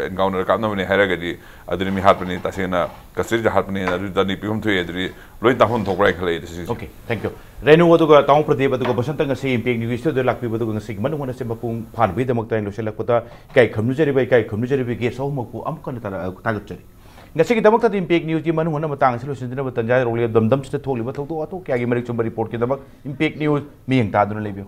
ꯑꯦꯟꯀꯥꯎꯟꯇꯔ ꯀꯥꯞꯅꯕꯅꯤ ꯍꯥꯏꯔꯒꯗꯤ ꯑꯗꯨꯗꯤ ꯃꯤ ꯍꯥꯠꯄꯅꯤ, ꯇꯁꯦꯡꯅ ꯀꯁꯇꯗꯤꯗ ꯍꯥꯠꯄꯅꯤ, ꯑꯗꯨꯗꯤ ꯗꯟꯗꯤ ꯄꯤꯐꯝ ꯊꯣꯛꯑꯦ꯫ ꯑꯗꯨꯗꯤ ꯂꯣꯏ ꯇꯥꯐꯝ ꯊꯣꯛꯄ꯭ꯔꯥ ꯍꯥꯏꯅ ꯈꯜꯂꯛꯑꯦ ꯁꯤꯁꯦ꯫ Okay, thank you. ꯔꯦꯅꯨ ꯑꯗꯨꯒ ꯇꯥꯃꯣ ꯄ꯭ꯔꯗꯤꯞ ꯑꯗꯨꯒ ꯕꯁꯟꯇ ꯉꯁꯤ ꯏꯝꯄꯦꯛ ꯅ꯭ꯌꯨꯁ ꯁ꯭ꯇꯨꯗꯤꯑꯣꯗ ꯂꯥꯛꯄꯤꯕ ꯑꯗꯨꯒ ꯉꯁꯤꯒꯤ ꯃꯅꯨꯡ ꯍꯨꯠꯅ ꯑꯁꯦꯝꯕ ꯄꯨꯡ ꯐꯥꯅꯕꯒꯤꯗꯃꯛꯇ ꯑꯩꯅ ꯂꯣꯏꯁꯤꯜꯂꯛꯄꯗ ꯏꯀꯥꯏ ꯈꯨꯝꯅꯖꯔꯤꯕ ꯏꯀꯥꯏ ꯈꯨꯝꯅꯖꯔꯤꯕ ꯒꯦꯁ ꯑꯍꯨꯝꯃꯛꯄꯨ ꯑꯃꯨꯛ ꯍꯟꯅ ꯇꯥꯔ-, ꯊꯥꯒꯠꯆꯔꯤ꯫ ꯉꯁꯤꯒꯤꯗꯃꯛꯇꯗꯤ ꯏꯝꯄꯦꯛ ꯅ꯭ꯌꯨꯁꯀꯤ ꯃꯅꯨꯡ ꯍꯨꯠꯅ ꯃꯇꯥꯡ ꯑꯁꯤ ꯂꯣꯏꯁꯤꯟꯖꯅꯕ ꯇꯟꯖꯥ ꯂꯧꯔꯤ꯫ ꯗꯝꯗꯝꯁꯤꯗ ꯊꯣꯛꯂꯤꯕ ꯊꯧꯗꯣꯛ ꯋꯥꯊꯣꯛ ꯀꯌꯥꯒꯤ ꯃꯔꯤꯛ ꯆꯨꯝꯕ ꯔꯤꯄꯣꯔꯠꯀꯤꯗꯃꯛ ꯏꯝꯄꯦꯛ ꯅ꯭ꯌꯨꯁ ꯃꯤꯠꯌꯦꯡ ꯇꯥꯗꯨꯅ ꯂꯩꯕꯤꯌꯨ꯫